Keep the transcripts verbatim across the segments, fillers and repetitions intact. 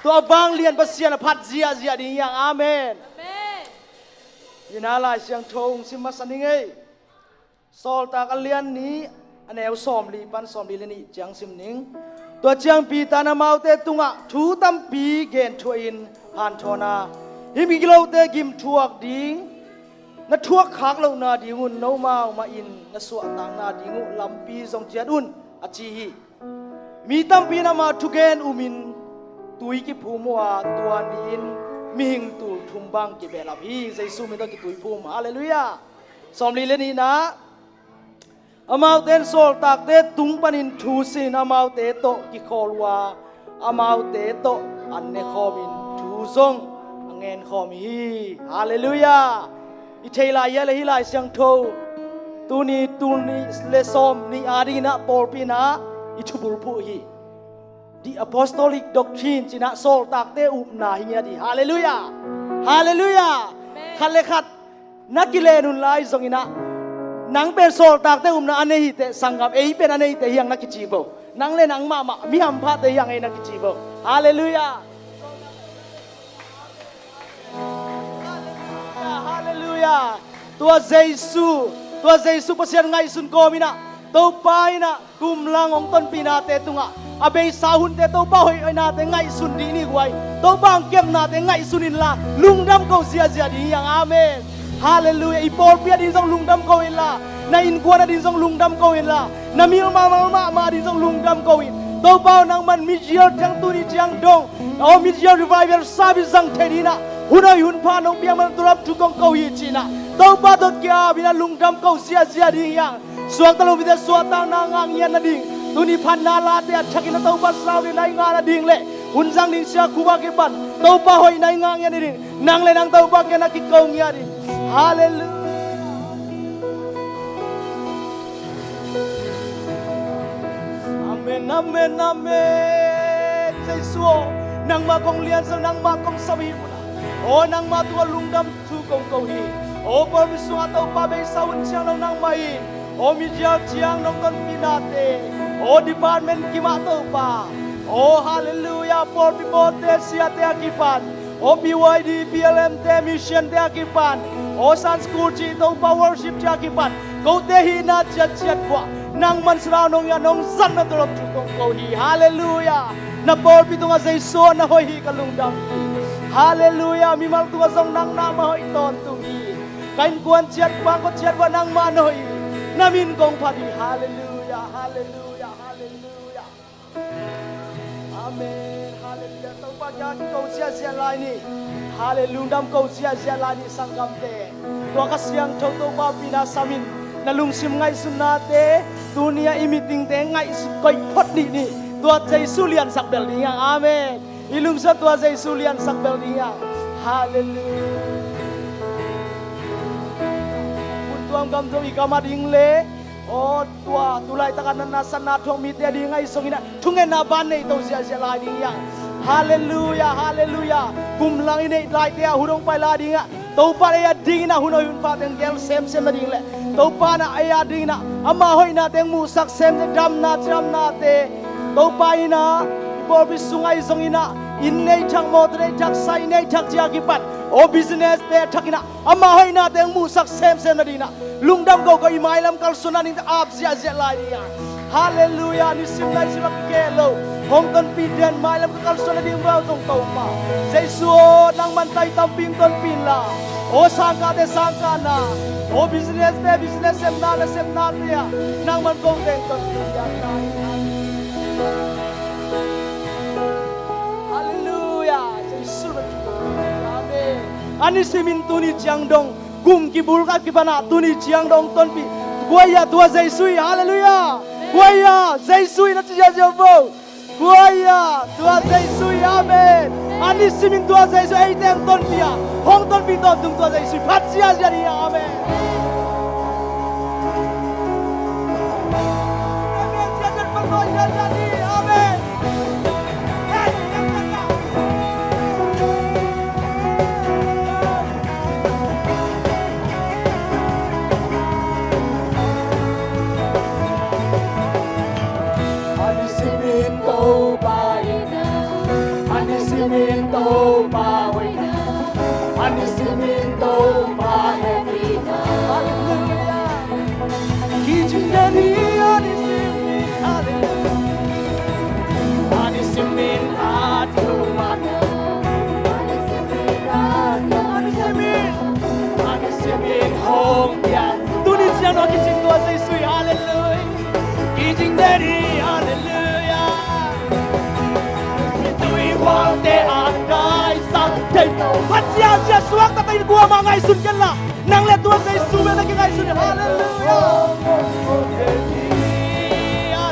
Tua vanglian Pasian a phat ziahziah ding hi hang. Amen. Amen. Hih na Lai Siangtho hong sim masa ning ei. Sawltak a lian nih, a neu sawmli pan sawmli le nih ciang sim ning. Tua ciang Peter in amaute tungah thu tampi gen thuahin hanthawn a, hih migilote gimthuak ding na thuak khak lohna dingun nomau mahin na suahtakna ding uh lampi zong ciat un, a ci hi. Mi tampi in amah thugen umin tui kiphum uh a, tua ni-in mihing tul thum bang kibehlap hi. Jesu min tawh kituiphum. Halleluiah. Sawmli le nihna, amaute in sawltakte tung panin thu sin amaute tawh kikhawl uh a, amaute tawh an nekhawmin thu zong a ngenkhawm hi. Halleluiah. I thei lai hia le hih Lai Siangtho tuni tul nih le sawm nih adingin ah pawlpi in ah i thubulphuh hi. The Apostolic Doctrine ci-in ah sawltakte upna hi ngiat hi. Halleluiah. Halleluiah. Amen. Khat le khat na kilen un lai zongin ah, nang pen sawltakte upna a nei hi teh sanggam, ei pen a nei teh hi hang na kici bo. Nang le nang mahmah mi hamphate hi hang ei na kici bo. Halleluiah. Halleluiah. Tua Jesu, tua Jesu Pasian ngaihsun kawmin ah, Topa in ah kumlang hong tonpihnate tungah a beisa hunte Topa hoihnate ngaihsun dih ni guai. Topa hong kepnate ngaihsun inla lungdam ko ziahziah ding hi hang. Amen. Halleluiah. I pawlpi ading zong lungdam ko inla, na innkuan ading zong lungdam ko inla, na mimal mahmah ading zong lungdam ko in. Topa aw, nangman Mizial ciang tuni ciang dong, aw, Mizial Revival Service zang thei dingin ah hun hoih hun pha nong piak man tua lam thu kong ko hi ci-in ah Topa tawh ki-apin ah lungdam ko ziahziah ding hi hang. Suangta lo mite suahtakna ngah ngiat nading, tuni phatna late a thakin a Topa sau ding na i ngah nading le hun zang ding sia khuba kipan Topa hoih na i ngah ngiat nading nang le nang Topa kiang na kiko ngiat ding. Halleluiah. Amen, amen, amen. Jesu aw, nangmah kong liansak, nangmah kong sam hi un ah, aw, nangmah tungah lungdam thu kong ko hi. Aw, pawlpi sungah Topa beisa hun ciang dong nangmah in, aw, Mizial ciang nong tonpihnate, aw, department kim ah Topa, aw, halleluiah, pawlpi pawlte siate a kipan, aw, P Y D, P L M te, mission te a kipan, aw, Sunday school cih Topa worship cih a kipan kote hihna ciatciat vuah nangman Sara nong ia nong zatna tawh lam thu kong ko hi. Halleluiah. Na pawlpi tungah Jesu aw na hoih hi, ka lungdam hi. Halleluiah. Mimal tungah zong nang na mah hoih tawntung hi. Ka innkuan ciat, pangkua ciat vuah nangmah na hoih hi. Na min kong phat hi. Halleluiah. Halleluiah. Halleluiah. Amen. Halleluiah. Topa kiang kiko ziahziah lai ni. Halleluiah. Lungdam ko ziahziah lai ni sanggamte. Tua Kha Siangtho Topa pi na samin na lungsim ngaihsutnate tuni-ah i meetingte ngaihsut koih phot dih ni. Tua Jesu liansak bel ding hi hang. Amen. I lungsim tua Jesu liansak bel ding hi hang. Halleluiah. Hun tuam gam zong i gam ading le, aw, tua tu laitak a natna satna thuak mite ading ahi zongin ah thungetna ban nei to ziahziah lai ding hi hang. Halleluiah, halleluiah. Kum lang i neih laite ah hun hong pai lai ding ah Topa in ei adingin ah hun hoih hun pha teng gel semsem nading le Topa in ah ei adingin ah ama hoihna teng muhsak semsem, damna cidamnate Topa in ah i pawlpi sung ahi zongin ah inn nei thak, mawtaw nei thak, sai nei thak cih a kipan, aw, business te a thakin ah ama hoihna teng muhsak semsem nading ah lungdam ko ko. I mailam kalsuan nading teh ap ziahziah lai ding hi hang. Halleluiah. Nisim naisim a kikeh lo hong tonpih den mailam ka kalsuan nading bel zong Topa Jesu aw, nangman tai tampi hong tonpih inla, aw, sangkahte sangkahna, aw, business te business, sepna le sepnate ah nangman kote hong tonpih inla. Halleluiah. Jesu min. Amen. A nisimin tuni ciang dong kum kibulkah kipan ah tuni ciang dong tonpih kua hi a? Tua Jesu hi. Halleluiah. Kua hi a? Jesu hi, na ci ziahziah vo. Kua hi a? Tua Jesu hi. Amen. A nisimin tua Jesu eite hong tonpih a, hong tonpih tawntung tua Jesu hi. Phat ziahziah ni. Amen. Amen. Ziahziah, phat ziahziah ni. Amen. A nisimin Topa in a, a Simin Topa hoihna, a ni simin Topa hehpihna. Halleluiah. Kicing den hi, a ni simin. Halleluiah. A ni simin a thumanna, a ni simin a thumanna, a ni simin, a ni simin hong piang. Tuni ciang no kicing tua Jesu hi. Halleluiah. Kicing den hi, halleluiah. Tui hualte a daisak thei. Pasian sia suak takin kuamah ngaihsun kei la. Nang le tua Jesu bek na kingaihsun hi, halleluiah. Halleluiah.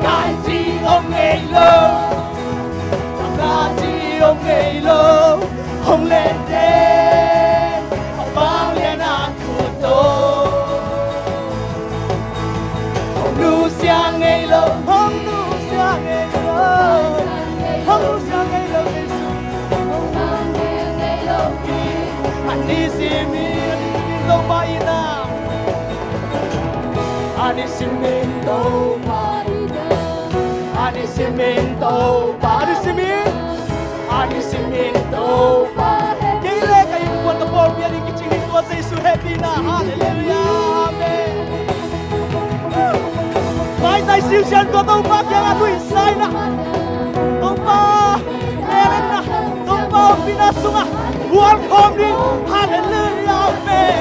Ngai ci om ngei lo. Ngai ci om ngei lo. Hong lente a pau lian a kut to. Hong nusia ngei lo, hong nusia ngei lo, hong nusia ngei lo, Jesu. A ni simin, a ni simin Topa hi na. A ni simin Topa hi na. A ni simin Topa, a ni simin. A ni simin Topa. Kei le ka innkuan ka pawlpi a ding kicing hi tua Jesu hehpihna. Halleluiah. Amen. Maitai siusian tua Topa kiangah nuihsa in ah, Topa lelenna, Topa ompihna sungah hual khawm ding. Halleluiah. Amen.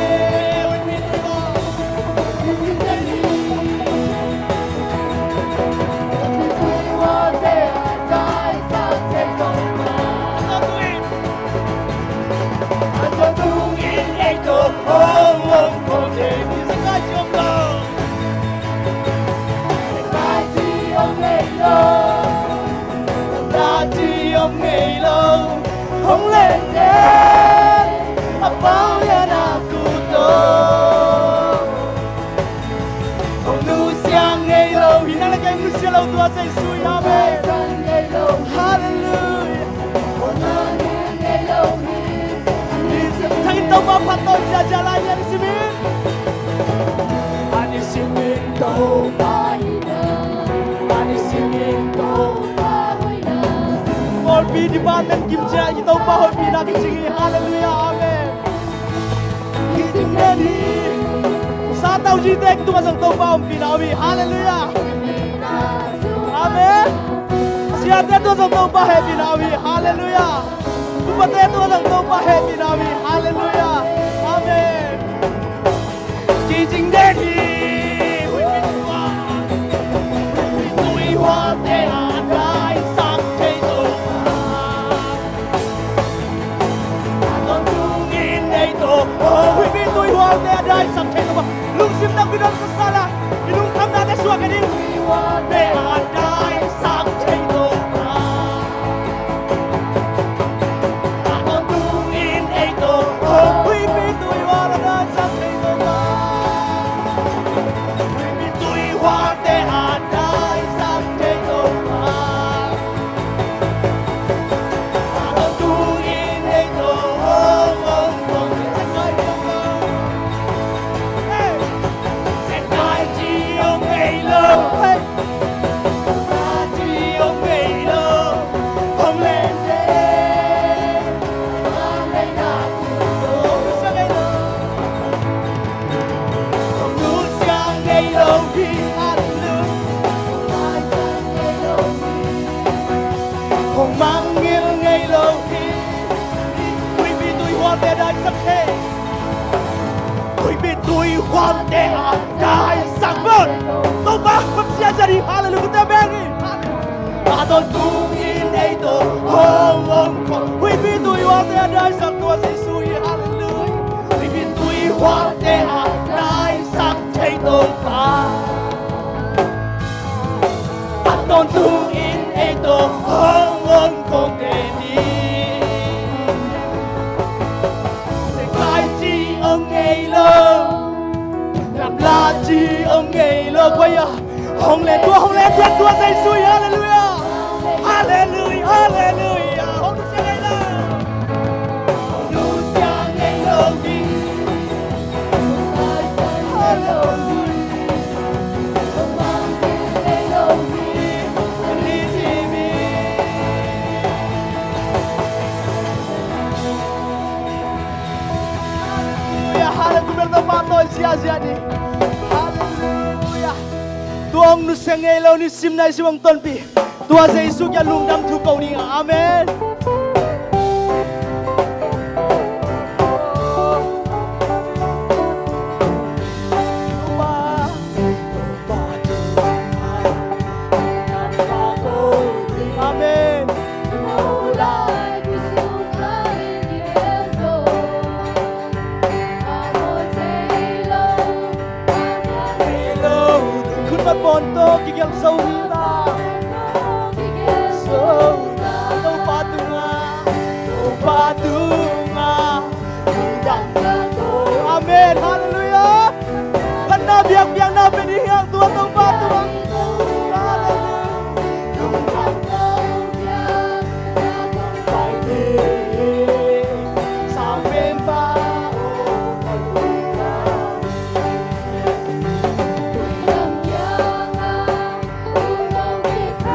Hong lente a pau lian a kut to. Hong nusia ngei lo hi, nang le kei nusia lo tua Jesu hi. Amen. Halleluiah. Thangin Topa phat to, ziazia lai ni a ni simin. A ni simin Topa hi na. A ni simin Topa hoihna. Pawlpi department kim ciang i Topa hoihpihna kicing hi. Halleluiah. Amen. Kicing den hi. Sangtau zite tungah zong Topa ompihna om hi. Halleluiah. Amen. Siate tungah zong Topa hehpihna om hi. Halleluiah. Upate tungah zong Topa hehpihna om hi. Halleluiah. Amen. Kicing den hi. Huihpi tui hualte a daisak thei Topa. A tawntungin ei tawh, oh, huihpi tui hualte a daisak thei Topa. Lungsim nakpi dong ka sa la, i lungkhamnate suak a ding. Hualte a daisak thei Topa. A tawntungin ei tawh, oh, huihpi tui hual a daisak thei Topa. Huihpi tui hualte a daisak thei Topa. Hong mangngilh ngei lo hi. Huihpi tui hualte a daisak thei. Huihpi tui hualte a daisak mawk. Topa, kong sia zat hi, halleluiah, kute beng hi. A tawntungin ei tawh hong om khawm. Huihpi tui hualte a daisak tua Jesu hi, halleluiah. Huihpi tui hualte a daisak thei Topa. A tawntungin ei tawh hong om khawm teh ni. Sekai ci om ngei lo. Gamla ci om ngei lo, kua ia hong len, tua hong len, tua, tua Jesu hi, halleluiah. Halleluiah, halleluiah. Hong nusia ngei lo. Hong nusia ngei lo hi. Halleluiah. Hong nusia ngei lo hi. Ziahziah ni. Halleluiah. Tua hong nusia ngei lo ni, simna i sim hong tonpih. Tua Jesu kiang lungdam thu ko ding a. Amen. Amen. Khutbet pawn tawh kigelh zo hi ta. Zo ta Topa tungah. Topa tungah. Amen. Halleluiah. Phatna biakpiakna pia ding hi hang, tua Topa tungah. Halleluiah.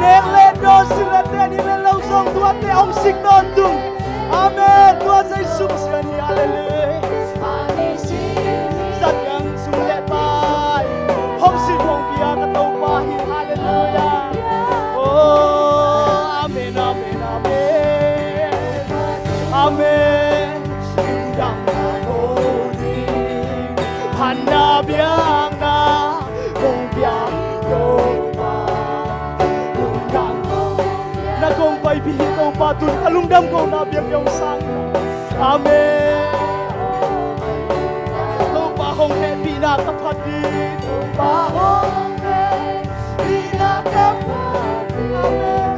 Nek le dawn, silh le ten, inn le lo zong tuate hong sik tawntung. Amen. Tua Jesu Pasian hi. Halleluiah. Zat dang sum le pai hong sik hong pia ka Topa hi. Halleluiah. Oh, amen, amen, amen. Amen. Lungdam ka ko ding. Phatna biakna kong pia hi Topa. Lungdam ko. Na kong paipih hi Topa, tun ka lungdam ko na biak biak sang. Amen. Topa hong hehpihna ka phat ding. Topa hong hehpihna ka phat ding. Amen.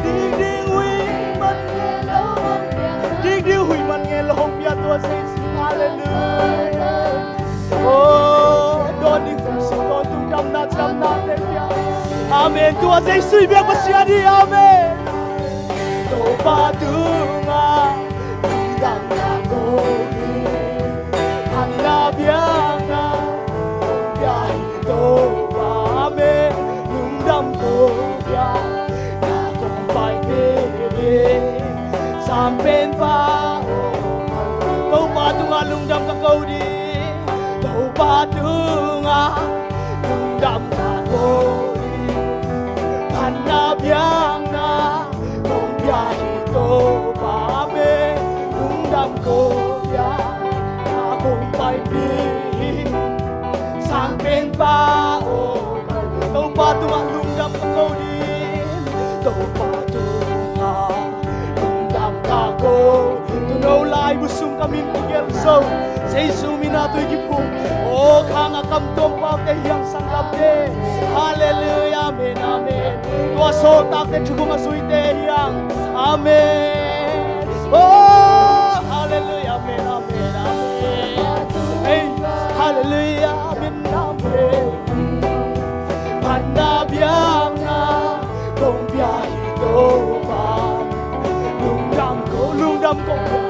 Ding ding huih man ngen lo hong pia. Ding ding huih man ngen lo hong pia tua Jesu. Halleluiah. Oh, dawn ding kum sik tawntung, damna ciamna te pia. Amen. Tua Jesu i biak Pasian hi. Amen. Topa tungah lungdam ka ko hi. Phatna biakna kong pia hi Topa. Amen. Lungdam ko pia na kong paipih hi. Sangpenpa aw, Topa tungah lungdam ka ko ding. Topa tungah lungdam ka ko ding. Phatna biakna kong pia hi Topa, amen. Lungdam ko pia na kong paipih hi. Sangpenpa aw, Topa tungah lungdam ka ko ding. Topa tungah lungdam ka ko. Tuno laibu sung ka min kigelh zo, Jesu min a tui kiphum. Aw, khang a kam tuam paute hi hang, sanggamte. Halleluiah, amen, amen. Tua sawltakte thukung a zuite hi hang. Amen. Oh, halleluiah, amen, amen, amen. Hey, halleluiah, amen, amen. Phatna biakna kong pia hi Topa. Lungdam ko, lungdam ko pia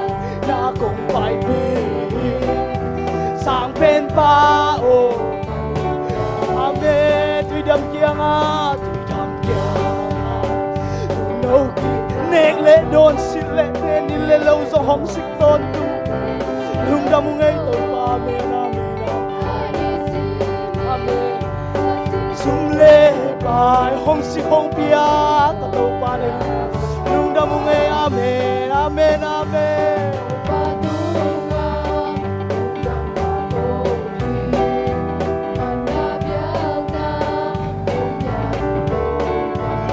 na kong paipih hi. Sangpenpa aw. Amen. Tuidam kiangah, tuidam kiangah. No ki nek le dawn, silh le ten, inn le lo zong hong sik tawntung. Lungdam uh ngei Topa, amen, amen, amen. Amen. Sum le pai hong sik hong pia ka Topa nei. Lungdam uh ngei, amen, amen, amen.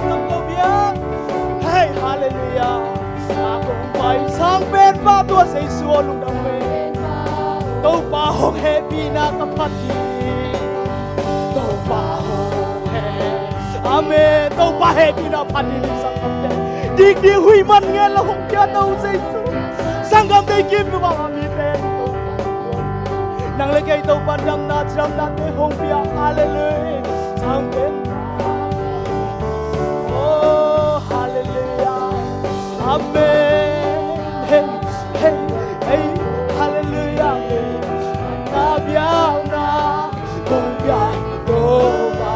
Lungdam ko pia. Hey, halleluiah. Sa kong pai sangpenpa tua Jesu aw, lungdam uh ngei. Topa hong hehpihna ka phat hi. Topa hong heh. Amen. Topa hehpihna phat hi, sanggamte. Dikdik huih man ngen lo hong pia to Jesu. Sanggamte kim tu bang a mi pen. Nang le kei Topa damna, damna te hong pia. Halleluiah. Sangpen. Oh, halleluiah. Amen. Hey, hey, hey. Halleluiah. Amen. Na biakna kong pia hi Topa.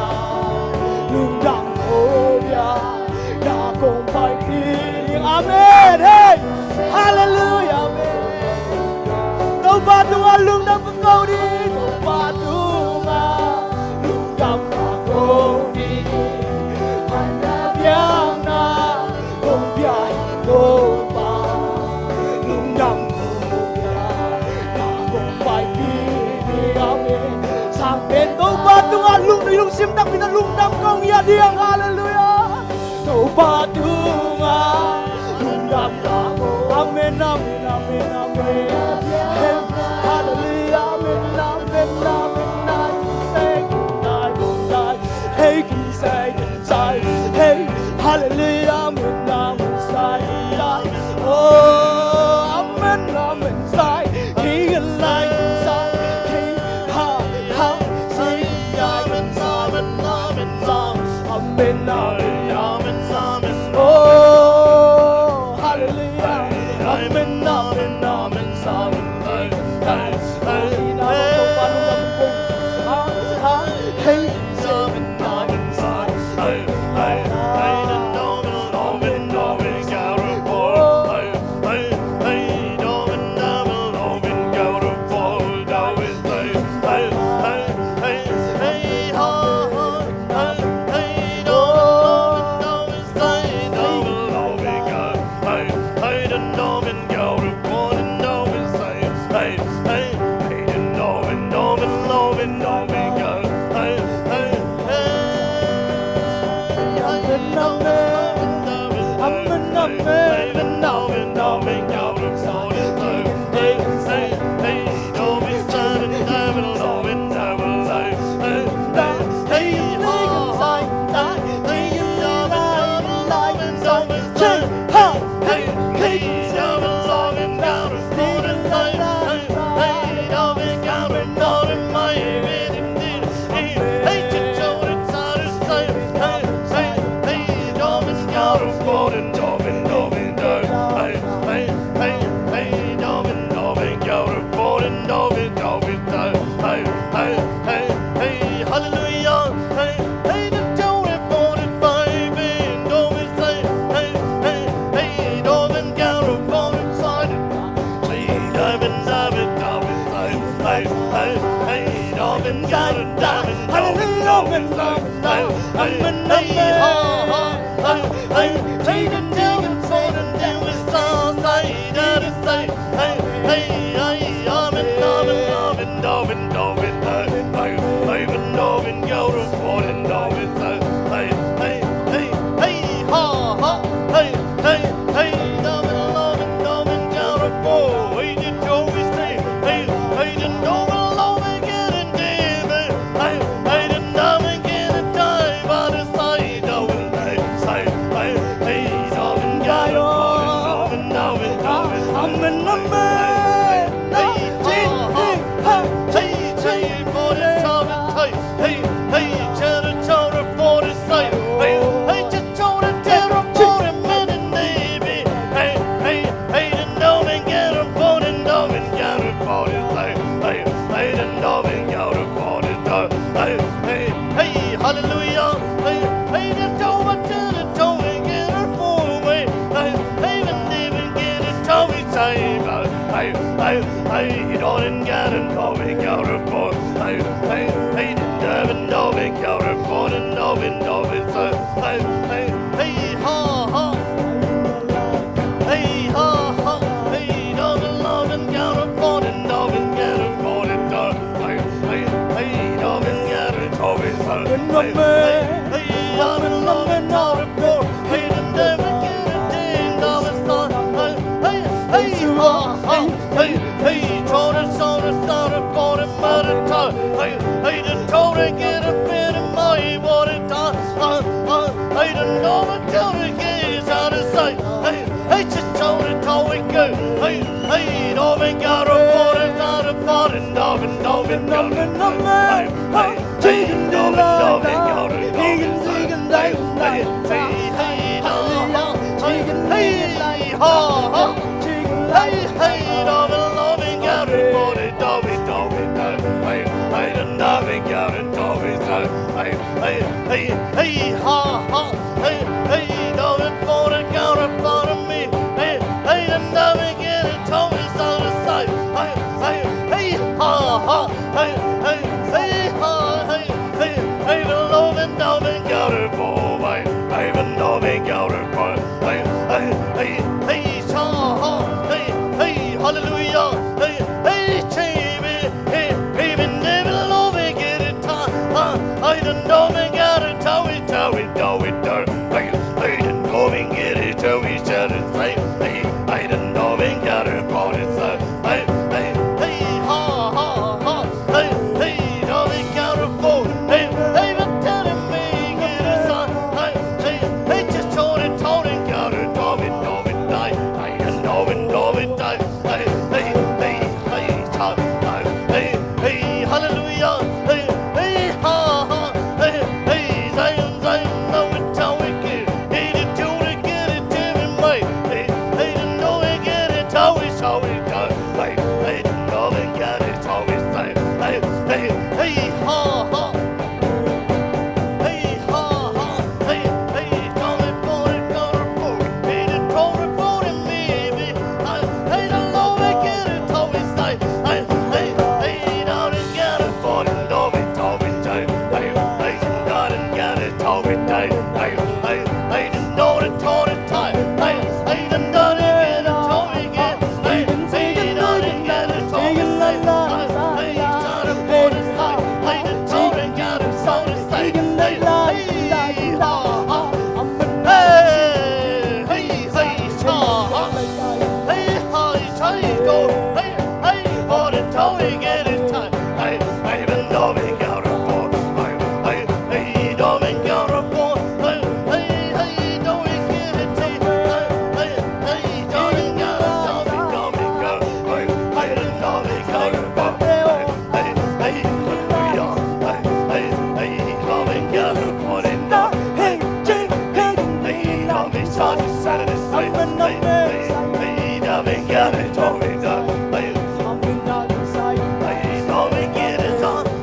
Lungdam ko pia na kong paipih hi. Amen. Hey. Halleluiah. Amen. Topa tungah lungdam ka ko ding. Topa Lungdam kong ya diang, hallelujah. Topa tungah lungdam kong. Amen, amen, amen, amen. Hey, hallelujah, amen, amen, amen, amen. Hey, hey, hey, hallelujah, amen, amen, say, yeah. Oh, amen, amen, say, hey, like, say, hey, ha, ha, say, yeah, amen, amen, amen, amen, amen, amen, amen. Oh, hallelujah. Amen, amen, amen, amen. Hallelujah. Hey, hey, ha, ha. Hey, hey, Zion, Zion, now it's how we get. Hey, the children get it, tell me, mate. Hey, hey, the know we get it, how we, how we go. Hey, hey, the know we get it, how we say. Hey, hey, hey, ha, ha. Hey, ha, ha. Hey, hey, call it, call it, call it, call it. Hey, the call it, call it, maybe. Hey, hey, the know we get it, how we say. Hey, hey, hey, the know we get it, for the know we, how we say. Hey, hey, the know we get it, how we say. Hey, hey, hey, the know the, how the time. Hey, hey, the know the get it, how we get. Hey, hey, the know the get it, how we say. Hey, hey, the know the get it, how we say. Hey, hey, ha, ha. Hey, hey, hey, ha, ha. Hey, hey, hey, go. Hey, hey, for the Tony get it time. Hey, hey, the Tony get it for. Hey, hey, hey, Tony get it for. Hey, hey, hey, Tony get it time. Hey, hey, hey, Tony get it, Tony, Tony get it. Hey, hey, the Tony get it for. Hey, hey, hallelujah. Hey, hey, hey, Tony get it for. Hey, hey, hey, Tony get it. Hey, hey, hey, Tony get it. Hey, hey,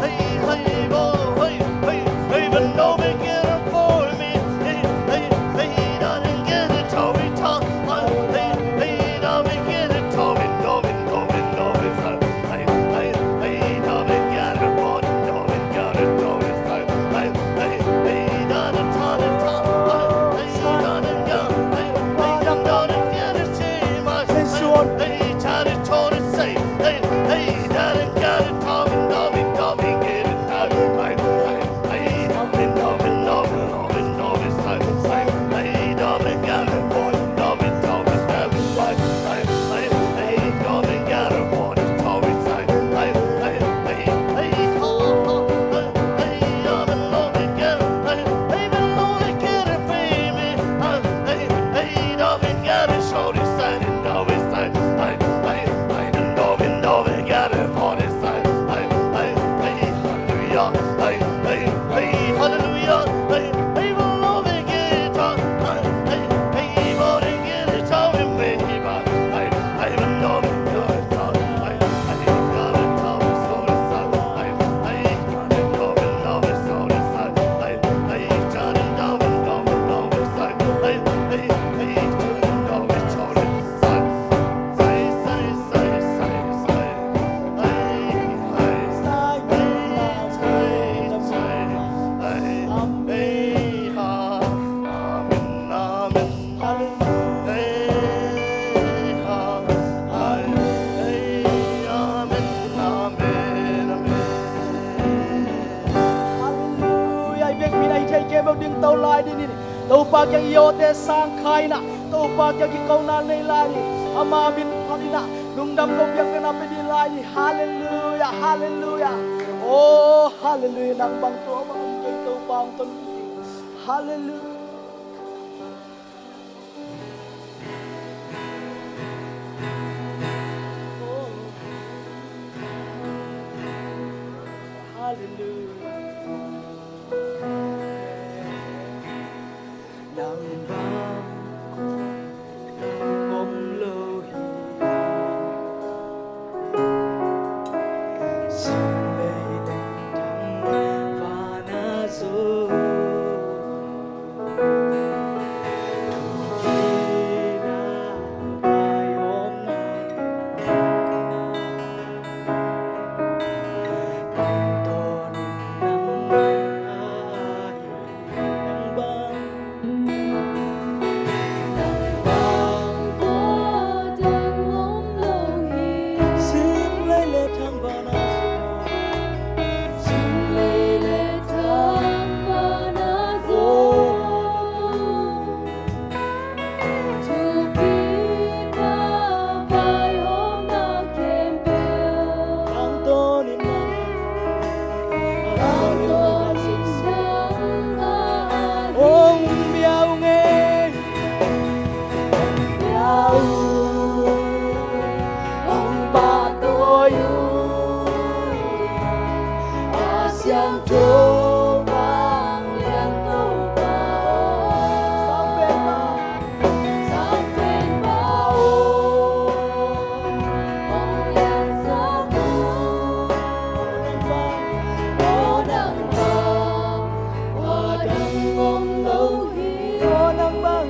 hey, Tony get it. Hey, Halleluia. I biakpiakna i theih kei bek ding to lai ding hi. Topa kiang i awte sang kha in ah, Topa kiang kikona nei lai ni. Ama min phat in ah, lungdam ko biakpiakna pia ding lai ni. Halleluia, halleluia. Oh, halleluia. Nang bang tua bang om kei, Topa hong ton ding. Halleluia. Nang bang om lo hi. Sum lei le thangvana zong thukina vai om na. Nang bang, nang bang tua dang om lo hi. Sum lei le thangvana zong, sum lei le thangvana zong thukina vai om na khempeuh. Tangtawn in nang, tangtawn in nang a, ong bia ung ei. Bia ung, ong pahtawi ung. A siangtho vanglian Topa aw. Sang Penpa aw, hong liansak un. Aw nang bang, tua dang om lo hi. Aw nang bang,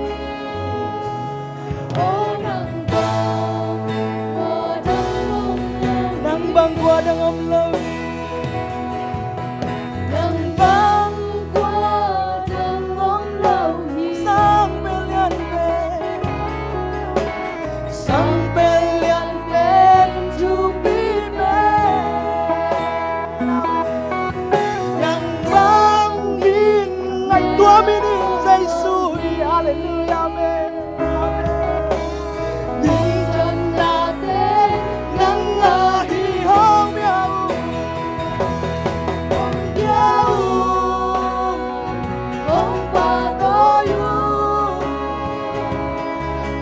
aw nang bang, tua dang om lo hi. Nang bang, tua dang om lo hi. Nang bang tua dang om lo hi. Sang pen lian pen, sang pen lian pen thupi pen. Nang bang in ngaihtuah mi ning Jesu hi. Halleluiah, amen. Minthanna teng nang a hi, hong bia un, hong bia un, hong pahtawi un.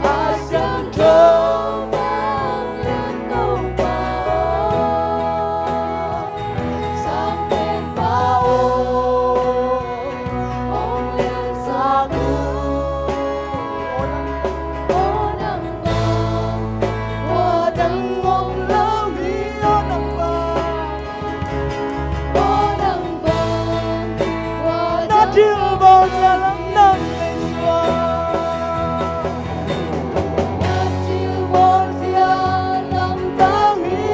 A siangtho vanglian Topa aw. Sang Penpa aw, hong liansak un. Aw nang bang, tua dang om lo hi. Aw nang bang, aw nang bang, tua dang om lo hi. Na thilbawlzia lam nang nei suak. Na thilbawlzia lam tang hi.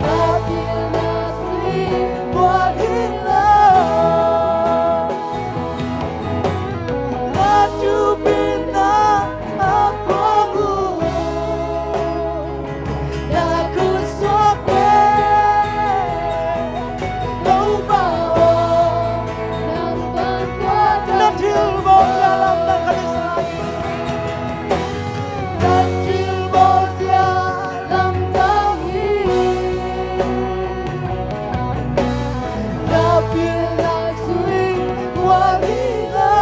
Na pilna sui buak hi lo. Na thupina a phuak uh. Na khutsuak pen Topa aw, nang bang tua dang. Na thilbawlzia lam nang khat i sa. Na thilbawlzia lam tang hi. Na pilna sui buak hi lo.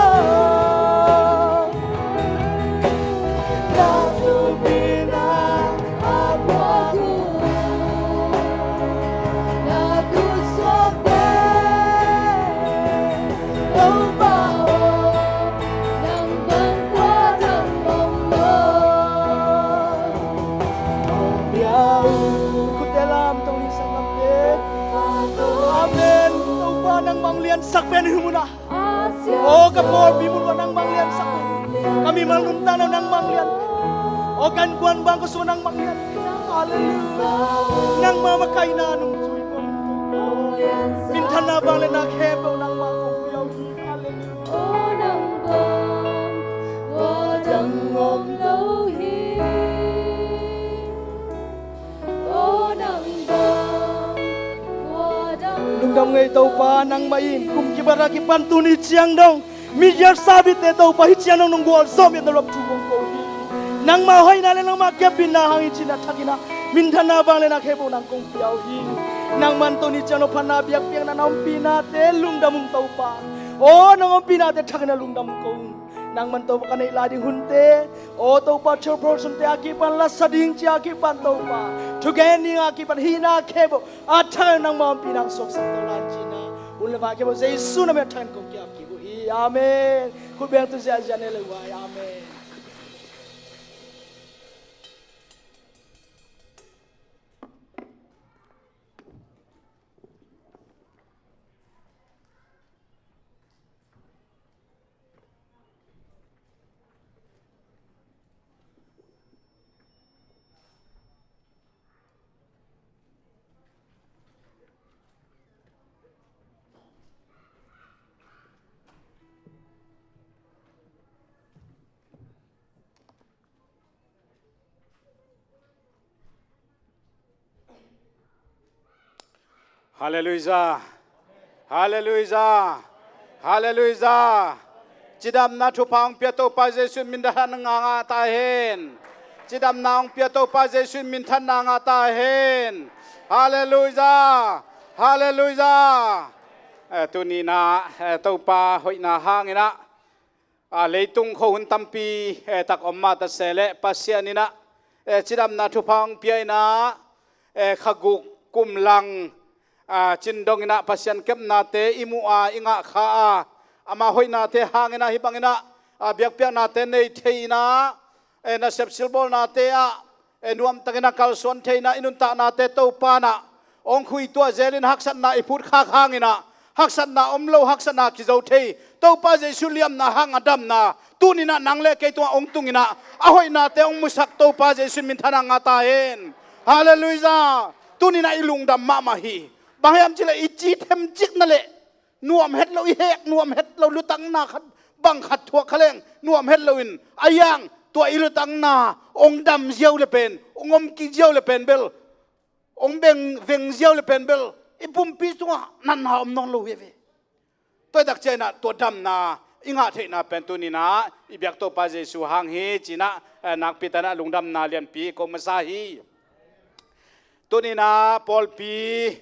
Na thupina a phuak uh. Na khutsuak pen Topa aw, nang bang tua dang om lo. Hong bia un. Khutte lam tong ni, sanggamte. Amen. Topa nangmah hong liansak pen hi mun ah. Aw ka pawlpi mun uah nangmah hong liansak pen. Ka mimal nuntakna nangmah hong lian pen. Aw ka innkuan bang ka sung nangmah hong lian pen. Halleluiah. Nangmah makaihna nungzui kong. Minthanna vangliatna khempeuh nangmah kong pia uh hi. Halleluiah. Aw nang bang tua dang om lo hi. Aw nang bang tua dang om lo hi. Lungdam ngei Topa, nangmah in kum kibat a kipan tuni ciang dong migial sabit te Topa hih ciang dong nong gualzawh miat na lawm thu kong ko hi. Nangmah hoihna le nangmah hopihna hang in cih na thak in ah minthanna vangliatna khempeuh nang kong pia uh hi. Nangmah in tuni ciang dong phatna biakpiakna na ompihna te lungdam ung Topa. Aw, nang ompihnate thangin a lungdam ko ung. Nangman Topa ka neih lai ding hunte, aw Topa, thil phual sunte a kipan, lasa ding ci a kipan Topa, thugen ding a kipan, hihna khempeuh a thangin nangma ompihna hong suaksak to lai in ci-in a, hun le vai khempeuh Jesu na min a thangin kong ki-ap kik uh hi. Amen. Khut beng tu ziahziah ne le vai. Amen. Halleluijah. Halleluijah. Halleluijah. Cidamna thupha hong pia Topa Jesu in minthanna ngah ta hen. Cidamna hong pia Topa Jesu in minthanna ngah ta hen. Halleluijah. Halleluijah. Eh, tuni-in ah, eh, Topa hoihna hangin ah, a, leitung khuahun tampi, eh, tak om mah ta se leh Pasian in ah, eh, cidamna thupha hong pia in ah, eh, kha guk kum lang, a, cin dongin ah Pasian kepnate i muh a, i ngah kha a, ama hoihnate hangin ah hih bangin ah, a, biakpiaknate nei thei in ah, eh, nasep silbawlnate ah, eh, nuamtakin a kalsuan thei in ah i nuntaknate Topa in ah hong khuituah zel in haksatna i phutkhak hangin ah, haksatna om lo, haksatna kizo thei, Topa Jesu liamna hang a damna tuni-in ah nang le kei tungah hong tung in ah, a hoihnate hong musak Topa Jesu in minthanna ngah ta hen. Halleluijah. Tuni-in ah i lungdam mahmah hi. Bang hiam cih leh i ci themcik na leh nuam het lo, i hek nuam het lo, lutangna khat bang khat thuak kha leng nuam het loin, a yang tua i lutangna hong dam ziau le pen, hong om kik ziau le pen bel, hong beng veng ziau le pen bel, i pumpi sungah natna om nawn lo hi ve. Tua hi tak ciangin ah tua damna i ngah theihna pen tuni-in ah i biak Topa Jesu hang hi ci-in ah, eh, nakpi takin ah lungdamna lianpi ko masa hi. Tuni-in ah pawlpi,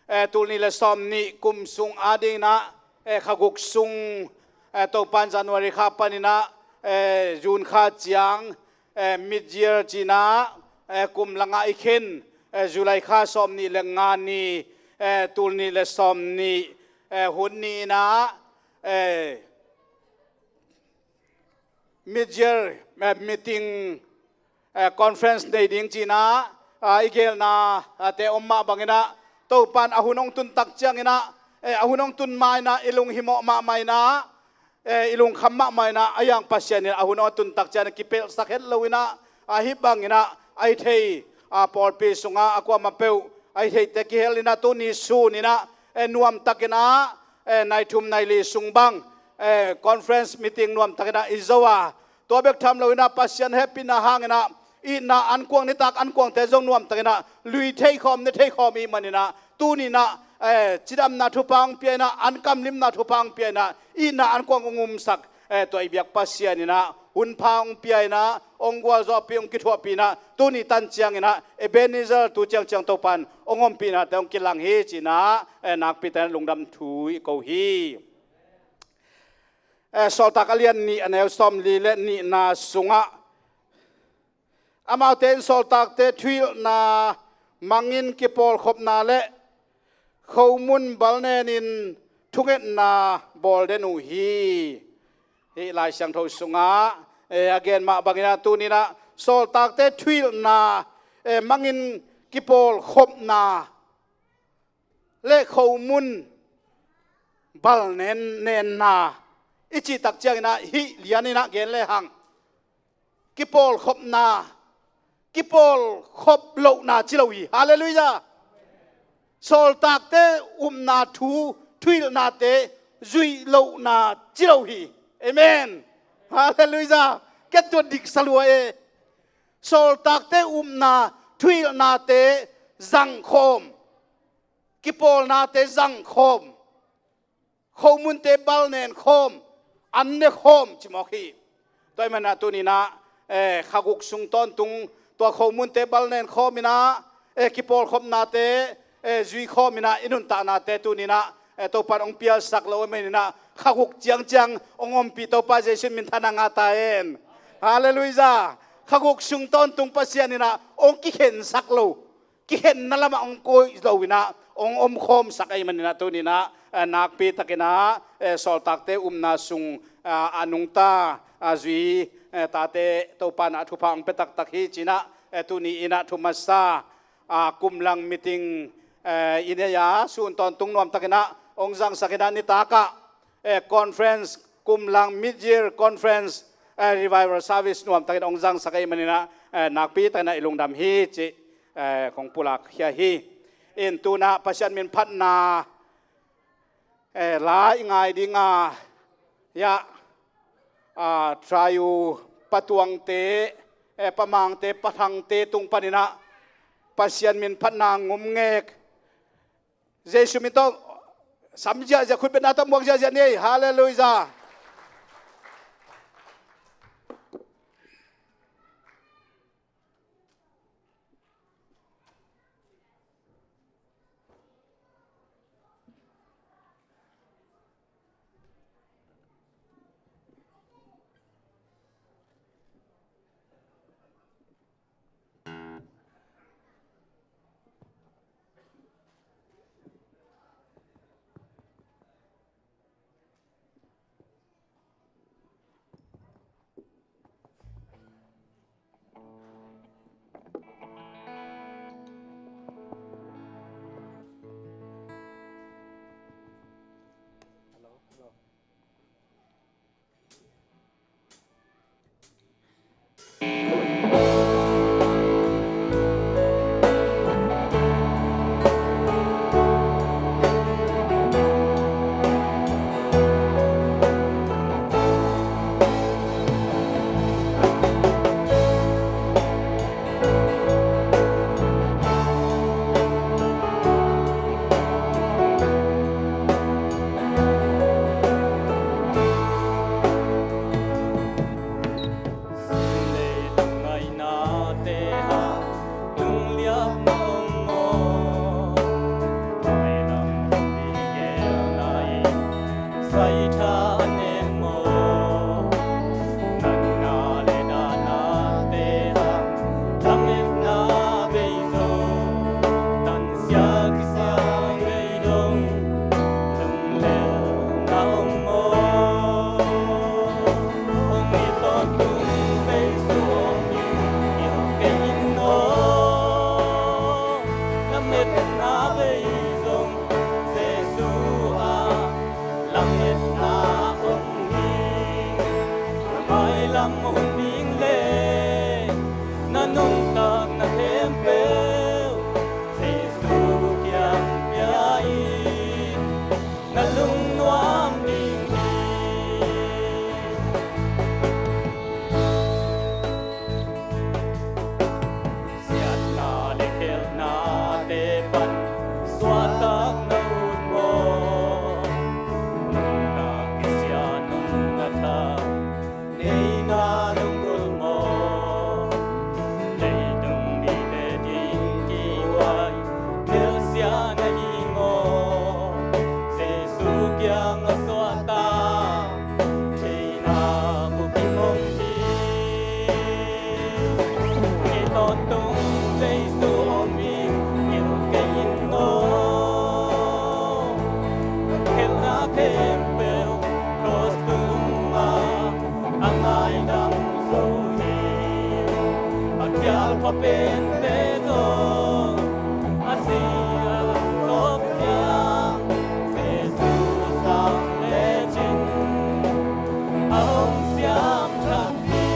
eh, tul nih le sawm nih kum sung adingin ah, eh, kha guk sung, eh, Topa in January kha panin ah, eh, June kha ciang, eh, mid-year ci-in ah, eh, kum la ngah i khin, eh, July kha sawm nih le nga ni, eh, tul nih le sawm nih, eh, hun ni-in ah, eh, mid-year, eh, meeting, eh, conference nei ding ci-in ah, ah, i gelna, ah, te om mah bangin ah, Topa in a hun hong tun tak ciangin ah, eh, a hun hong tun ma-in ah i lunghimawh mahmah in ah, eh, i lungkham mahmah in ah, a yang Pasian in a hun hong tun tak ciangin ah kipelhsak het lo-in ah, ah, hih bangin ah a hi thei, ah, pawlpi sungah a kuamah peuh a hi theite kihel in ah tuni sun in ah, eh, nuamtakin ah, eh, nai thum nai li sung bang, eh, conference meeting nuamtakin ah i zo a, tua bek tham loin ah Pasian hehpihna hangin ah itna ankuang, nitak ankuangte zong nuamtakin ah lui theikhawm, ne theikhawm i hih manin ah tuni-in ah, eh, cidamna thupha hong pia in ah, ankamlimna thupha hong pia in ah, itna ankuang hong umsak, eh, tua i biak Pasian in ah hun pha hong pia in ah, hong gualzawhpih, hong kithuahpih in ah, tuni tan ciangin ah Ebenezer tu ciangciang Topa in hong ompihnate hong kilang hi ci-in ah, eh, nakpi takin lungdam thu i ko hi. Eh, Sawltak a lian nih, a neu sawmli le nihna sungah, amaute in sawltakte thuhilhna mangin kipawlkhopna le khomun balnenin thungetna bawl den uh hi. Hih Lai Siangtho sungah, eh, a gen mah bangin ah tuni-in ah sawltakte thuhilhna, eh, mangin kipawlkhopna le khomun balnen, nenna i cih tak ciangin ah hih lianin ah gen lehang, kipawlkhopna, kipawlkhop lohna ci lo hi. Halleluijah. Sawltakte upna thu, thuhilhnate zuih lohna ci lo hi. Amen. Halleluijah. Ken tua dik sa lua e. Sawltakte upna, thuhilhnate zangkhawm, kipawlnate zangkhawm, khomunte balnen khawm, an ne khawm ci mawk hi. Tua ahih manin ah tuni-in ah, eh, kha guk sung tawntung tua khomunte balnen khawm in ah, eh, kipawlkhopnate, eh, zui khawm in ah i nuntaknate tuni-in ah, Eh, Topa in hong pialsak lo ahih manin ah, kha guk ciangciang hong ompih Topa Jesu in minthanna ngah ta hen. Halleluiah. Kha guk sung tawntung Pasian in ah hong kikhensak lo, kikhenna lamah hong koih lo in ah hong omkhawmsak ahih manin ah, tuni in ah, eh, nakpi takin ah, eh, sawltakte upna sung, ah, a nungta, ah, zui, eh, tate Topa in ah thupha hong pia taktak hi ci-in ah, eh, tuni in ah thu masa, ah, kum lang meeting, eh, i nei a, sun tawntung nuamtakin ah hong zangsak in ah, nitak ah, eh, conference, kum lang mid-year conference, eh, revival service nuamtakin hong zangsak ahih manin ah, eh, nakpi takin ah i lungdam hi cih, eh, kong pulak khia hi. In tu-in ah Pasian min phatna, eh, la i ngai ding a, ya, ah, Trai U, Pa Tuangte, eh, Pa Mangte, Pa Thangte tung panin ah Pasian min phatna ngumngek, Jesu min tawh sam ziahziah, khutbetna tawh muak ziahziah ni ei. Halleluiah. Na lungnuam ding hi. Siatna le khelhnate pan suahtak na ut maw? Nuntak kisia nunna tha neihna lunggulh maw? Leitung mite ding kihuai, melsia na hi maw? Jesu kiang a suahtak, theihna bukim hong hi. Hih tawntung Jesu om in, gil kei in aw. Khelhna khempeuh cross tungah a ngaidam zo hi. A khial khua pente zong a si a sawp ciang, Jesu sang lecin a om siam thak hi.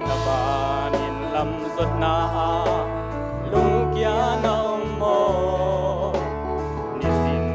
Na banin lamzotna ah lungkia na om maw? Nisim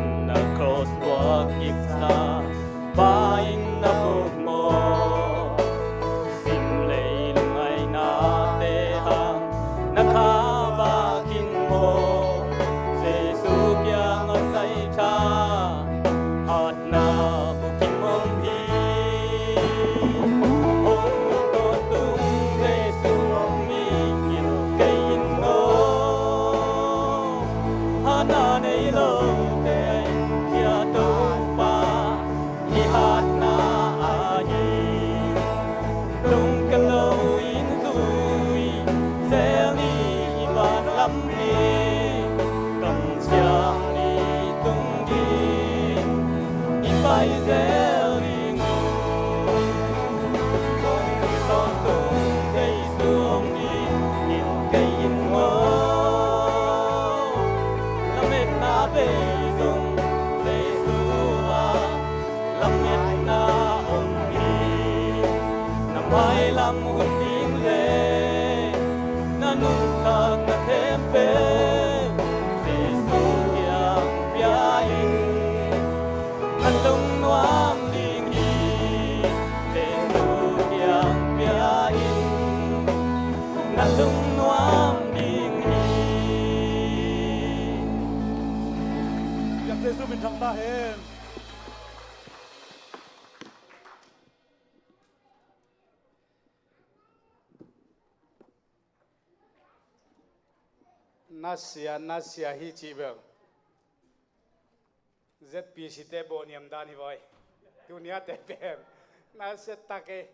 Hun ding le na nuntakna khempeuh Jesu kiang pia in, na lungnuam ding hi. Jesu kiang pia in, na lungnuam ding hi. Biak Jesu min thang ta hen. Nasia, nasia hi cih bel Z P C te bawh niam dan hi voi. Tuni a te pen nasia tak e.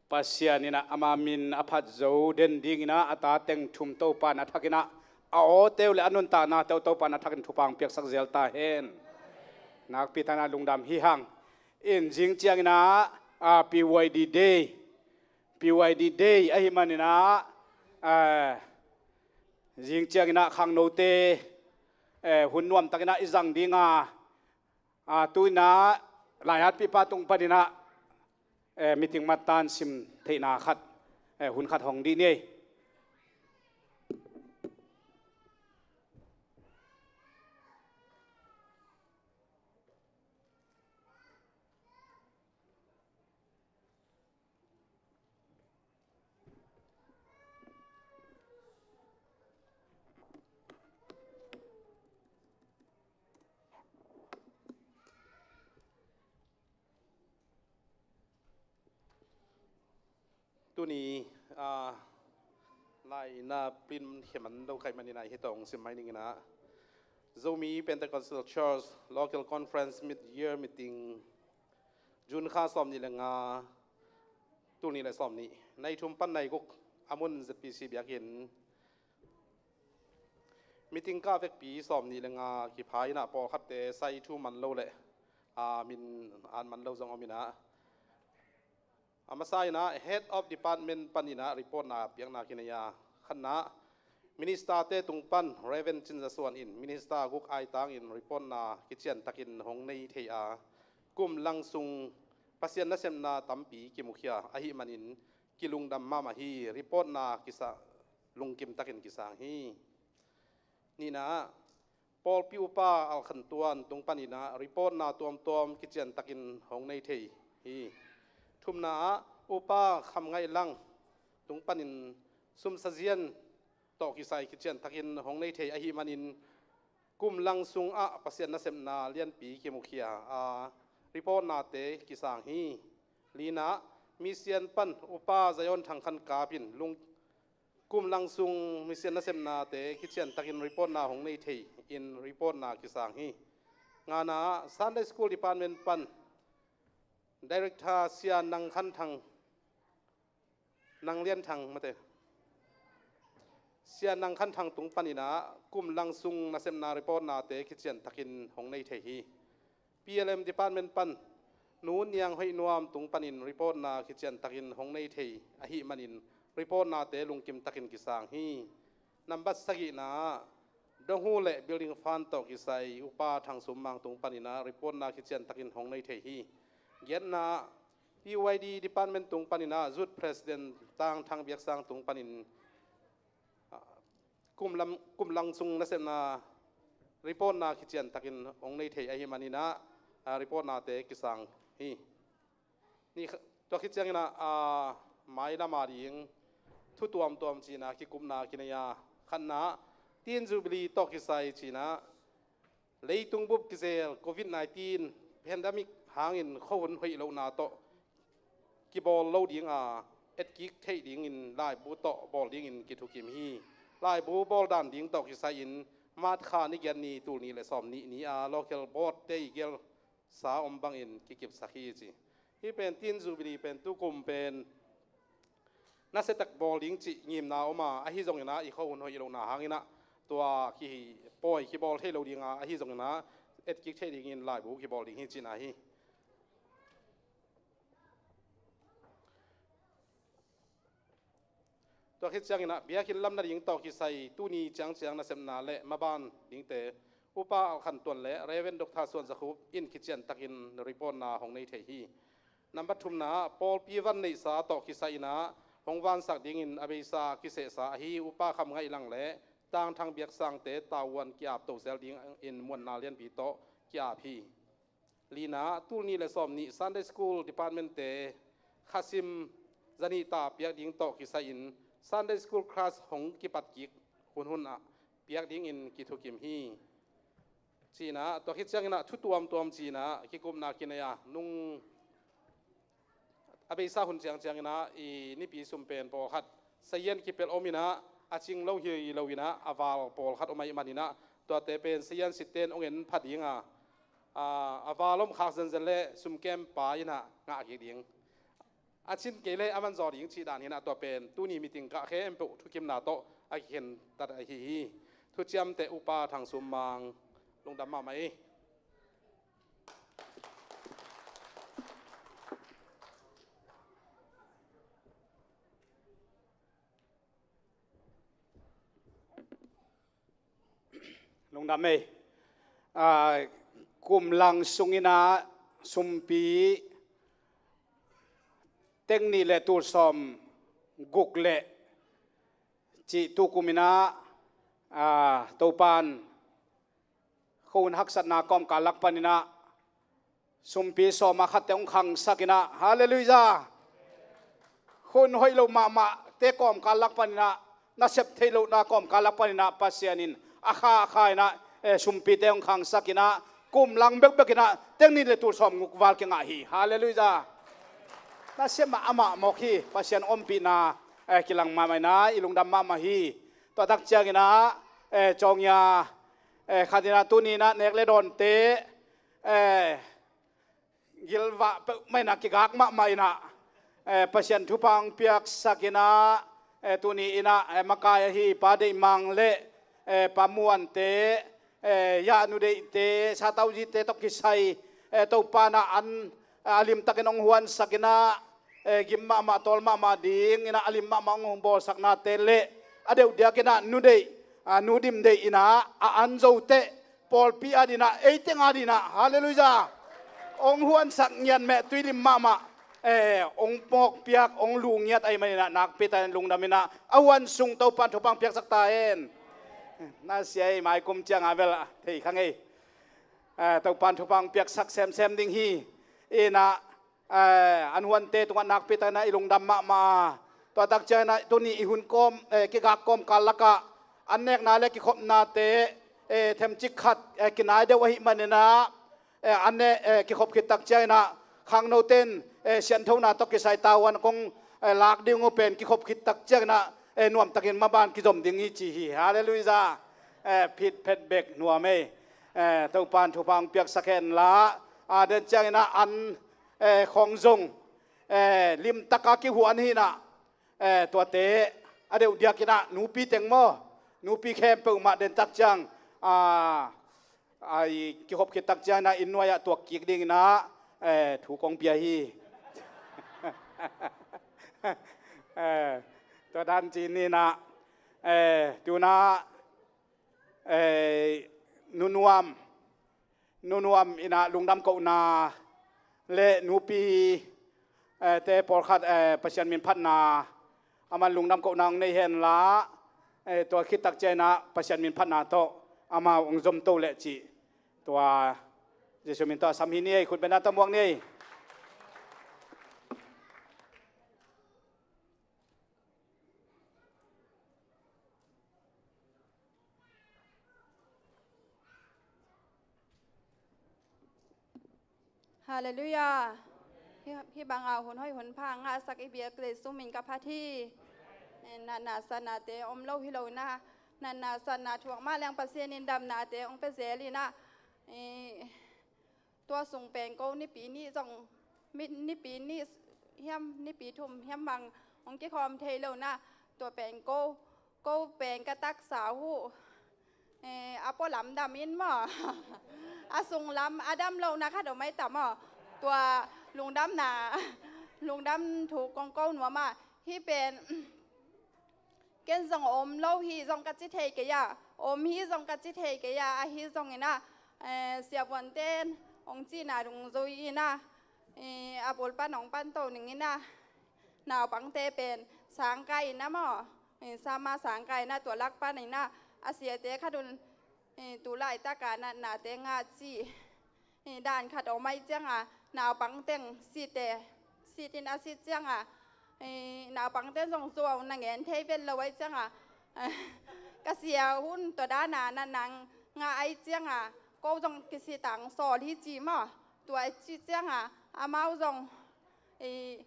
Pasian in ah ama min a phat zo den dingin ah a ta teng thum Topa in a thakin ah a awteu le a nuntaknateu Topa in a thakin thupha piaksak zel ta hen. Nakpi takin ah lungdam hi hang. In zing ciangin ah, ah, P Y D Day, P Y D Day ahih manin ah, ah, zing ciangin ah khangnote, eh, hun nuamtakin ah i zang ding a, ah, tu-in ah laihatpipa tung panin ah, eh, meeting mattan sim theihna khat, eh, hun khat hong dih ni ei. Tuni, ah, lai na print khia man lo ka hih manin ah hih tawh hong sim mai ning in ah, Zomi Pentecostal Church Local Conference Mid-Year Meeting, June kha sawmnih le nga, tul nih le sawmnih, nai thum pan nai guk, a mun Z P C biakinn. Meeting kah vekpi sawmnih le nga kipha in ah pawlkhatte sai thu man lo le, ah, min at man lo zong om in ah, a masa in ah Head of Department panin ah reportna piakna kinei a, khatna, Minister-te tung pan Reverend Cin Za Suan in Minister guk aitangin reportna kiciantakin hong nei thei a, kum lang sung Pasian nasepna tampi kimukhia ahih manin kilungdam mahmah hi. Reportna kisa, lungkim takin kisang hi. Nihna ah, pawlpi upa Al Khan Tuan tung panin ah reportna tuamtuam kiciantakin hong nei thei hi. Thumna ah, upa Kham Ngaih Lang tung panin sum sazian tawh kisai kiciantakin hong nei thei ahih manin kum lang sungah Pasian nasepna lianpi kimukhia a, reportnate kisang hi. Lina ah, Mission pan upa Zion Thang Khan Kap in lung kum lang sung Mission nasepnate kiciantakin reportna hong nei thei in reportna kisang hi. Ngana ah, Sunday School Department pan Director Sia Nang Khan Thang, Nang Lian Thang mate, Sia Nang Khan Thang tung panin ah kum lang sung nasepna reportnate kiciantakin hong nei thei hi. P L M Department pan Nu Niang Hoih Nuam tung panin reportna kiciantakin hong nei thei ahih manin reportnate lungkim takin kisang hi. Nambat sagihna ah, Dong Hu le Building Fund tawh kisai upa Thang Sum Mang tung panin ah reportna kiciantakin hong nei thei hi. Giatna ah, P Y D Department tung panin ah Youth President Tang Thang Biak Sang tung panin, ah, kum lam, kum lang sung nasepna reportna kiciantakin hong nei thei ahih manin ah, ah, reportnate kisang hi. Nih kha-, tua khit ciangin ah, ah, mailam a ding thu tuamtuam ci-in ah kikupna kinei a, khatna ah, Tin Jubilee tawh kisai ci-in ah, leitung bup kizel Covid nineteen pandemic hangin khuahun hoih lohna tawh kibawl lo ding a, etkik theih dingin laibu tawh bawl dingin kithukim hi. Laibu bawl dan ding tawh kisai-in March kha ni giat ni, tul nih le sawmnih ni a local board-te i gelsa om bangin kikipsak hi ci. Hih pen Tin Jubilee pen tukum pen nasia tak bawl ding cih ngimna om a, ahi zongin ah i khuahun hoih lohna hangin ah tua kipawi kibawl thei lo ding a, ahi zongin ah etkik theih dingin laibu kibawl ding hi cihna hi. Tua khit ciangin ah biakinn lam nading tawh kisai tuni ciangciang nasepna le maban dingte Upa Alkhan Tuan le Reverend Doctor Suan Za Khup in kician takin report na hong nei thei hi. Nambat thumna, pawlpi van neihsa tawh kisai inah hong vansak dingin a beisa kisehsa ahi Upa Kham Ngaih Lang le Tang Thang Biak Sangte tavuan ki-ap to zel dingin muanna lianpi tawh ki-ap hi. Lina, tul nih le sawm nih Sunday School Department-te khasim zanih ta piak ding tawh kisai-in Sunday School class hong kipat kik hunhun ah piak dingin kithukim hi. Cinah, tua khit cianginah thu tuamtuam cinah kikupna kinei a nung a beisa hun ciangcianginah i nipi sum pen pawlkhat sayan kipelh om inah a cing lo hi lo inah a val pawlkhat om ahih maninah tuate pen sayan sitten ong en pha dinga, a, a val om khak zenzen le sum kem pa inah ngah kik ding. A cin kei le a man zaw ding cih dan hinah tua pen tuni meeting kah khempeuh thukimna tawh a kikhen tat ahi hi. Thuciamte Upa Thang Sum Mang, lungdam mahmah ei. Lungdam ei. Ah, kum lang sunginah sumpi teng nih le tul sawm guk le cih tukuminah, ah, Topan khun haksatna kawmkal lak paninah sumpi sawm a khatte hong khangsak inah, halleluiah. Hun hoih lo mahmahte kawmkal lak paninah, nasep theih lohna kawmkal lak paninah Pasian in a kha a kha inah, eh, sumpite hong khangsak inah kum lang bekbek inah teng nih le tul sawm guk val kingah hi, halleluiah. Nasep mah amah mawk hi, Pasian ompihna, eh, kilang mahmah inah i lungdam mahmah hi. Tua tak cianginah, eh, cawngia, eh, khat inah tuni inah nek le dawnte, eh, gilvah peuhmah inah kigak mahmah inah, eh, Pasian thupha hong piaksak inah, eh, tuni inah, eh, makai ahi Pa Deih Mang le, eh, Pa Muante, eh, Yah Nu Deihte, Sa Tau Zite tawh kisai, eh, Topa inah an, eh, a limtakin hong huansak inah, eh, gim mahmah tawl mahmah ding inah a lim mahmah hong bawlsaknate le a deuh diakinah Nu Deih, ah, Nu Dim Deih inah a an zote pawlpi a dinah, ei teng a dinah, halleluiah. Hong huansak ngiat meh tuilim mahmah, eh, hong pawkpiak, hong lu ngiat ahih maninah nakpi takin lungdam inah a huan sung Topan thupha hong piaksak ta hen. Na sia ei, mai kum cianga bel thei kha ngei. Eh, Topan thupha hong piaksak semsem ding hi. Inah, eh, an huante tungah nakpi takinah i lungdam mahmah a, tua tak cianginah tuni i hun kawm, eh, kigak kawmkal lakah an nekna le kikhopnate, eh, themcik khat, eh, kinai deuh ahih maninah, eh, an ne, eh, kikhop khit tak cianginah khangnote in, eh, sianthona tawh kisai tavuan kong, eh, lak ding uh pen kikhop khit tak cianginah, eh, nuamtakin maban kizom ding hi ci hi, halleluiah. Eh, phit phet bek nuam ei. Eh, Topan thupha hong piaksak henla, ah, den cianginah an, eh, khawng zong, eh, limtaka kihuan hinah, eh, tuate a deuh diakinah nupi teng maw, nupi khempeuh mah den tak ciang, ah, a i kihop khit tak cianginah inn nuai-ah tuak kik dinginah, eh, thu kong pia hi. Eh, tua dan ci ninah, eh, tunah, eh, nunuam, nunuam inah lungdam kohna le nupi, eh, te pawlkhat, eh, Pasian min phatna, aman lungdam kohna hong nei henla, eh, tua khit tak cianginah Pasian min phatna tawh amau hong zomto leh cih tua Jesuh min tawh a sam hi ni ei, khut bengna tawh muak ni ei. Halleluiah. Hih, hih banga hun hoih hun pha ngahsak i biak Jesuh min ka phat hi. Eh, natna satnate om lo hi lo inah, natna satna thuak mah leng Pasian in damnate hong pia zel inah, eh, tua sung pen ko nipi nih zong, mi, nipi nih hiam, nipi thum hiam bang hong kikhawm thei lo inah, tua pen ko, ko pen ka taksa uh, eh, a pualam dam in maw? A sunglam a dam lohna khat om ai ta maw? Tua lungdamna, lungdam thu kong ko nuam a, hih pen ken zong om lo hi zong ka ci thei kei a, om hi zong ka ci thei kei a, ahi zongin ah, eh, siavuanten hong cihna dungzui in ah, eh, a bul pan hong pan to ning in ah, naupangte pen sangkai in ah maw, eh, sama sangkai in ah, tua lak pan in ah, a siate khat un, eh, tu laitak a natnate ngah ci, eh, dan khat om ahih ciang a, naupang teng site, sitin a sit ciang a, eh, naupang ten zong zuau na ngen thei vet lo ahih ciang a, eh, ka sia hun tua dan a natna ngah ahih ciang a, ko zong kisit tang sawl hi ci maw, tua ci ciang a, amau zong, eh,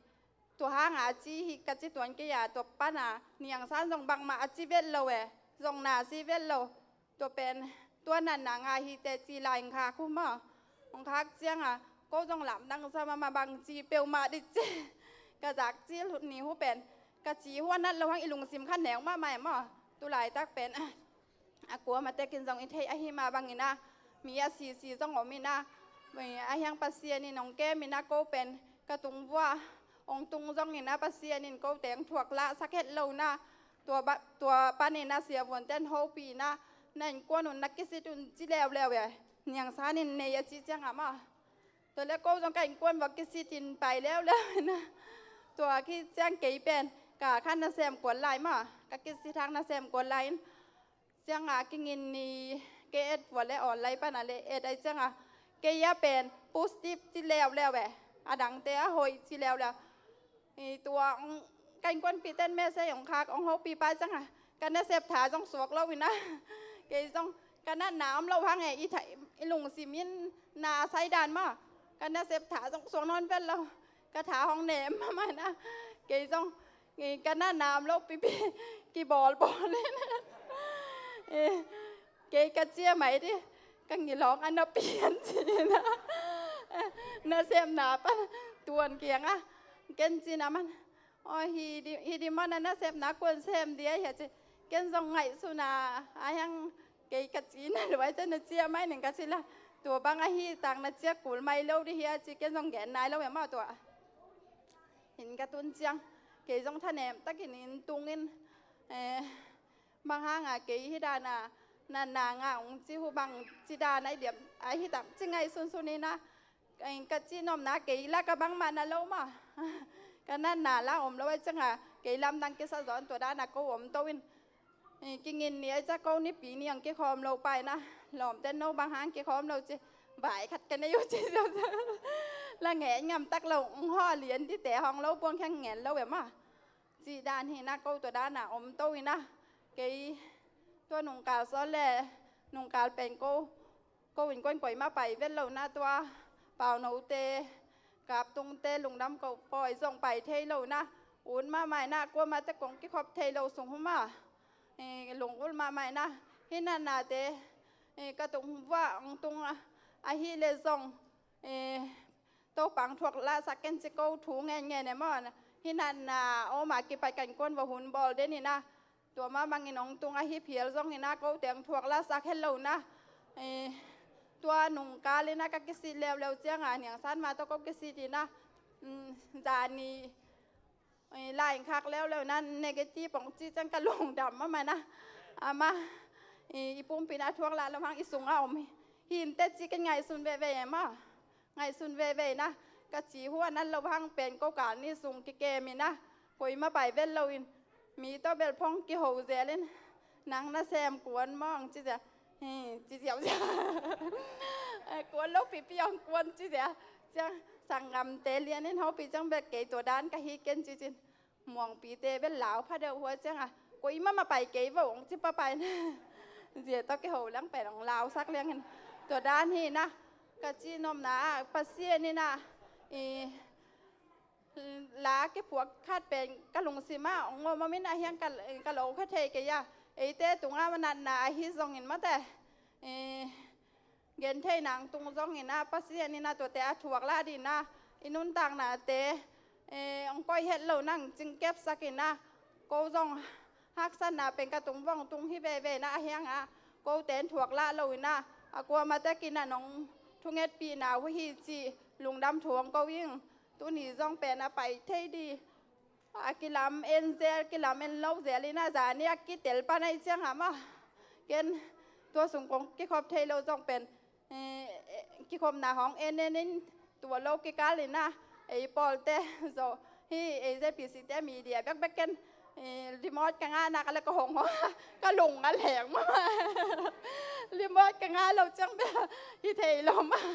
tua hang a ci hi ka ci tuan kei a, tua pan a Niang San zong bangmah a ci vet lo e, zong na ci vet lo. Tua pen, tua natna ngah hi teh ci lai hong khak uh maw. Hong khak ciang a, ko zong lamdang sa mahmah, bang ci peuhmah dih ci. Ka zak cil ni uh pen, ka ci uh a nat lo hang i lungsim kha neu mahmah e maw. Tu laitak pen, a kuamah tek in zong i theih ahih mah bangin ah, mi a sisi zong om in ah, a hiang Pasian in hong kem in ah, ko pen ka tung vuah hong tung zongin ah, Pasian in ko teng thuak lahsak het lo in ah, tua ba, tua pan in ah siavuanten hopih in ah, na innkuan un na kisit un ci leuleu e, Niang San in nei a cih ciang a maw. Tua leh ko zong ka innkuan vuah kisitin pai leuleu in ah, tua khit ciang kei pen ka khan nasem kuan lai maw, ka kisit hang nasem kuan lai in, ciang a kingin ni, kei et vuah leh online pan a leh et ahih ciang a, kei a pen positive ci leuleu e, a dangte a hoih ci leuleu. I tua hong, ka innkuanpihten message hong khak, hong hopih pah ciang a, ka nasep tha zong suak lo in ah, kei zong ka natna om lo hang e, i tha, i lungsim in na sai dan maw, ka nasep tha zong suak nawn vet lo, ka tha hong nem mahmah in ah, kei zong, eh, ka natna om lo pipi kibawlbawl in ah, eh, kei ka ciah mai dih, ka ngilawng a na pian ci in ah, eh, nasepna pan tuan kiang a, ken ci in ah, aman, aw, hi dih, hi dih maw, na nasepna kuan sem dih a hia ci, ken zong ngaihsun a, a hiang kei ka ci na luai ciang na ciah mai ning ka ci la, tua bang ahi tak na ciah kul mai lo dih hia ci, ken zong gen nai lo e maw tua. Inn ka tun ciang, kei zong thanem takin inn tung in, eh, bang hang a kei hih dan a natna ngah ung ci uh, bang ci dan a i diam a hi tam ci ngaihsunsun in ah, ka, ka cih nopna kei la ka bangmah na lo maw. Ka natna la om lo ahih ciang a, kei lamdang kisa zaw in tua dan a ko om to in, eh, kingin ni ahih ciang ko Nipi ni hong kikhawm lo pah in ah, lawmten no bang hang kikhawm lo ci, vai khat ka nei uh ci zaw. La ngen ngam tak lo, hong hawh lian dihte hong lo puang kheng ngen lo e maw. Cih dan hi in ah, ko tua dan a om to in ah, kei tua nungkal sawt leh nungkal pen ko, ko innkuan koimah pai vet lo in ah, tua Paunote, Kaptungte, Lungdam Ko Pawi zong pai thei lo in ah, ut mahmah in ah, kuamah tek kong kikhop thei lo sung hum a, eh, lungul mahmah in ah, hih natnate, eh, ka tung vuah hong tung a, ahih leh zong, eh, Topa hong thuak lahsak ken ci ko thu ngen ngen e maw. Hih natna om a kipat ka innkuan vuah hun bawl den in ah, tua mah bangin hong tung ahi phial zongin ah, ko teng thuak lahsak het lo in ah, eh, tua nungkal in ah ka kisit leuleu ciang a, Niang San mah tawh ko kisit in ah, mm, zani, eh, lai khak leuleu in ah negative hong ci ciang ka lungdam mahmah in ah, amah, eh, i pumpi in ah thuak lah lo hang i sung a om hi, hi inteh ci ken ngaihsun veve e maw. Ngaihsun veve in ah, ka ci uh a nat lo hang pen ko kal ni sung kikem in ah, koimah pai vet lo in, mi tawh bel phong kiho zel in, nang nasem kuan maw hong ci zel. Hi, ci ziauziau. Eh, kuan lo pipi hong kuan ci zel. Ciang sanggamte lian in hopih ciang bel kei tua dan ka hi ken ci cin. Muangpite bel lau pha deuh uh a ciang a, koimah mah pai kei vo hong ci pahpah in. Zia tawh kiho leng pen hong lausak liang in. Tua dan hi in ah, ka cih nopna ah, Pasian in ah, i, la kiphuak khat pen ka lungsim ah hong om om in ah, hiang ka, ka lo kha thei kei a. Eite tungah natna ahi zongin mate, i, gentheihna hong tung zongin ah, Pasian in ah tuate a thuak lah dih in ah, i nuntaknate, eh, hong koih het lo in ah, hong cingkepsak in ah, ko zong haksatna pen ka tung vuah hong tung hi veve in ah, ahi hang ah, kote in thuak lah lo in ah, a kuamah tek in ah nong thungetpihna uh hi cih lungdam thu hong ko ing. Tuni zong pen a pai thei dih, a kilamen zel, kilamen lo zel in ah, zani a kitel pan ahih ciang a maw, Ken tua sung kong kikhop thei lo zong pen, eh, eh, kikhopna hong en en in tua lo kikal in ah, ei pawlte zo hi, ei ZPC te media bekbek ken, eh, remote ka ngahna ka le ka hong hong, ka lung a leng mah. Remote ka ngah lo ciang bel hi thei lo mah.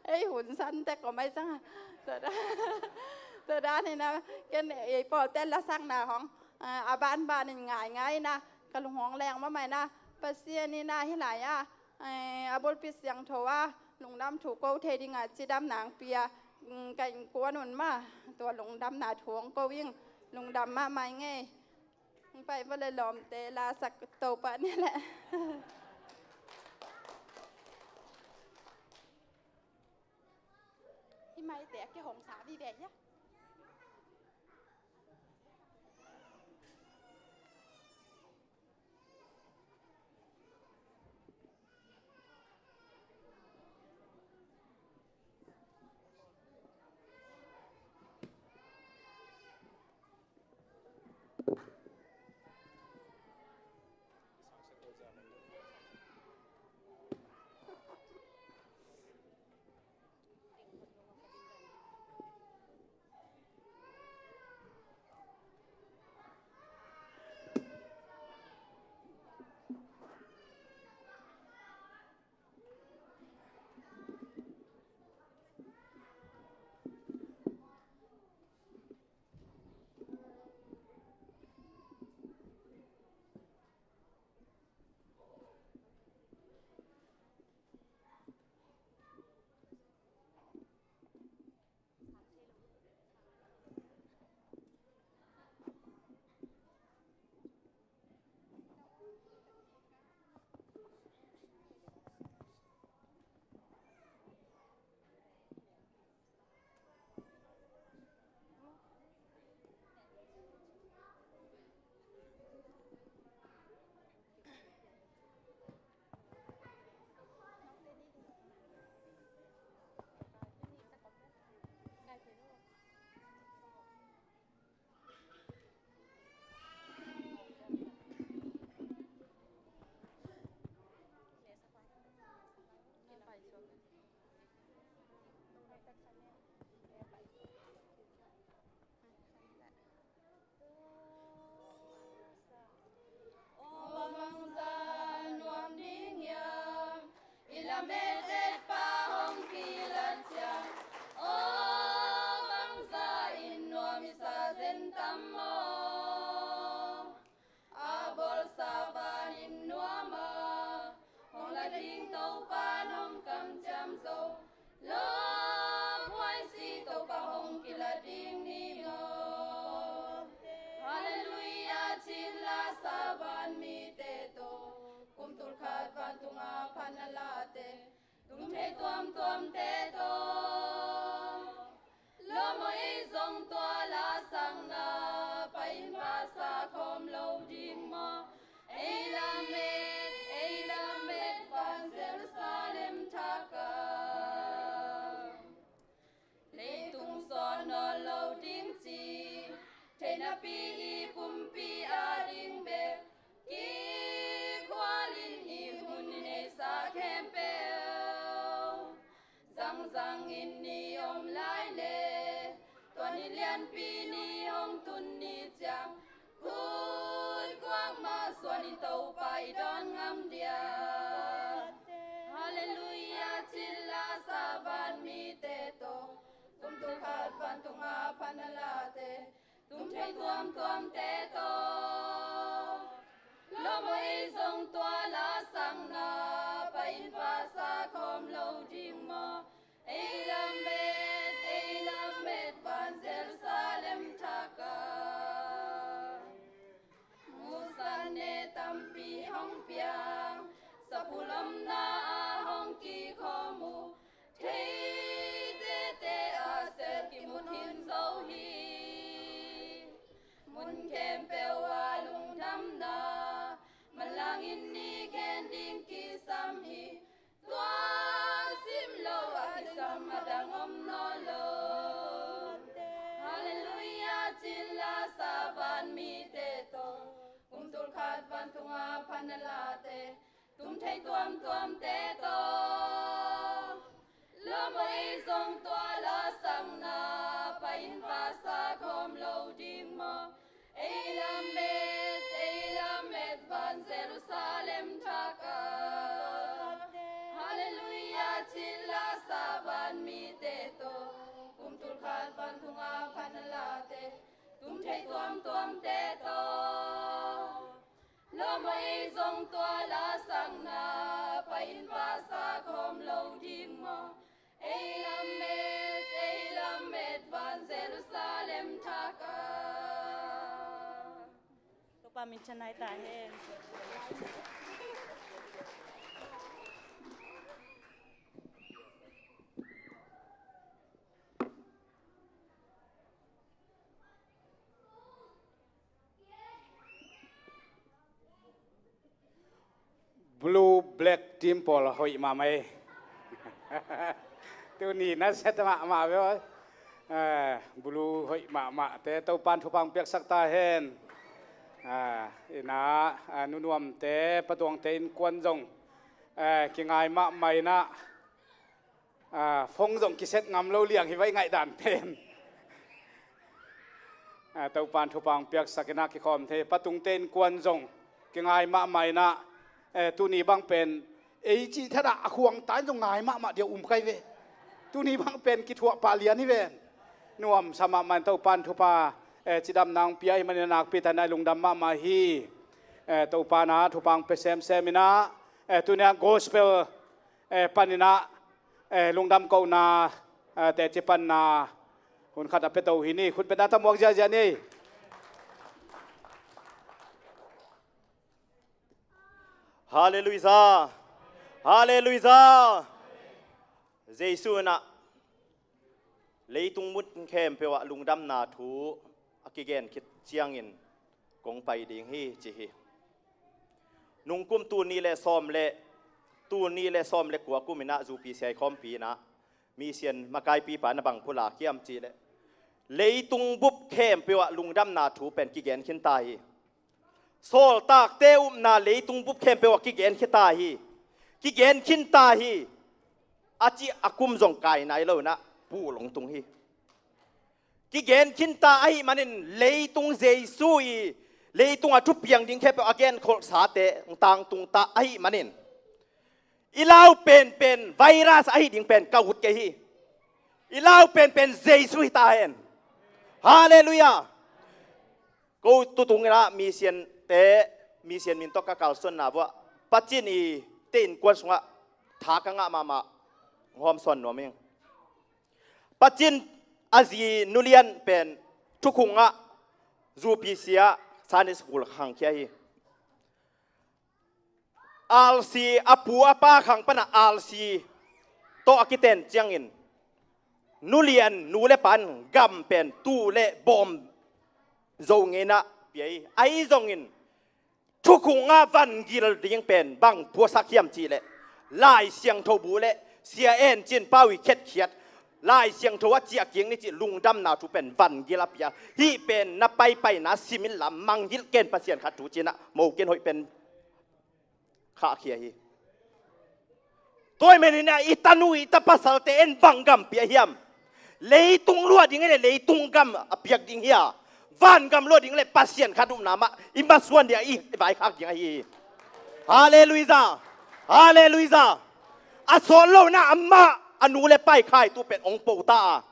Ei hun san tek ko mai ciang a. Tua dan, tua dan in ah ken ei pawlte lasakna hong, eh, a banban in ngai ngai in ah ka lung hong leng mahmah in ah, Pasian in ah hih lai ah, eh, a bulpi siangtho ah lungdam thu ko thei ding a cidam nangpi ah, mm, ka innkuan un mah tua lungdamna thu hong ko ing. Lungdam mahmah ing ei. Hong pai vua le lawmte, lasak Topa ni leh. Hih maite a kihong sa vive hia. Aw bangzah nuam ding hiam, i lamet etpa hong kilat ciang. Aw bangzah in nuam i sa zen tam maw. A bawlsa van in nuam a, hong la ding Topa nong kamciam zo. Lawmhuai si Topa hong kila ding ni maw. Halleluiah cih la sa vanmite tawh, kum tul khat vantunga phan a late, tum thei tuamtuamte tawh. Lawm aw, ei zong tua lasakna pai in pha sa khawm lo ding maw. Ei lamet, ei lamet van Jerusalem thak ah, leitung sawn nawn lo ding ci. Thei napi i pumpi a ding bek kikhual in i hun i neihsa khempeuh zangzang in i om lai leh, tua ni lianpi ni hong tun ni ciang, khut kuang mah suan in Topa i dawn ngam dia. Halleluiah cih la sa vanmite tawh, kum tul khat vantunga phan a late, tum thei tuamtuamte tawh. Lawm aw, ei zong tua lasakna pai in pha sa khawm lo ding maw. Ei lamet, ei lamet van Jerusalem thak ah, musan ne tampi hong piang, saphulomna ah hong kikhawm uh, thei tete ah sel kimut hi zo hi. Mun khempeuh ah lungdamna manlangin i khen ding kisam hi. Tua sim lo a kisam a dang om nawn lo. Halleluiah cih la sa vanmite tawh, kum tul khat vantunga phan na late, tum thei tuamtuamte tawh. Lawm ei zong tua lasakna pahin vasa khawm lo ding maw? Ei lamet, ei lamet van Jerusalem thak ah. Halleluiah cih lasa van mite tawh, kum tul khat vantung a phan na late, tum thei tuamtuamte tawh. Lawm ei zong tua lasakna pahin vasa khawm lo ding maw? Ei lamet, ei lamet van Jerusalem thak ah. Topa min thang nai ta hen. Blue Black Team pawl hoih mahmah ei. Tuni na set mahmah ve aw. Eh, Blue hoih mahmah te Topan thupha piaksak ta hen. Ah, ina, ah, nunuamte, patuangte innkuan zong, eh, kingai mahmah ina. Ah, phone zong kiset ngam lo liang hi vai ngaihdan pen. Ah, Topan thupha piaksak ina kikhawm thei, patungte innkuan zong kingai mahmah ina, eh, tuni bang pen ei cih thadah a khuang tain zong ngai mahmah dia um kai ve. Tuni bang pen kithuah pah lian hi ven. Nuamsa mahmah in Topan thupha, eh, cidamna hong pia hi manin a nakpi taina lungdam mahmah hi. Eh, Topan a thupha hong pia semsem ina, eh, tunia gospel eh, panin ah, eh, lungdam kohna, eh, teci panna hun khat a pia to hi ni. Khut beng ta, thamuak ziahziah ni. Halleluiah. Halleluiah. Jesu in ah leitung mun khempeuh ah lungdamna thu a kigen khit ciangin kong pai ding hi, ci hi. Nungkum tul nih le sawm le, tul nih le sawm le kua kum in ah zupi siai khawmpi in ah, mission makaipipa na bang pulak hiam cih leh, leitung bup khempeuh ah lungdamna thu pen kigen khin ta hi. Sawltakte upna leitung bup khempeuh ah kigen khin ta hi. Kigen khin ta hi. A cih a kum zong kai nai lo in ah pul hong tung hi. Kigen khin ta ahih manin leitung Jesu i leitung a thupiang ding khempeuh a genkholhsate hong tangtung ta ahih manin, i lau penpen virus ahi ding pen ka ut kei hi. I lau penpen Jesu hi ta hen. Halleluiah. Ko tutung in ah mission te, mission min tawh ka kalsuanna vuah, Pa Cin i te innkuan sungah tha ka ngah mahmah, hong hawmsawn nuam ing. Pa Cin a zi Nu Lian pen Thukhung ah zupi sia, Sunday school khangkhia hi. Alsi, a pu a pa khang pana alsi tawh a kiten ciangin, Nu Lian nu le pa in gam pen tu le bawm zo ngeina pia hi. Ahi zongin Thukhung ah vangil ding pen bang puasak hiam cih leh, Lai Siangtho bu le Sia En Cin Pau i khetkhiat Lai Siangtho a ciah kik ni cih lungdamna thu pen vangil a pia. Hih pen na paipaina sim inla mangngilh ken Pasian khat thu ci-in ah mo ken hoih pen khahkhia hi. Tua ahih manin ah i tanu i tapasalte en bang gam pia hiam? Leitung lua ding hi leh leitung gam a piak ding hi a, vangam lua ding leh Pasian khat upna mah i masuan ding a, i vaikhak ding ahi hi. Halleluiah. Halleluiah. A sawt lo in ah amah a nu le pa i khaitu pen hong po ta a,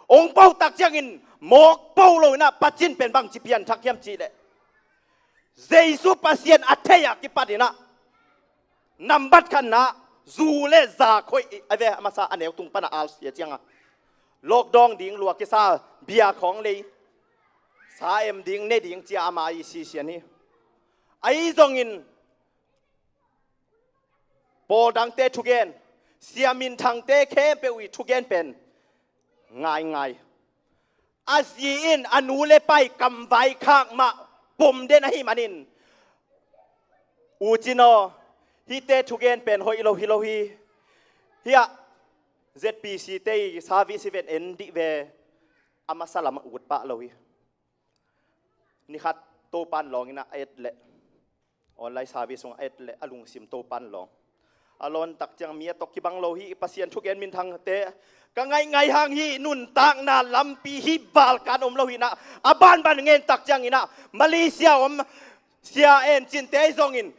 hong po tak ciangin mawk po lo in ah Pa Cin pen bangci pianthak hiam cih leh, Jesu Pasian a thei a kipat in ah, nambat khatna, zu le za khoih a ve, a masa a neu tung pana alsi a ciang a, lockdown ding lua kisa, bia khawng lei, sa em ding ne ding ci-a ama i sisian hi. Ahi zongin pawl dangte thugen, sia minthangte khempeuh i thugen pen ngaingai. A zi in a nu le pa i kamvaikhak mah pom den ahih manin, U Cin aw, hihte thugen pen hoih lo hi lo hi. Hiah Z P C te i service event en dih ve, a masa lam a ut pah lo hi. Ni khat Topan lawng in ah a et leh Online service sung a et le a lungsim Topan lawng. A lawn tak ciang mi a tawh kibang lo hi. Pasian thugen minthangte ka ngaih ngaih hang hi. Nuntakna lampi hi balkan om lo hi na. A banban ngen tak ciang ina Malaysia om Sia En Cin te zongin,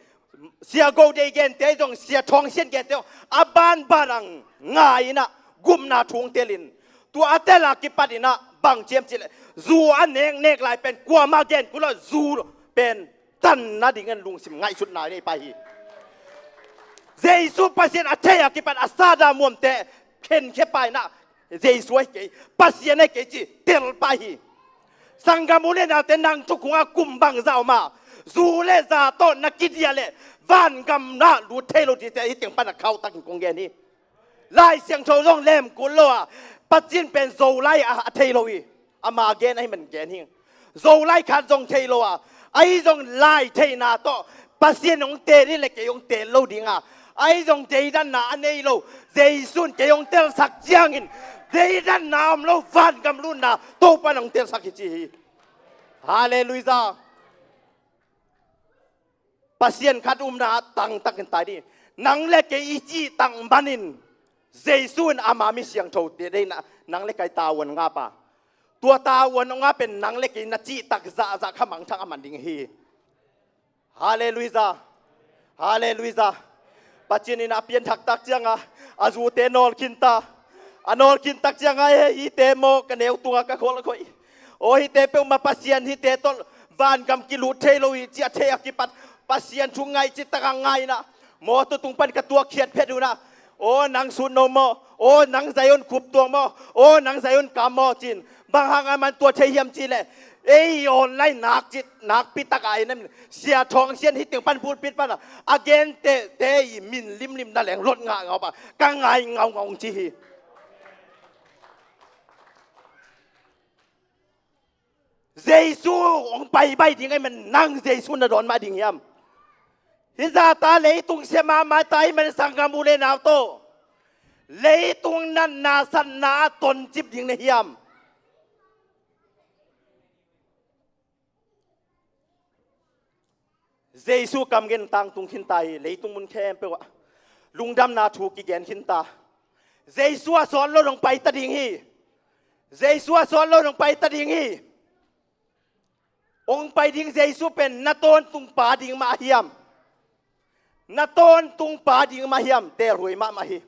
Sia Go Dei Gen te zong, Sia Thawng Sian Gen te zong a banban ang ngai ina gupna thung telin tua a tela kipat ina bang ciam cileh zu a nek nek lai pen kuama gen kula zu pen tan na dingin lungsim ngaihsutna nei pai hi. Jesu Pasian a thei a kipat a sada muamte khenkhia pai na Jesu ai kei, Pasian ai kei ci tel pai hi. Sanggam u le naute nang thukhunga kum bangza oma zu le za tawh na kidia le vangam na lut thei lo tite hi teng pana khau takin kong gen hi. Lai Siangtho zong lem kul lo a Pasian pen Zolai a thei lo hi. Ama gen ahi man gen hi. Zolai khat zong thei lo a ahi zong lai theina tawh Pasian hong tel in le kei hong tel lo dinga ahi zong deidanna a nei lo Jesu'n kei hong telsak ciangin deidanna om lo vangam lutna Topan hong telsak hi ci hi. Halleluiah. Pasian khat umna tangtakin tai ding. Nang le kei i cih tang manin Jesu in ama mi siangthote deina nang le kei tavuan ngapa. Tua tavuan ngapa pen nang le kei na cih tak zahzah kha mangthang a man ding hi. Halleluiah. Halleluiah. Pasian in a pianthak tak cianga a zute nawlkhin ta. A nawlkhin tak cianga he hite maw ka neu tunga ka kholh khoi. Aw hite peuhmah Pasian hite tawh vangam kilut thei lo hi cia thei a kipat Pasian thu ngaih ci taka ngaina. Mawtaw tung pan ka tuakkhiat phet una. Aw nang sut no maw? Aw nang Zion khup tuang maw? Aw nang Zion kam maw cin. Bang hang a man tua thei hiam ci le ei online nak cit nakpi taka ai nam Sia Thawng Sian hi teng pan pulpit pana a gen te te i min limlim na leng lot ngah ngau pa ka ngai ngau ngau ci hi. Jesu hong paibai ding ai man nang Jesu na dawn mah ding hiam? Hi zata leitung sia mahmah ta hi man sanggam u le nau tawh leitung natna satna a toncip ding na hiam? Jesu kamgen tangtung khinta hi. Leitung mun khempeuh ah lungdamna thu kigen khinta. Jesu a sawt lo dong paita ding hi. Jesu a sawt lo dong paita ding hi. Ong pai ding Jesu pen na tawntung pa ding mah hiam? Na tawntung pa ding mah hiam? Telhuai mahmah hi.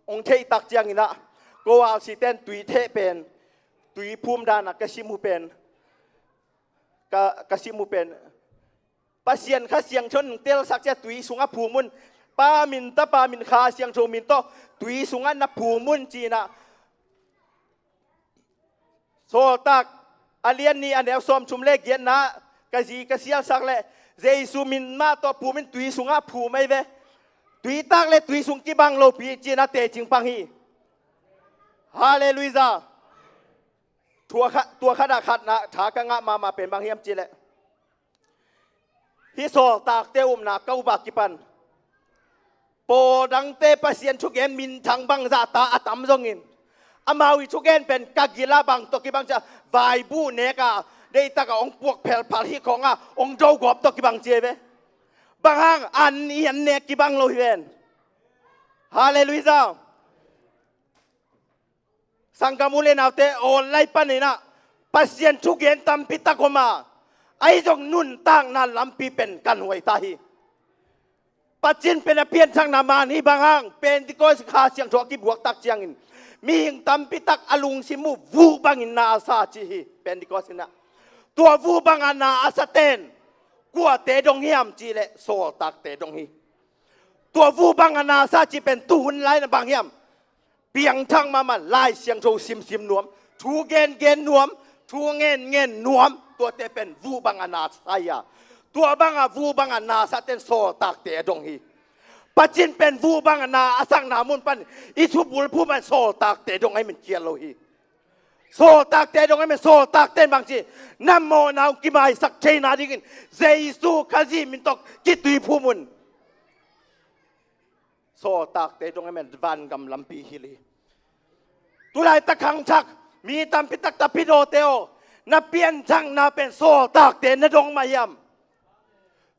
Ong theih tak cianginah ko alsiten tui theh pen tui phum danah ka sim uh pen ka, ka sim uh pen Pasian Kha Siangtho in telsak cia tui sungah phum un. Pa min, Tapa min, Kha Siangtho min tawh tui sungah na phum un cinah Sawltak a lian ni a neu sawmthum le giatna ka zi ka sialsak le Jesu min mah tawh phum in tui sungah phum ei ve. Tui tak le tui sung kibang lopi cinah tecing pang hi. Halleluiah. Tua khat, tua khatah khatna tha ka ngah mahmah pen bang hiam cileh hih sawltakte upna ka upa kipan pawldangte Pasian thugen minthang bangzahta a tam zongin amau i thugen pen ka gila bang tawh kibang cia vaibuh neka deihtaka ong puak phelphal hih khawnga ong dogawp tawh kibang cia ve. Bang hang an i an nek kibang lo hi ven. Halleluiah. Sanggam u le naute online paninah Pasian thugen tampi tak om a ahi zong nuntakna lampi pen kan huai ta hi. Pasian pen a pianthakna man hi bang hang Pentecost Kha Siangtho a kibuak tak ciangin mihing tampi tak a lungsim uh vuh bangin na a sa ci hi. Pentecost inah tua vuh banga na a sa ten kuate dong hiam cileh sawltakte dong hi. Tua vuh banga na a sa ci pen tuhun laina bang hiam? Piangthak mahmah Lai Siangtho simsim nuam, thu gengen nuam, thu ngengen nuam, tuate pen vuh banga na sa hi a. Tua banga vuh banga na sa ten sawltakte a dong hi. Pasian pen vuh banga na a sakna mun pan i thubul phum pan sawltakte dong ahi man kial lo hi. Sawltakte dong ahi man sawltakte in bangci na mawhna ong kimaisak theina dingin Jesu Khazih min tawh kitui phum un. Sawltakte dong ahi man vangam lampi hil hi. Tulaitak khangthak mi tampi tak tapidawte aw na pianthakna pen sawltakte na dong mah hiam?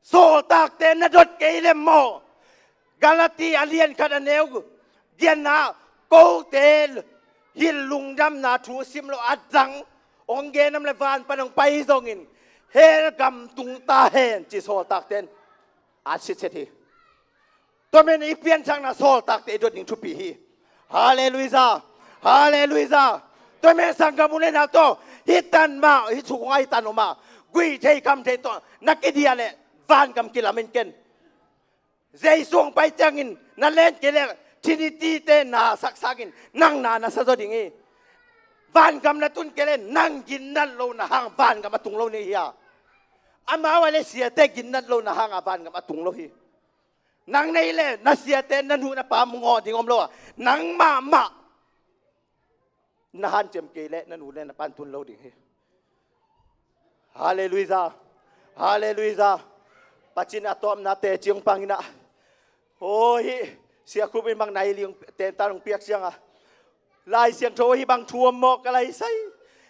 Sawltakte na dot kei leh maw? Galati a lian khat a neu giatna, kote hih lungdamna thu sim lo a dang hong gen om leh van pan hong pai zongin hell gam tung ta hen ci sawltakte in a sitset hi. Tua manin i pianthakna sawltakte i dot ding thupi hi. Halleluiah. Halleluiah. Tua manin sanggam u le nau tawh hih tan mah, hih thu kong a hih tan om a, gui thei kham thei tawh na kidiah leh vangam kilamen ken. Jesu hong pai ciangin na len kei leh Trinity-te na saksakin nang na na sa zaw ding hi. Vangam na tun kei leh nang ginnat lo na hang vangam a tung lo na hi a, amau a leh siate ginnat lo na hang a vangam a tung lo hi. Nang na hih leh na siate na nu na pa mawng ding om lo a, nang mahmah na hanciam kei leh na nu le na pa in tun lo ding hi. Halleluiah. Halleluiah. Pasian a tawpna teci hong pang in ah, aw, hih Sia Khup in bang nai li hong tentan hong piak ciang a, Lai Siangtho hih bang thu om maw ka lai sai.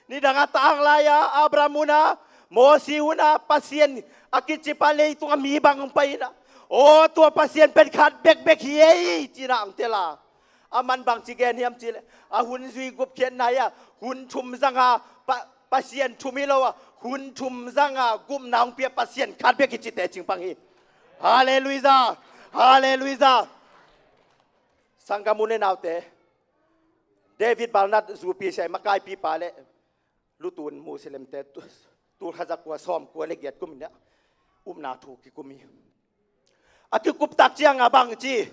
Nidang a tanglai-a Abraham hun a, Mosi hun a Pasian a kicipa leitung a mi bang hong pai in ah, aw, tua Pasian pen khat bekbek hi ei ci-in ah hong tel a, aman bangci gen hiam cih leh a hun zui gupkhiatna hi a, hun thum zang a Pa- Pasian thum hi lo a, hun thum zang a gupna hong pia Pasian khat bek hi ci teci hong pang hi. Halleluiah. Halleluiah. Sanggam u le naute, David Balnat zupi sia i makaipipa le lutun Muslimte tu- tul khat za kua sawm kua le giat kum in ah upna thu kikum hi. A kikup tak ciang a bangci,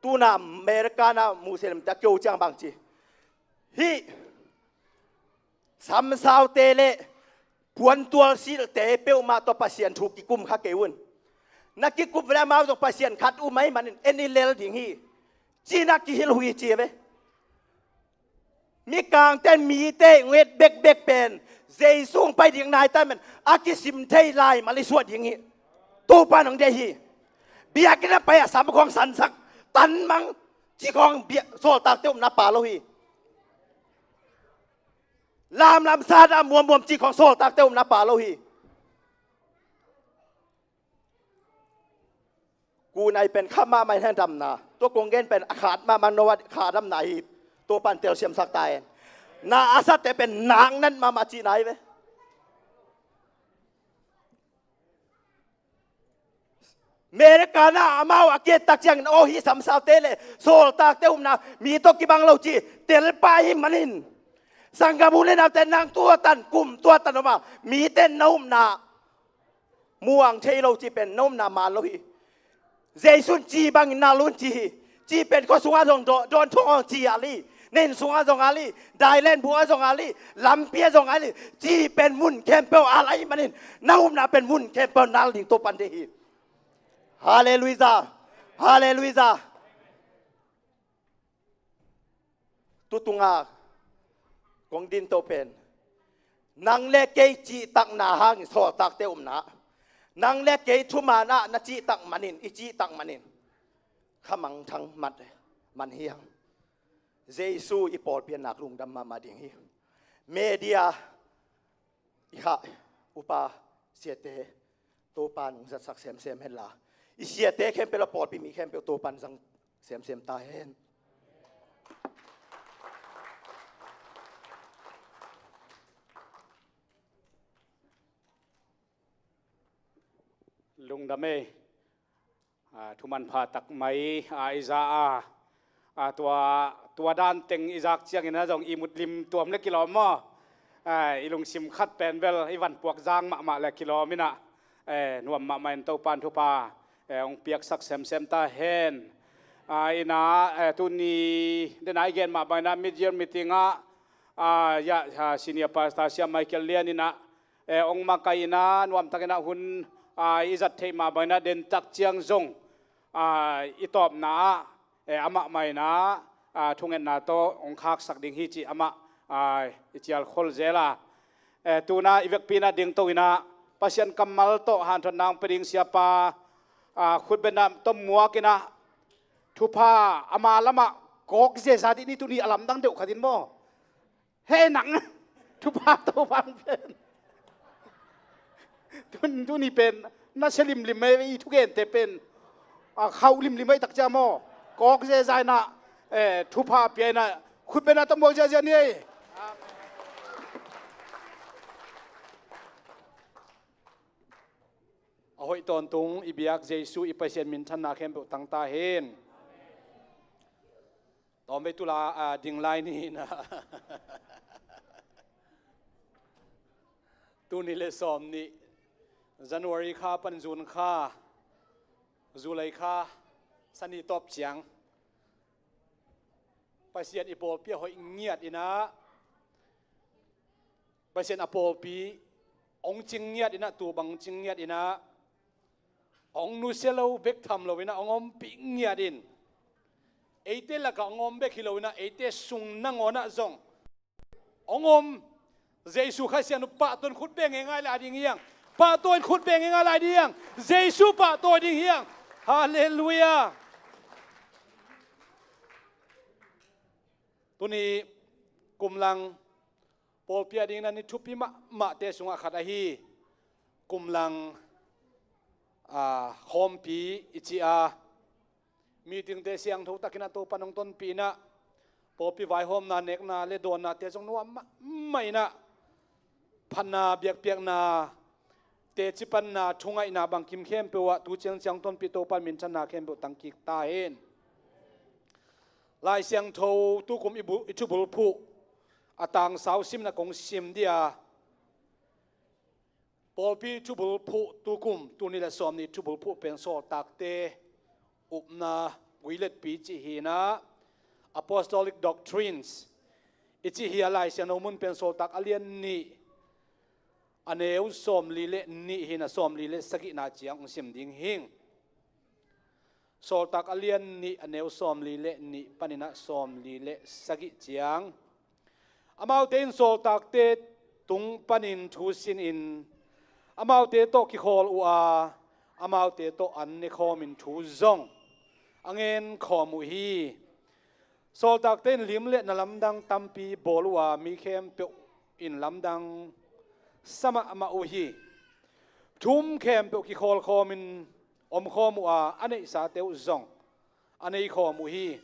tu-in ah America-na Muslimte a kio ciang bangci, hih samsaute le puantual silhte peuhmah tawh Pasian thu kikum kha kei un. Na kikup leh amau zong Pasian khat um ahih manin en i lel ding hi, ci-in ah kihilh uh hi ci ve. Mikangte in mite hong et bekbek pen Jesu hong pai ding nai ta ahih manin a kisim thei laimal i suah ding hi. Topa in hong deih hi. Biakinn ah pai a sam khawng sansak, tanmang cih khawng bia- sawltakte upna pha lo hi. Lamlam sat a muammuam cih khawng sawltakte upna pha lo hi. Ku nai pen kha mahmah in hang damna, tua kong gen pen a khat mahmah, Noah kha damna hi. Topa in telsiamsak ta hen. Na a sate pen naknat mahmah cihna hi ve. America-na amau a ki-et tak ciangin aw, hih samsaute le sawltakte upna mi tawh kibang lo ci telpa ahih manin, sanggam u le naute, nang tua tan kum tua tan om a, mite na upna muang thei lo cih pen na upna man lo hi. Jesu in ci bangin na lun ci hi. Ci pen khua sungah zong dawn, dawn thong hong ci a li, na inn sungah zong a li, dailen buh ah zong a li, lampi ah zong a li, ci pen mun khempeuh a la ahih manin na upna pen mun khempeuh nal ding Topa in deih hi. Halleluiah. Halleluiah. Tutunga kong din to pen, nang le kei cihtakna hangin sawltakte upna, nang le kei thuman ah na cihtak manin, i cihtak manin kha mangthang mat man hi hang. Jesu i pawlpi a nak lungdam mahmah ding hi. Media i hah upa siate Topa in hong zatsak semsem hen la, i siate khempeuh le pawlpi mi khempeuh Topa in zang semsem ta hen. Lungdam ei. A, thuman pha tak mai a i za a, a, tua, tua dan teng i zak ciangin a zong i mut lim tuam le kilawm maw? A, i lungsim khat pen bel i van puak zang mahmah le kilawm in ah, e, nuam mahmah in Topa in thupha, e, hong piaksak semsem ta hen. A, in ah, e, tuni dena i gen mahmah in ah mid-year meeting ah, a, ya, a, senior pastor Sia Michael Lian in ah, e, hong makaih in ah nuamtak in ah hun, a, i zat theih mahmah in ah dentak ciang zong, a, i tawpna ah, e, amah mah in ah, a, thungetna tawh hong khaksak ding hi cih amah, a, i cial khol zel a. E, tu-in ah i vekpi in ah dingto in ah Pasian kammal tawh hanthotna hong pia ding siapa, a, khutbetna tawh muak in ah thupha ama lamah kawk zeza dih ni, tuni a lamdang deuh khat in maw? He nang thupha Topa in pen. Tun tuni pen na sia limlim mai i thugente pen a khauh limlim mai tak cia maw? Kawk zeza inah, eh, thupha pia inah khut bena tawh muak ziazia ni ei. A hoih tawntung i biak Jesu i Pasian minthanna khempeuh tangta hen. Tawmvei tula a ding lai ni inah tuni le sawm nih January kha pan June kha, July kha sani tawp ciang Pasian i pawlpi a hoih ngiat inah, Pasian a pawlpi hong cing ngiat inah, tu bang cing ngiat inah, hong nusia lo bek tham lo inah hong ompih ngiat in, eite lakah hong om bek hi lo inah eite sung nangawnah zong hong om Jesu Khazih siangtho pahtawi in khut beng ngeingai lai ding hiang. Pahtawi in khut beng ngeingai lai ding hiang. Jesu pahtawi ding hiang. Halleluiah. Tuni kumlang pawlpi a dingin a ni thupi mahmahte sungah khat ahi kumlang, a, khawmpi i ci a, meetingte siangtho takin a Topan hong tonpih inah, pawlpi vaihawmna, nekna le dawnnate zong nuam mahmah inah, phatna, biakpiakna, tecipanna, thungaihna bangkim khempeuh ah tu ciangciang tonpih Topan minthanna khempeuh tangkik ta hen. Lai Siangtho tukum i bu-, i thubulphuh a tangsau simna kong sim dia. Pawlpi thubulphuh tukum, tuni le sawm nih thubulphuh pen Sawltakte upna guiletpi cih hi inah, Apostolic Doctrines i cih hi a, Lai Siangtho mun pen Sawltak a lian nih, a neu sawmli le nih hi inah sawmli le sagihna ciang hong sim ding hing. Sawltak a lian nih, a neu sawmli le nih panin a sawmli le sagih ciang. Amaute in sawltakte tung panin thu sinin, amaute tawh kikhawl uh a, amaute tawh an nekhawmin thu zong a ngenkhawm uh hi. Sawltakte in lim le na lamdang tampi bawl uh a, mi khempeuh in lamdang sa mahmah uh hi. Thu um khempeuh kikhawlkhawmin omkhawm uh a, a neihsate uh zong a neikhawm uh hi.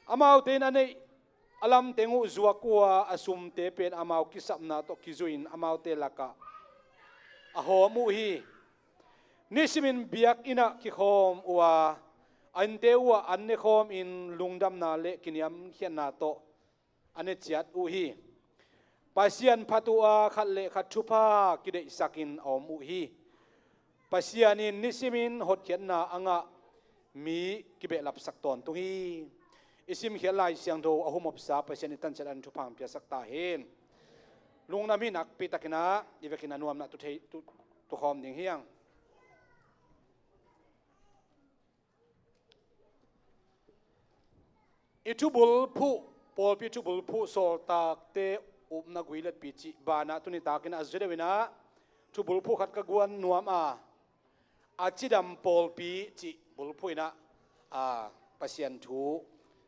Amaute in a neih a lamteng uh zuak uh a, a sumte pen amau kisapna tawh kizui-in amaute lakah a hawm uh hi. Nisimin biakinn ah kikhawm uh a, a innte uh ah an nekhawmin lungdamna le kiniamkhiatna tawh a ne ciat uh hi. Pasian phat uh a, khat le khat thupha kideihsakin a om uh hi. Pasian in nisimin hotkhiatna a ngah mi kibehlapsak tawntung hi. I simkhiat Lai Siangtho a humopsa Pasian i tanciat an thupha hong piasak ta hen. Lungdam hi. Nakpi takin ah i vekin a nuamna tu thei, tu, tu khawm ding hi hang. I thubulphuh, pawlpi thubulphuh, sawltakte upna guiletpi cih banah tuni takin a zia deuh in ah thubulphuh khat ka guan nuam a, a cidam pawlpi cih bulphuh in ah, a, Pasian thu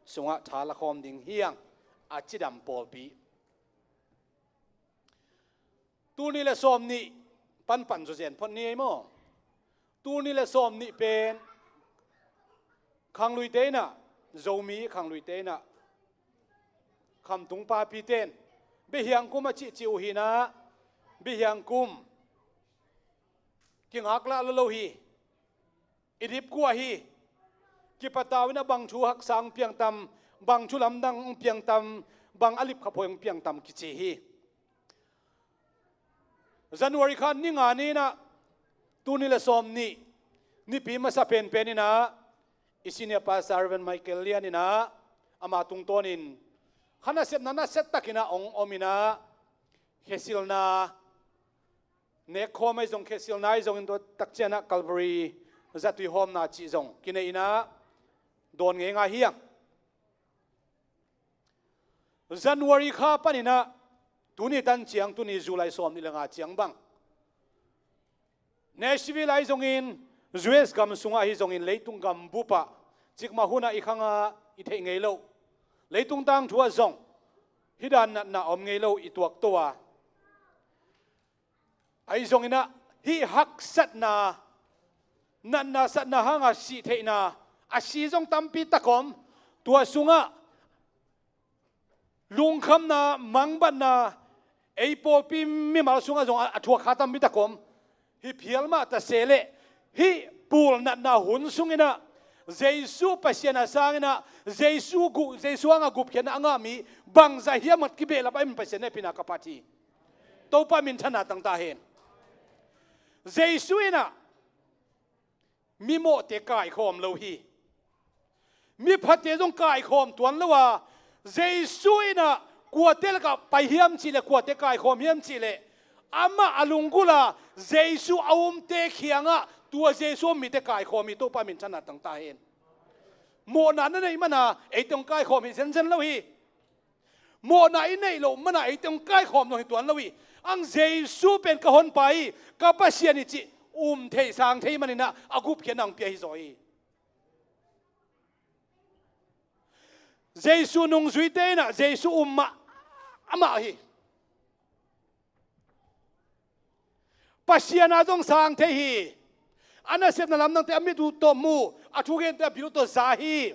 sungah tha la khawm ding hi hang. A cidam pawlpi. Tul nih le sawm nih panpan zawzen phot ni ei maw? Tul nih le sawm nih pen khangluite in ah, Zomi khangluite in ah, khamtung papite in biahiang kum a cihcih uh hi in ah, biahiang kum kingaklah lo lo hi. I dipkuah hi. Kipatau in ah bang thu haksa hong piang tam, bang thu lamdang hong piang tam, bang a lipkhaphuai hong piang tam kici hi. January kha ni nga ni in ah, tul nih le sawm nih, nipi masa penpen in ah, i senior pastor Reverend Michael Lian in ah, ama tungtawnin kha nasepna nasia takin ah hong om in ah, khesilna nekkhawm ahi zong, khesilna ahi zongin, tua takciang ah Calvary zatui hawmna cih zong kinei in ah dawn ngeingai hi hang. January kha panin ah tuni tan ciang, tuni July sawm nih le nga ciang bang, Nashville ahi zongin, U S gam sungah ahi zongin, leitung gambup ah cikmah hun ah i khang a i theih ngei loh, leitung tangthu ah zong hih dan natna om ngei lo i tuakto a, ahi zongin ah hih haksatna, natna satna hanga sih theihna, a si zong tampi tak om. Tua sungah lungkhamna, mangbatna, ei pawlpi mimal sungah zong a, a thuak kha tampi tak om. Hih phial mah ta se leh, hih pulnatna hun sunginah Jesu Pasian a sanginah Jesu guh, Jesu hanga gupkhiatna a ngah mi bangzah hiam khat kibehlap a, i min Pasian hehpihna ka phat hi. Topa minthanna tangta hen. Jesu inah mimawhte kaikhawm lo hi. Miphate zong kaikhawm tuan lo a, Jesu inah kuate lakah pai hiam cihleh, kuate kaikhawm hiam cihleh, amah a lunggulh a, Jesu a umte khiangah tua Jesu a um mite kaikhawm hi. Topa minthanna tangta hen. Mawhna na neih mana eite hong kaikhawm hi zenzen lo hi. Mawhna i neih loh mana eite hong kaikhawm zong hi tuan lo hi. Ang Jesu pen ka honpa hi, ka Pasian hi cih um thei sang thei maninah a gupkhiatna hong pia hi zaw hi. Jesu nungzuite inah Jesu um mah amah hi. Pasian a zong sang thei hi. A nasepna lamdangte a mit uh tawh mu, a thugente a bil uh tawh za hi.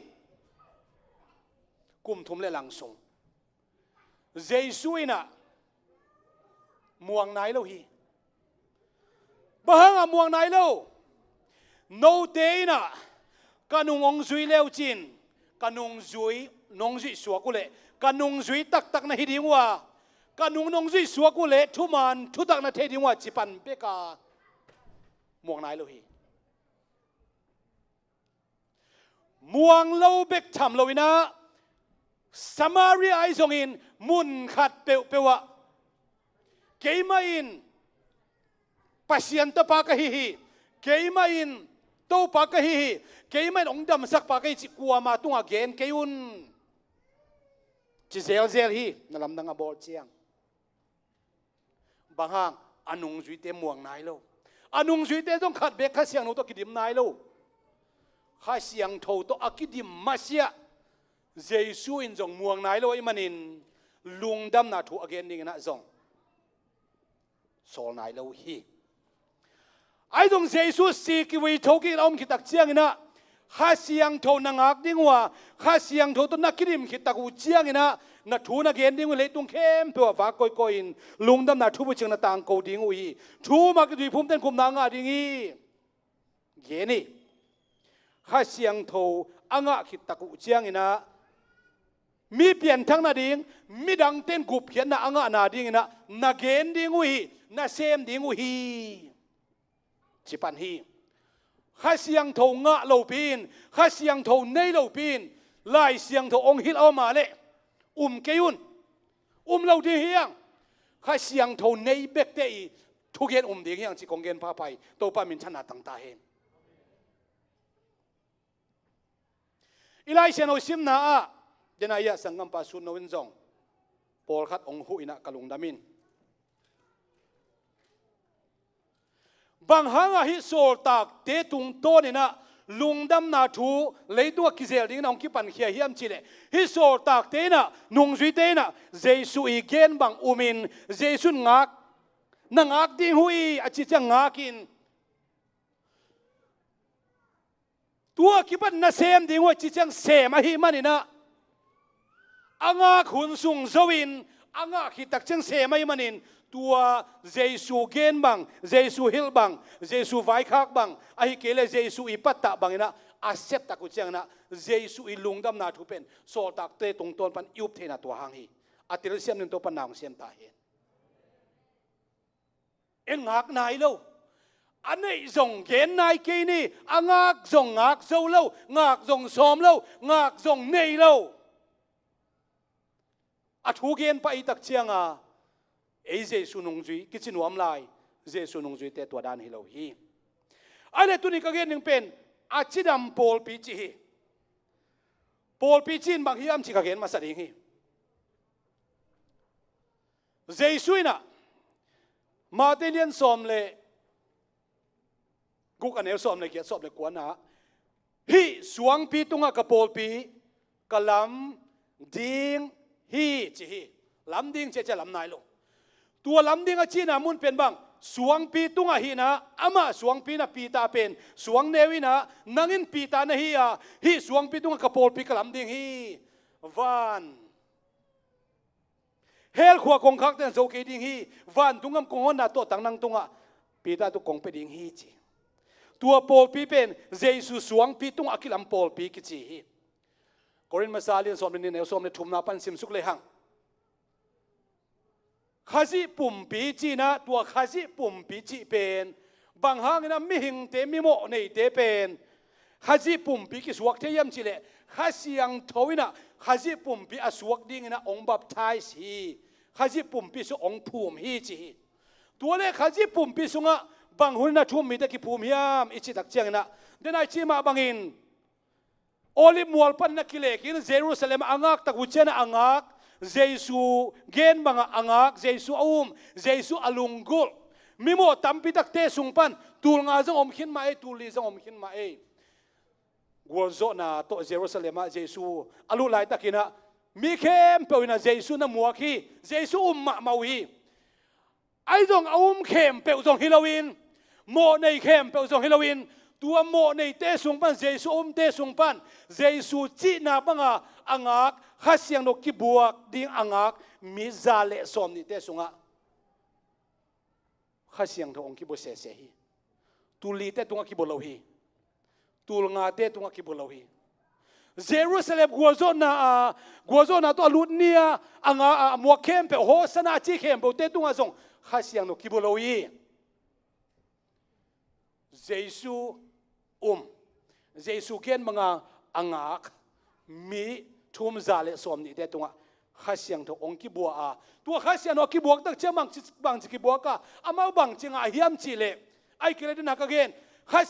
Kum thum le lang sung Jesu inah muang nai lo hi. Bang hanga muang nai lo? Note inah ka nung hong zui leucin, ka nungzui nong zuih suak uhleh ka nungzui taktak na hi ding uh a, ka nung nong zuih suak uhleh thuman thutak na thei ding uh a, ci pan beka muang nai lo hi. Muang lo bek tham loinah Samaria ahi zongin mun khat peuhpeuh ah, keimah in Pasian tapa ka hi hi, keimah in Topa ka hi hi, keimah in hong damsakpa ka hi cih kuama tungah gen kei un, ci zelzel hi. Na lamdang a bawl ciang. Bang hang? A nungzuite muang nai lo. A nungzuite zong khat beek Kha Siangtho tawh kidim nai lo. Kha Siangtho tawh a kidim masiah Jesu in zong muang nai lo ahih manin lungdamna thu a gen dinginah zong sawl nai lo hi. Ahi zong Jesu si kivui tho kik a om khit tak cianginah Kha Siangtho na ngak ding uh a, Kha Siangtho tawh na kidim khit tak uh cianginah na thu na gen ding uh hi. Leitung khempeuh ah vak kawikawi in lungdamna thubucing na tangko ding uh hi. Thu mah kizui phumte in gupna a ngah ding hi. Gen hi. Kha Siangtho a ngah khit tak uh cianginah mi pianthak nading, midangte in gupkhiatna a ngah nadinginah na gen ding uh hi, na sem ding uh hi, ci pan hi. Kha Siangtho ngah lopi in, Kha Siangtho nei lopi in Lai Siangtho hong hilh a om a leh um kei un. Um lo ding hi hang. Kha Siangtho nei bekte i thugen um ding hi hang cih kong gen phapha hi. Topa minthanna tangta hen. I Lai Siangtho simna ah, dena i ah sanggampa Sut No in zong pawlkhat hong huh inah ka lungdam in. Bang hangah hih sawltakte tungtawninah lungdamna thu leitungah kizel dingin a hong kipankhia hiam cihleh, hih sawltakte inah, nungzuite inah Jesu i gen bang umin, Jesu in ngak, na ngak ding uh hi a cih ciang ngakin, tua kipan na sem ding uh a cih ciang sem ahih maninah, a ngak hun sung zo in a ngah khit tak ciang sem ahih manin, tua Jesu gen bang, Jesu hilh bang, Jesu vaikhak bang, ahih kei leh Jesu i pattah banginah a septak uh cianginah Jesu i lungdamna thu pen sawltakte tungtawn pan i up theihna tua hang hi. A telsiam ning tua pan na hong sem ta hen. E ngak nai lo. A neih zong gen nai kei ni, a ngak zong ngak zo lo, ngak zong sawm lo, ngak zong nei lo. A thu gen pah i tak cianga ei Jesu nungzui kici nuam lai, Jesu nungzuite tua dan hi lo hi. Ahih leh tuni ka gen ding pen a cidam pawlpi ci hi. Pawlpi ci in bang hiam ci ka gen masa ding hi. Jesu inah Mate lian sawm le guk a neu sawm le giat, sawm le kuana, hih suangpi tungah ka pawlpi ka lam ding hi ci hi. Lam ding ci a ci a lam nai lo. Tua lam ding a cihna mun pen bang, suangpi tungah hi-in ah, amah suangpi in ah Peter pen suang neu in ah, nang in Peter na hi a, hih suangpi tungah ka pawlpi ka lam ding hi. Van hell khua kongkhakte in zo kei ding hi. Vantung gam kong honna tuahtak nang tungah Peter tawh kong pia ding hi, ci. Tua pawlpi pen Jesu suangpi tungah a kilam pawlpi kici hi. Korin masa lian sawm le nih, neu sawm le thumna pan simsuk lehang, Khazih pumpi ci-in ah, tua Khazih pumpi cih pen bang hangin ah mihingte, mimawh neite pen Khazih pumpi kisuak thei hiam cih leh, Kha Siangtho in ah Khazih pumpi a suak dingin ah hong baptize hi. Khazih pumpi sung hong phum hi, ci hi. Tua leh Khazih pumpi sungah bang hun in ah thu-um mite kiphum hiam i cih tak ciangin ah, den a i cih mah bangin Olive mual panin a kilek in Jerusalem ah a ngak tak uh ciangin ah a ngak, Jesu gen bangah a ngak, Jesu a um, Jesu a lunggulh. Mimawh tampi takte sung pan tul nga zong om khin mah ei, tul li zong om khin mah ei. Gualzawhna tawh Jerusalem ah Jesu a lut laitakin ah mi khempeuh in ah Jesu na muak hi. Jesu um mahmah uh hi. Ahi zong a um khempeuh zong hi loin, mawhnei khempeuh zong hi loin, tua mawhneite sung pan, Jesu a umte sung pan, Jesu cihna banga a ngak, Kha Siangtho kibuak ding a ngak mi za le sawm nihte sungah Kha Siangtho hong kibua sese hi. Tul lite tungah kibua lo hi. Tul ngate tungah kibua lo hi. Jerusalem gualzawhna, a, gualzawhna tawh a lut ni-a a nga, a muak khempeuh, Hosanna a ci khempeuhte tungah zong Kha Siangtho kibua lo hi. Jesu um, Jesu gen banga a ngak mi thum za le sawm nihte tungah Kha Siangtho hong kibua a, tua Kha Siangtho a kibuak tak ciang bangci, bangci kibuak a, amau bangci ngah hiam cih leh, ahih kei leh den a ka gen, Kha,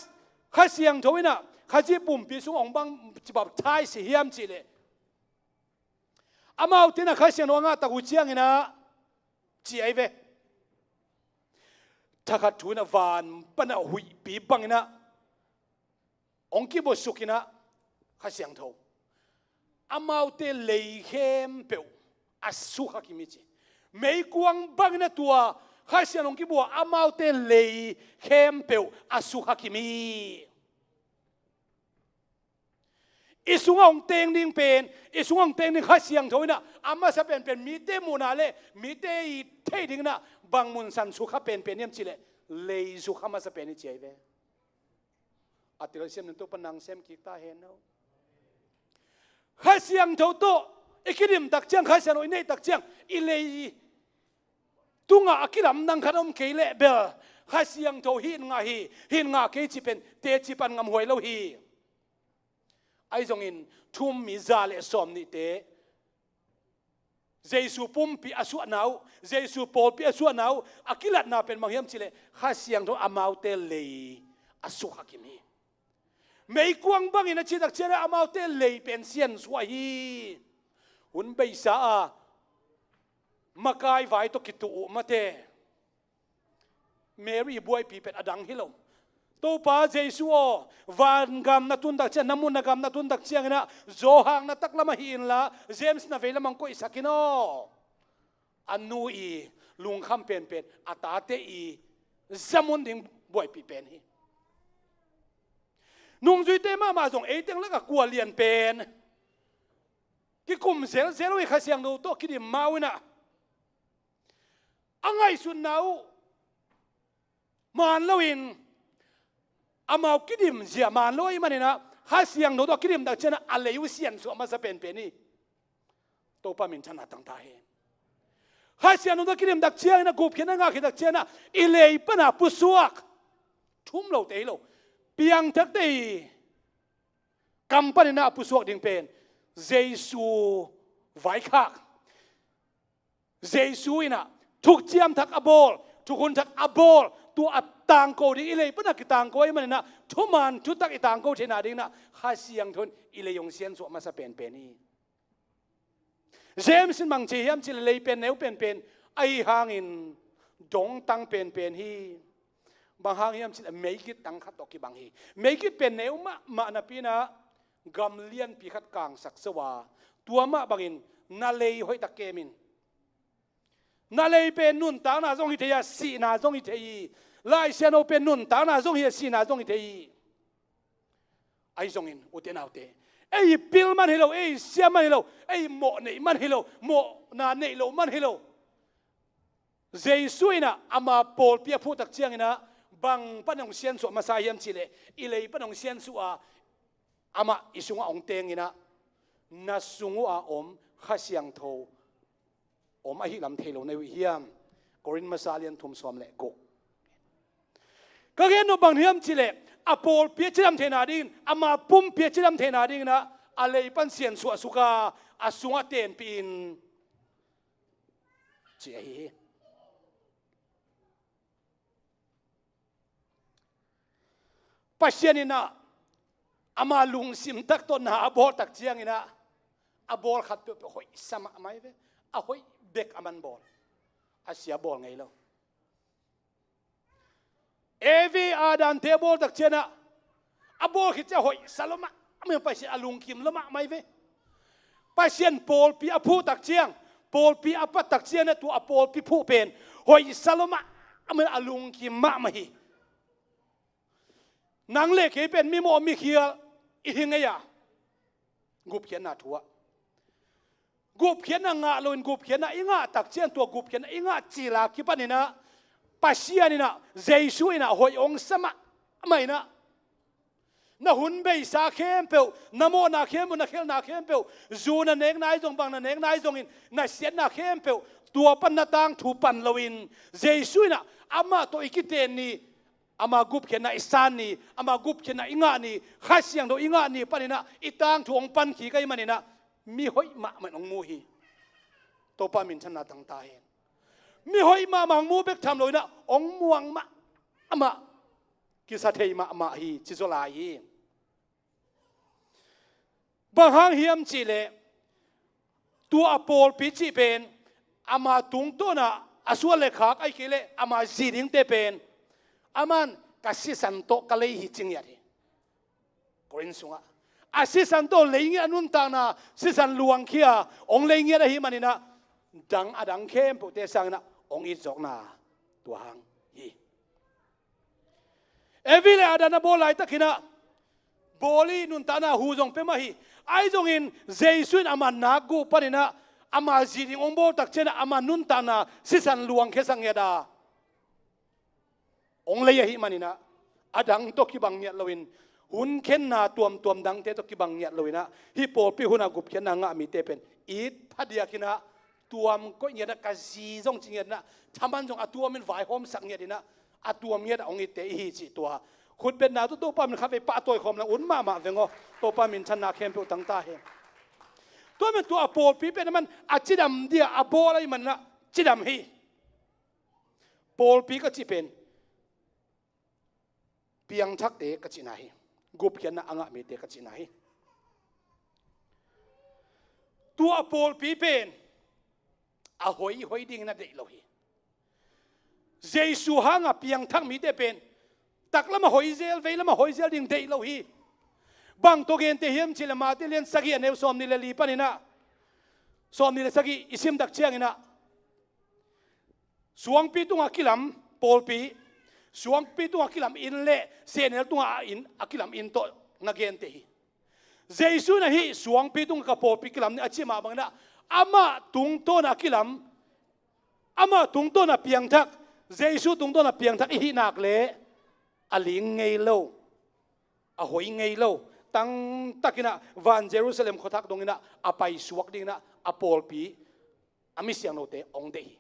Kha Siangtho in ah Khazih pumpi sung hong bangci baptize hiam cih leh, amaute in ah Kha Siangtho a ngah tak uh ciangin ah, ci ahi ve, thakhat thu in ah van pan a huihpi bangin ah hong kibua suk in ah Kha Siangtho amaute lei khempeuh a sukha kim hi, ci. Meikuang bangin ah tua Kha Siangtho hong kibua amaute lei khempeuh a sukha kim hi. I sungah hong teng ding pen, i sungah hong teng ding Kha Siangtho in ah a masa penpen mite muhna le mite i theih dingin ah bang mun san sukha penpen hiam cih leh, lei sukha masa pen hi, ci ahi ve. A telsiam nung Topa nang sem kik ta hen aw. Kha Siangtho tawh i kidim tak ciang, Kha Siangtho i neih tak ciang, i lei tungah a kilam nang khat om kei leh bel, Kha Siangtho hih in ngah hi, hih in ngah kei cih pen teci pan ngamhuai lo hi. Ahi zongin thu-um mi za le sawm nihte, Jesu pumpi a suahna uh, Jesu pawlpi a suahna uh a kilatna pen bang hiam cih leh, Kha Siangtho amaute lei a sukha kim hi. Meikuang bangin a cih tak ciangin ah amaute lei pen siansuah hi. Hun beisa a makai vai tawh kituh uh mate, Mary buaipi pen a dang hi lo. Topa Jesu aw, vangam na tun tak ciang, na mun na gam na tun tak ciangin ah, Johan na taklam ah hi inla, James na veilam ah hong koihsak in aw. A nu i lungkham penpen, a tate i zamun ding buaipih pen hi. Nungzuite mahmah zong ei teng lakah kua lian pen kikum zelzel uh hi, Kha Siangtho tawh kidim ma-in ah, a ngaihsutna uh maan loin, amau kidim zia maan lo ahih manin ah, Kha Siangtho tawh a kidim tak ciangin ah a lei uh siansuah masa penpen hi. Topa minthanna tang ta hen. Kha Siangtho tawh a kidim tak ciangin ah, gupkhiatna ngah khit tak ciangin ah, i lei pan a pusuak, thu-um lote hi lo, piangthakte i kam panin ah a pusuak ding pen Jesu vaikhak. Jesu in ah thuciam thak a bawl, thukhun thak a bawl, tua a tangko ding, i lei pan a kitangko ahih manin ah, thuman thutak i tangko theihna dingin ah Kha Siangtho in i lei hong siansuah masa penpen hi. James in bang ci hiam cih leh, lei pen neu penpen ahi hangin dongtang penpen hi. Bang hang hiam cih leh meigit tang khat tawh kibang hi. Meigit pen neu mahmah napi-in ah gam lianpi khat kangsak zo a, tua mah bangin na lei hoihtak kem in. Na lei pen nuntakna zong hi thei a, sihna zong hi thei hi. Laisiangtho pen nuntakna zong hi a, sihna zong hi thei hi. Ahi zongin, ute naute, ei pil man hi lo, ei siam man hi lo, ei mawh neih man hi lo, mawhna neih loh man hi lo. Jesu in ah ama pawlpi a phuh tak ciangin ah bang pan hong siansuah masa hiam cih leh, i lei pan hong siansuah a, amah i sungah hong tengin ah, na sung uh a om Kha Siangtho om ahih lam thei lo na hi uh hiam? Korin masa lian thum sawm le guk. Ka gen nop bang hiam cih leh, a pawlpi a cidam theihna dingin, ama pumpi a cidam theihna dingin ah, a lei pan siansuah suk a, a sungah tenpih in, ci ahi hi. Pasian in ah ama lungsim tak tawh na a bawl tak ciangin ah, a bawl khat peuhpeuh hoih sa mahmah hi ve. A hoih bek a man bawl. A sia bawl ngei lo. Evi Adam te a bawl tak ciangin ah, a bawl khit ciang hoih sa lo mahmah hi, Pasian a lungkim lo mahmah hi ve. Pasian pawlpi a phuh tak ciang, pawlpi a pat tak ciangin ah, tua a pawlpi phuh pen hoih sa lo mahmah hi, a lungkim mahmah hi. Nang le kei pen mimawh mikhial i hi ngei a, gupkhiatna thu ah. Gupkhiatna ngah loin gupkhiatna i ngah tak ciang, tua gupkhiatna i ngah cil a kipanin ah, Pasian in ah, Jesu in ah hoih hong sa mahmah in ah, na hun beisa khempeuh, na mawhna khempeuh, na khelhna khempeuh, zu na nek nai zong, bang na nek nai zongin, na siatna khempeuh, tua pan na tangthu pan loin, Jesu in ah amah tawh i kiten ni, ama gupkhiatna i san ni, ama gupkhiatna i ngah ni, Kha Siangtho i ngah ni panin ah i tangthu hong pan kik ahih manin ah, mi hoih mahmah in hong mu hi. Topa minthanna tang ta hen. Mi hoih mahmah hong mu bek tham loin ah, hong muang mahmah, kisa thei mahmah hi, ci zaw lai hi. Bang hang hiam cih leh, tua a pawlpi cih pen, ama tungtawn a, a suan le khak ahih kei leh ama zi dingte pen, aman ka sisan tawh ka lei hi, ci ngiat hi. Korin sungah a sisan tawh lei ngiat, a nuntakna sisan luangkhia hong lei ngiat ahih manin ah, dang a dang khempeuhte sangin ah hong it zawkna tua hang hi. Evi le Adam a bawl laitakin ah, bawl hi, nuntakna hu zong pia mah hi. Ahi zongin Jesu in ama nakguh panin ah, ama zi ding hong bawl tak ciangin ah, ama nuntakna sisan luangkhia sak ngiat a, hong lei ahih manin ah, a dang tawh kibang ngiat loin, hun khenna tuamtuam dangte tawh kibang ngiat loin ah, hih pawlpi hun a gupkhiatna ngah mite pen it phadiak in ah, tuam koih ngiat ah, ka zi zong ci ngiat in ah, thaman zong a tuamin vaihawmsak ngiat in ah, a tuam ngiat ah hong itte i hi cih tua khutbetna tawh Topa min khatvei pahtawi khawm lang un mahmah veng aw. Topa minthanna khempeuh tang ta hen. Tua man tua a pawlpi pen aman a cidam dia a bawl ahih manin ah cidam hi. Pawlpi ka cih pen piangthakte ka cihna hi. Gupkhiatna a ngah mite ka cihna hi. Tua a pawlpi pen a hoihhoih dingin a deih lo hi. Jesu hanga piangthak mite pen taklam a hoih zel, veilam a hoih zel ding deih lo hi. Bang tawh gente hiam cih leh Mate lian sagih a neu sawmnih le li panin ah, sawmnih le sagih i sim tak ciangin ah, suangpi tungah kilam pawlpi, suangpi tungah kilam inn le sehnel tungah a inn, a kilam inn tawh na gente hi. Jesu in ah hih suangpi tungah ka pawlpi kilam ni a cih mah bangin ah, amah tungtawn a kilam, amah tungtawn a piangthak, Jesu tungtawn a piangthak i hih nak leh a ling ngei lo, a hoih ngei lo. Tangtakin ah van Jerusalem khuathak dongin ah a paisuak dingin ah a pawlpi, a mi siangthote hong deih hi.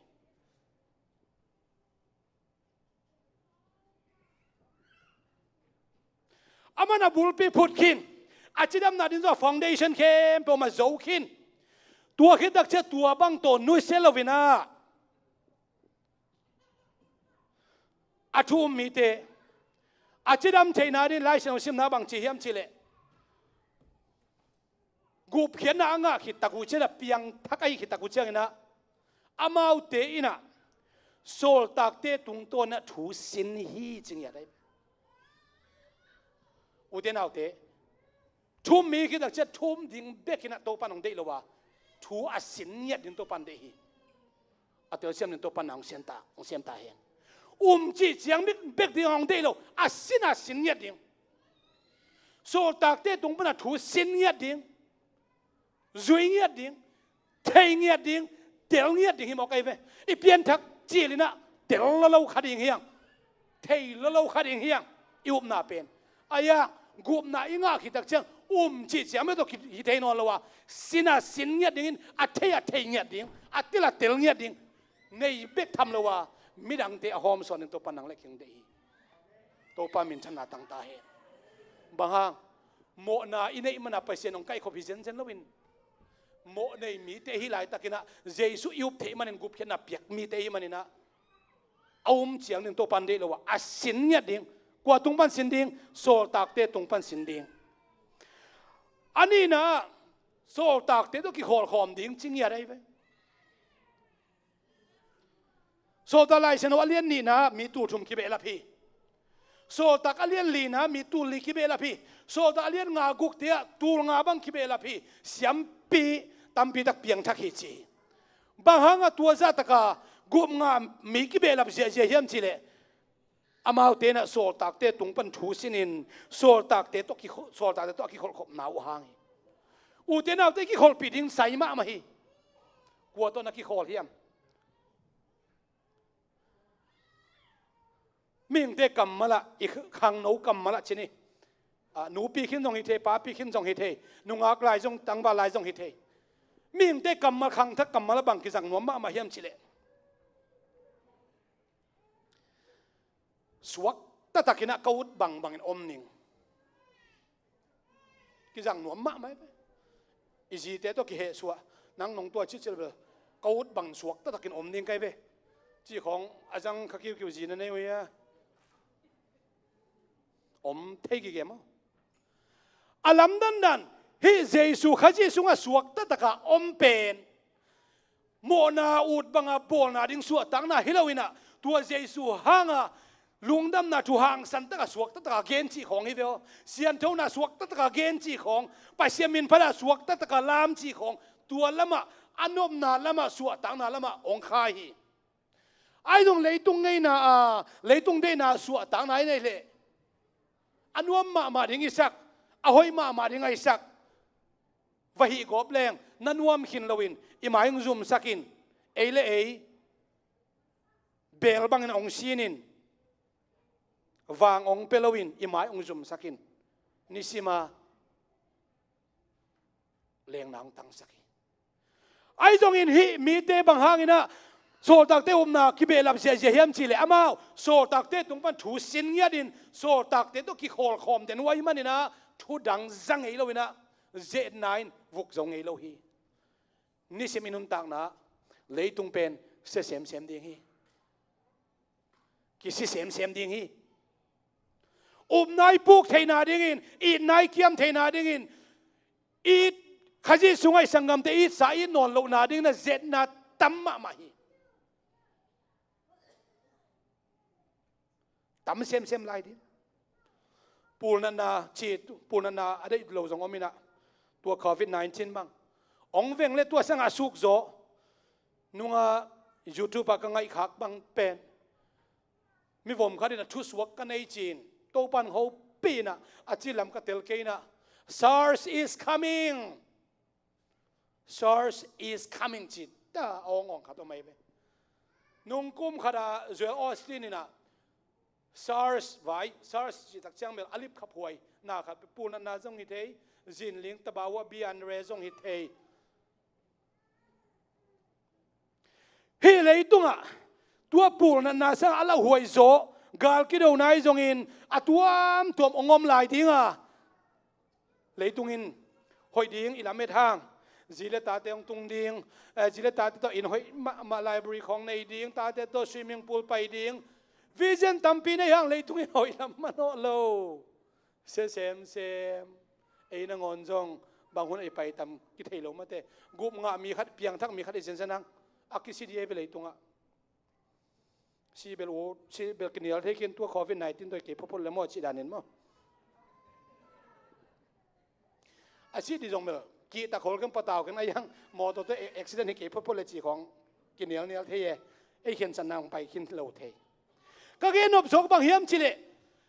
Aman a bulpi phut khin, a cidamna ding zong a foundation khempeuh mah zo khin. Tua khit tak ciang tua bang tawh nusia loin ah, a thu um mite, a cidam theihna ding Lai Siangtho simna bang ci hiam cih leh, gupkhiatna a ngah khit tak uh ciangin ah, piangthak ahih khit tak uh ciangin ah, amaute in ah sawltakte tungtawn ah thu sin hi, ci ngiat ahi. Ute naute, thu um mi khit tak ciang thu um ding bekin ah Topa'n hong deih lo a, thu a sin ngiat ding Topa'n deih hi. A telsiam ding Topa'n na hong siam ta, hong siam ta hen. Um cih ciang bek, bek ding hong deih lo, a sin a sin ngiat ding. Sawltakte tung pana thu sin ngiat ding. Zui ngiat ding. Thei ngiat ding. Tel ngiat ding hi mawk ahi ve. I pianthak cil inah tel lolo kha ding hiang. Thei lolo kha ding hiang. I upna pen. Ahi a, gupna i ngah khit tak ciang, um cih ciang bek tawh hi thei nawn lo a, sin a sin ngiat dingin, a thei a thei ngiat ding, a tel a tel ngiat ding. Nei bek tham lo a, midangte a hawmsawn ding Topa nang le kei hong deih hi. Topa minthanna tang ta hen. Bang hang, mawhna i neih mana Pasian hong kaihkhop hi zenzen loin, mawh nei mite hi laitakinah, Jesuh i up theih manin gupkhiatna piak mite hi maninah, a um ciang ding Topa'n deih lo a, a sin ngiat ding. Kua tung pan sin ding? Sawltakte tung pan sin ding. A nihna ah, sawltakte tawh kikhawlkhawm ding ci ngiat ahi ve. Sawltak Lai Siangtho a lian nihna ah mi tul thum kibehlap hi. Sawltak a lian lina ah mi tul li kibehlap hi. Sawltak a lian nga gukte ah tul nga bang kibehlap hi. Siampi tampi tak piangthak hi ci. Bang hanga tua zahtaka gupna mi kibehlap ziahziah hiam cihleh, amaute inah sawltakte tung pan thu sinin sawltakte tawh kikho-, sawltakte tawh a kikholhkhopna uh hang hi. Ute naute kikholhpih ding sai mahmah hi. Kua tawh na kikhawl hiam? Mihingte kammal ah, i khangno kammal ah ci ni. Ah, nupi khin zong hi thei, papi khin zong hi thei, nungak lai zong, tangval lai zong hi thei. Mihingte kammal, khangthak kammal ah bang kizang nuam mahmah hiam cihleh, suak taktakinah ka ut bangbangin om ning. Kizang nuam mahmah hi ve. I zite tawh kihehsuah, nang nong tua cicil bel, ka ut bangin suak taktakin om ding ka hi ve, cih khawng a zang kha kiukiu zi na nei uh hia? Om thei gige maw? A lamdandan, hih Jesuh Khazih sungah suak taktaka om pen mawhna ut banga bawlna ding suahtakna hi loinah, tua Jesuh hanga lungdamna thu hangsan taka suak taktaka gen cih khawng hi ve aw. Sianthona suak taktaka gen cih khawng, Pasian min phatna suak taktaka lam cih khawng, tua lamah, a nopna lamah, suahtakna lamah hong khai hi. Ahi zong leitung ngeina a, leitung deihna suahtakna i neih leh, a nuam mahmah ding i sak, a hoih mahmah ding a i sak, va hih gawp leng na nuam khin loin i mai hong zumsakin, ei le ei beel bangin hong sinin, vang hong pia loin i mai hong zumsakin, nisima lengna hong tangsak hi. Ahi zongin hih mite bang hanginah sawltakte upna kibehlap ziahziah hiam cihleh, amau sawltakte tung pan thu sin ngiatin sawltakte tawh kikhawlkhawm den uh ahih maninah thu dang za ngei loinah, ze-etna in vuk zo ngei lo hi. Nisim i nuntakna leitung pen sia semsem ding hi. Kisi semsem ding hi. Upna i puk theihna dingin, itna i kiam theihna dingin, it, Khazih sungah i sanggamte itsa it nawn lohna dingin a ze-etna tam mahmah hi. Tam semsem lai ding. Pulnatna ci, pulnatna a deih lo zong om inah, tua covid nineteen bang hong veng le tua sangah a sukzaw nunga YouTube ah ka ngaihkhak bang pen, mivom khat in a thusuak ka nei ci-in, Topa'n hong hopih inah, a ci lam ka tel kei inah, "SARS is coming! SARS is coming," ci ta a awngawng khat om ahi ve. Nung kum khat a Joel Osteen inah SARS vai, SARS cih tak ciang bel a lipkhaphuai na khat, pulnatna zong hi thei, zinling, tabawa, bianre zong hi thei. Hih leitungah tua pulnatna sangah a lauhuai zaw, gal kidona ahi zongin a tuamtuam hong om lai dinga, leitung in hoih ding i lamet hang, zi le tate hong tung ding, eh, zi le tate tawh inn hoih mahmah, library khawng nei ding, tate tawh swimming pool pai ding, vision tampi nei hang, leitung in hoih lam manawh lo. Sia semsem. Ei nangawn zong bang hun a i pai tam kithei lo mate. Gup ngah mi khat, piangthak mi khat i zenzen hang, a kisi dih ahi ve leitungah. Si bel u, si bel kinial thei khin, tua covid nineteen tawh i kei photphot le maw cih danin maw. A si dih zong bel kihtak hol khin, patau khin, a hiang mawtaw tawh accident hi kei photphot le cih khawng. Kinialnial thei e, ei khensatna hong pai khin lo thei. Ka gen nop zawk bang hiam cih leh,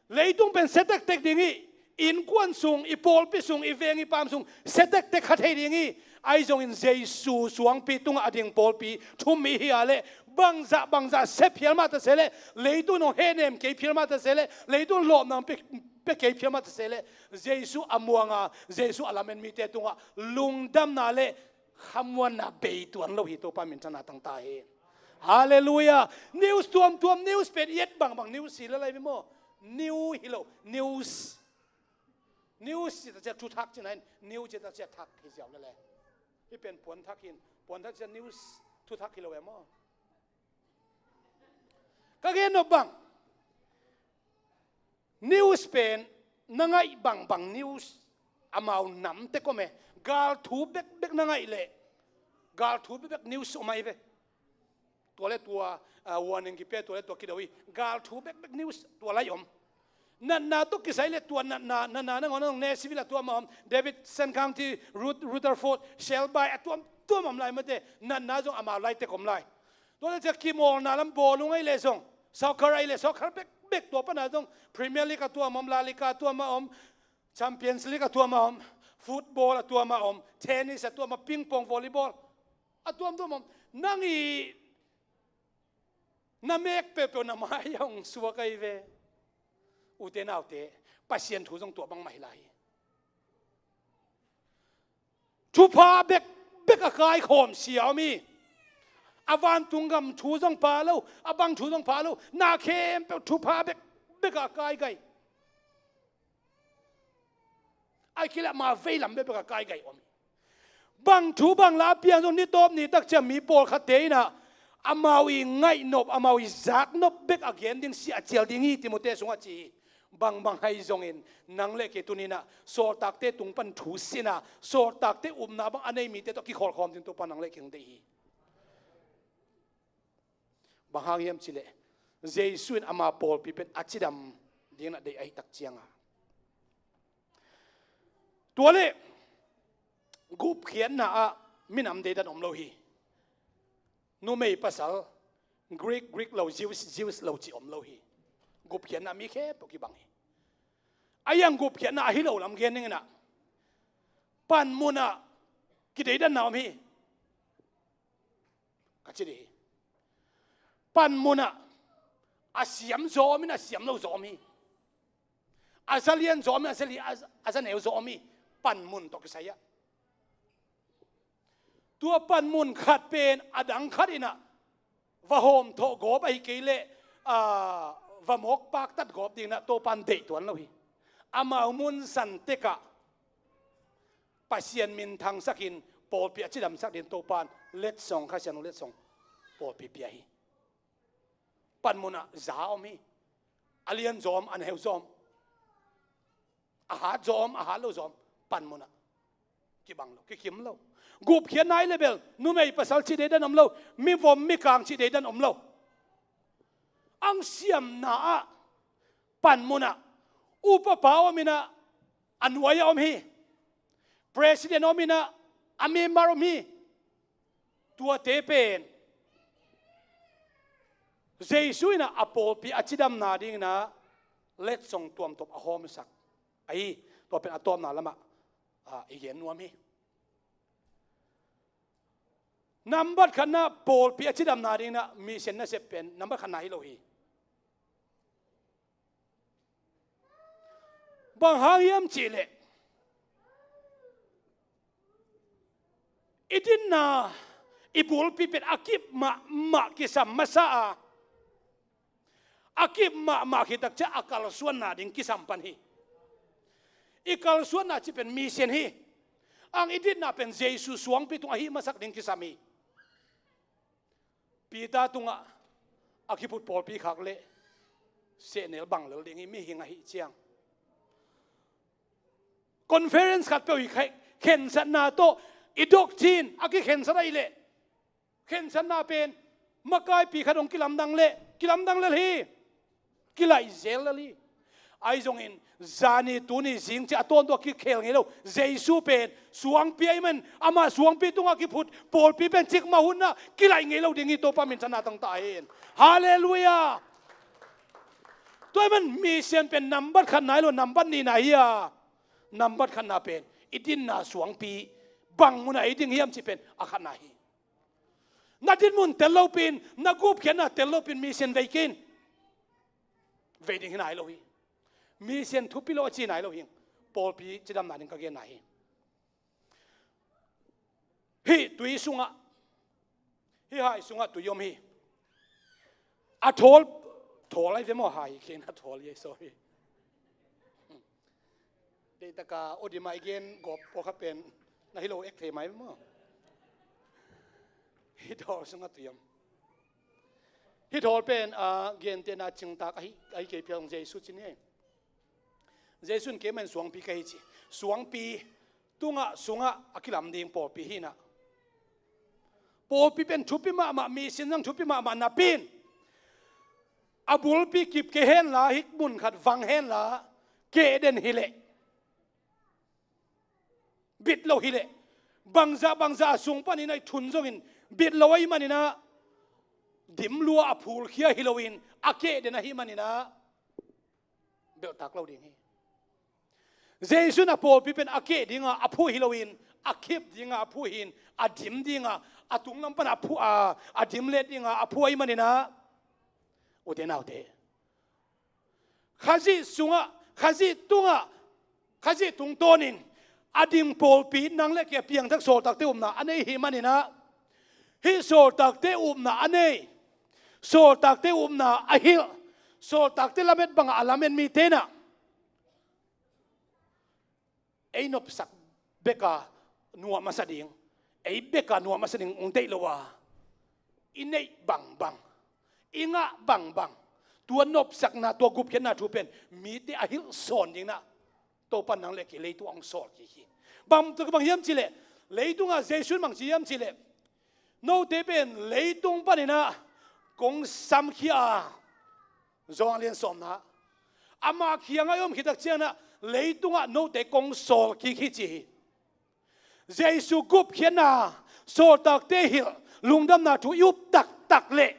leitung pen sia tektek ding hi. Innkuan sung, i pawlpi sung, i veng i paam sung sia tektek kha thei ding hi. Ahi zongin Jesu suangpi tungah a ding pawlpi thu mi hi a leh, bangzah bangzah sia phial mah ta se leh, leitung in hong hehnem kei phial mah ta se leh, leitung in lawpna hong pia, pia kei phial mah ta se leh, Jesu a muang a, Jesu a lamen mite tungah lungdamna le khamuanna bei tuan lo hi. Topa minthanna tangta hi. Halleluiah. News tuamtuam, news pen i et bangbang news hi le lai mi maw? New hi lo, news. News cih ta ciang thuthak cihna in, new cih ta ciang thak hi ziau le le. Hih pen puanthak hi in, puanthak ciang news, thuthak hi lo e maw? Ka gen nop bang, news pen na ngaih bangbang news amau nam tek om e. Gal thu bekbek na ngaih leh, gal thu bekbek news om ahi ve. Tua le tua, ah, warning kipia, tua le tua kido hi. Gal thu bekbek news tua lai om. Natna tawh kisai le tua natna, natna nangawn a zong Nashville ah tua mah om. Davidson County, Rut-, Rutherford, Shelby, a tuamtuam om lai mate. Natna zong amau lai tek om lai. Tua le ciang kimawlna lam bawlung ahi leh zong, soccer ahi leh soccer bekbek tua pan a zong, Premier League a tua mah om, La Liga a tua mah om, Champions League a tua mah om, football a tua mah om, tennis a tua mah, ping pong, volleyball a tuamtuam om. Nang i na mek peuhpeuh na mai ah hong suak ahi ve. Ute naute, Pasian thu zong tua bangmah hi lai hi. Thupha bekbek a kaikhawm sia om hi. A vantung gam thu zong pha lo, a bang thu zong pha lo, na khempeuh thupha bekbek a kaikhawm. Ahih kei leh ama veilam bekbek a kaikhawm om hi. Bang thu bang la piang zong ni tawp ni tak ciang mi pawlkhatte in ah, amau i ngaih nop, amau i zak nop bek a gen ding, sia a cial ding hi, Timoti sungah ci hi. Bangbang ahi zongin, nang le kei tuni in ah, sawltakte tung pan thu sin a, sawltakte upna bang a nei mite tawh kikholhkhawm ding Topa nang le kei hong deih hi. Bang hang hiam cih leh, Jesu in ama pawlpi pen a cidam ding in ah deih ahih tak ciang a. Tua le, gupkhiatna ah minam deidan om lo hi. Numei pasal, Greek, Greek lo, Jews, Jews lo cih om lo hi. Gupkhiatna mi khempeuh kibang hi. A iang gupkhiatna ahi lo lam gen ning in ah, panmun ah kideidanna om hi, ka ci ding hi. Panmun ah a siam zaw om in, a siam lo zaw om hi. A za lian zaw om in, a za li-, a, a za neu zaw om hi. Panmun tawh kisai ah. Tua panmun khat pen a dang khat in ah va hawmthawh gawp ahih kei leh, a, va mawk paktat gawp ding in ah Topa in deih tuan lo hi. Amau mun san tek ah Pasian minthangsak in pawlpi a cidamsak ding Topa in letsong, Kha Siangtho letsong pawlpi pia hi. Panmun ah za om hi. A lian zaw om, a neu zaw om, a hat zaw om, a hat lo zaw om, panmun ah kibang lo, kikim lo. Gupkhiatna ahi leh bel numei pasal cih deidan om lo, mivom mikang cih deidan om lo. Ang siamna ah, panmun ah, upapa om in ah, a nuai ah om hi. President om in ah, a member om hi. Tuate pen Jesu in ah a pawlpi a cidamna ding in ah letsong tuamtuam a hawmsak ahi. Tua pen a tawpna lamah, ah, i gen nuam hi. Nambat khatna, pawlpi a cidamna ding in ah mission nasep pen nambat khatna hi lo hi. Bang hang hiam cih leh, i dinna, i bulpi pen a kip mahmah kisam masa a, a kip mahmah khit tak ciang a kalsuanna ding kisam pan hi. I kalsuanna cih pen mission hi. Ang i dinna pen Jesu suangpi tung ahih masak ding kisam hi. Peter tungah a kiphut pawlpi khak leh sehnel bang lel ding hi, mihing ahih ciang. Conference khat peuh i khe-, khensatna tawh i doctrine a kikhensat ahih leh, khensatna pen makaipi khat hong kilamdang leh kilamdang lel hi. Kilaih zel lel hi. Ahi zongin zani tuni zing ci a tawntung a kikhel ngei lo. Jesu pen suangpi ahih man, amah suangpi tungah kiphut, pawlpi pen cikmah hun ah kilaih ngei lo ding hi, Topa minthanna tangtak hen. Halleluiah. Tua ahih man mission pen nambat khatna hi lo, nambat nihna hi a, nambat khatna pen i dinna suangpi bang munah ei ding hiam cih pen a khatna hi. Na dinmun tel lopin, na gupkhiatna tel lopin mission vei kei in. Vei ding hi nai lo hi. Mission thupi lo a ci nai lo hi. Pawlpi cidamna ding ka genna hi. Hih tui sungah, hih hai sungah tui om hi. A thawl, thawl ahi ve maw, hai kei in a thawl hi, sorry. Deihtak a aw dim a i gen gawp pawlkhat pen na hi lo ek thei mai maw? Hih thawl sungah tui om. Hih thawl pen a gentehna cingtak ahi, ahi kei phial zong Jesu ci ni. Jesu in keimah in suangpi ka hi ci. Suangpi tungah sungah a kilam ding pawlpi hi in ah. Pawlpi pen thupi mahmah, mission zong thupi mahmah napi in, a bulpi kip kei hen la, hih mun khat vang hen la, keh den hi leh, bit lo hi leh, bangzah bangzah a sung panin a i thun zongin bit lo ahih manin ah, dim lua a phulkhia hi loin a keh den ahih manin ah, belhtak lo ding hi. Jesu in a pawlpi pen a keh dinga a phuh hi loin, a kip dinga a phuh hi in, a dim dinga, a tunglam pan a phuh a, a dim let dinga a phuh ahih manin ah, ute naute, Khazih sungah, Khazih tungah, Khazih tungtawnin a ding pawlpi nang le kei a piangthak sawltakte upna a nei hi manin ah, hih sawltakte upna a nei, sawltakte upna a hilh, sawltakte lamet bangah a lamet mite in ah, ei nopsak beka nuam a sa ding, ei beka nuam a sa ding ong deih lo a, i neih bangbang, i ngah bangbang, tua nopsakna, tua gupkhiatna thu pen mite a hilh sawn ding in ah, Topa nang le kei leitung ong sawl kik hi. Bang, bang hiam cih leh, leitungah Jesu in bang ci hiam cih leh, note pen leitung panin ah kong samkhia a, Johan lian sawmna, amah kiangah i om khit tak ciangin ah leitungah note kong sawl kik hi ci hi. Jesu gupkhiatna, sawltakte hilh, lungdamna thu i up taktak leh,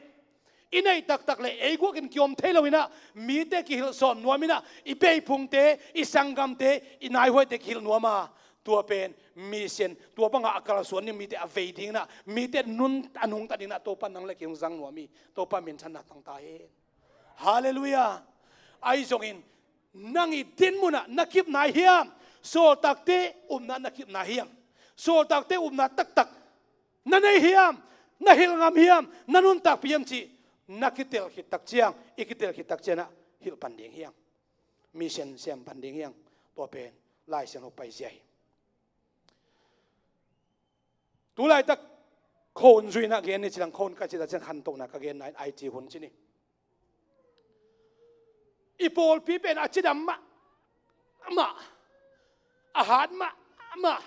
i neih taktak leh ei guakin kiom thei loin ah, mite kihilh sawn nuam in ah, i peiphungte, i sanggamte, i naihuaite kihilh nuam a, tua pen mission, tua bangah a kalsuan ding mite a vei ding in ah, mite nun a nungta ding in ah Topa nang le kei hong zang nuam hi. Topa minthanna tangtak hen. Halleluiah. Ahi zongin nang i dinmun ah na kip nai hiam? Sawltakte upna na kip nai hiam? Sawltakte upna taktak na nei hiam? Na hilh ngam hiam? Na nuntakpih hiam cih na kitel khit tak ciang, i kitel khit tak ciangin ah hilh pan ding hi hang. Mission sem pan ding hi hang. Tua pen Lai Siangtho paizia hi. Tu laitak khua hun zui in ah gen ni ci leng, khua hun ka cih tak ciang khantohna ka genna in, I T hun ci ni. I pawlpi pen a cidam mahmah, a hat mahmah,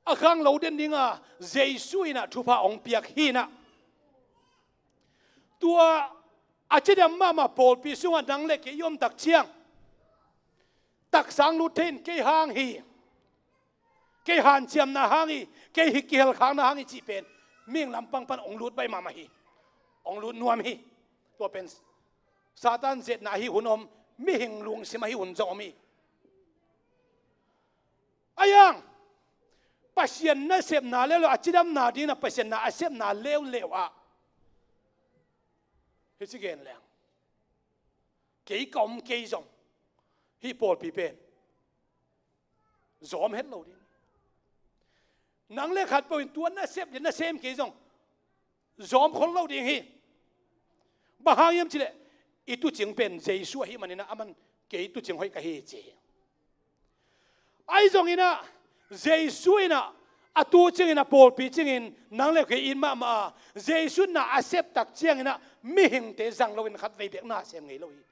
a khanglo den dinga Jesu in ah thupha hong piak hi in ah, tua a cidam mahmah pawlpi sungah nang le kei i om tak ciang, taksa hong lut thei in, kei hang hi, kei hanciamna hang hi, kei hi kihelkhakna hang hi cih pen mihing lampang pan hong lut baih mahmah hi. Hong lut nuam hi. Tua pen Satan zetna ahi hun om, mihing lungsim ahi hun zong om hi. Ahi hang Pasian nasepna leuleu, a cidamna dingin ah Pasian na a sepna leuleu ah hi ci gen leng, kei ka om kei zong hih pawlpi pen zawm het lo ding. Nang le khatpeuh in tua na sep le na sem kei zong zawm khol lo ding hi. Bang hang hiam cih leh i tuucing pen Jesu ahih manin ah, aman kei tuucing hoih ka hi ci hi. Ahi zongin ah Jesu in ah a tuucing in, a pawlpi cingin nang le kei it mahmah a, Jesu na a sep tak ciangin ah mihingte zang loin khatvei bek na sem ngei lo hi.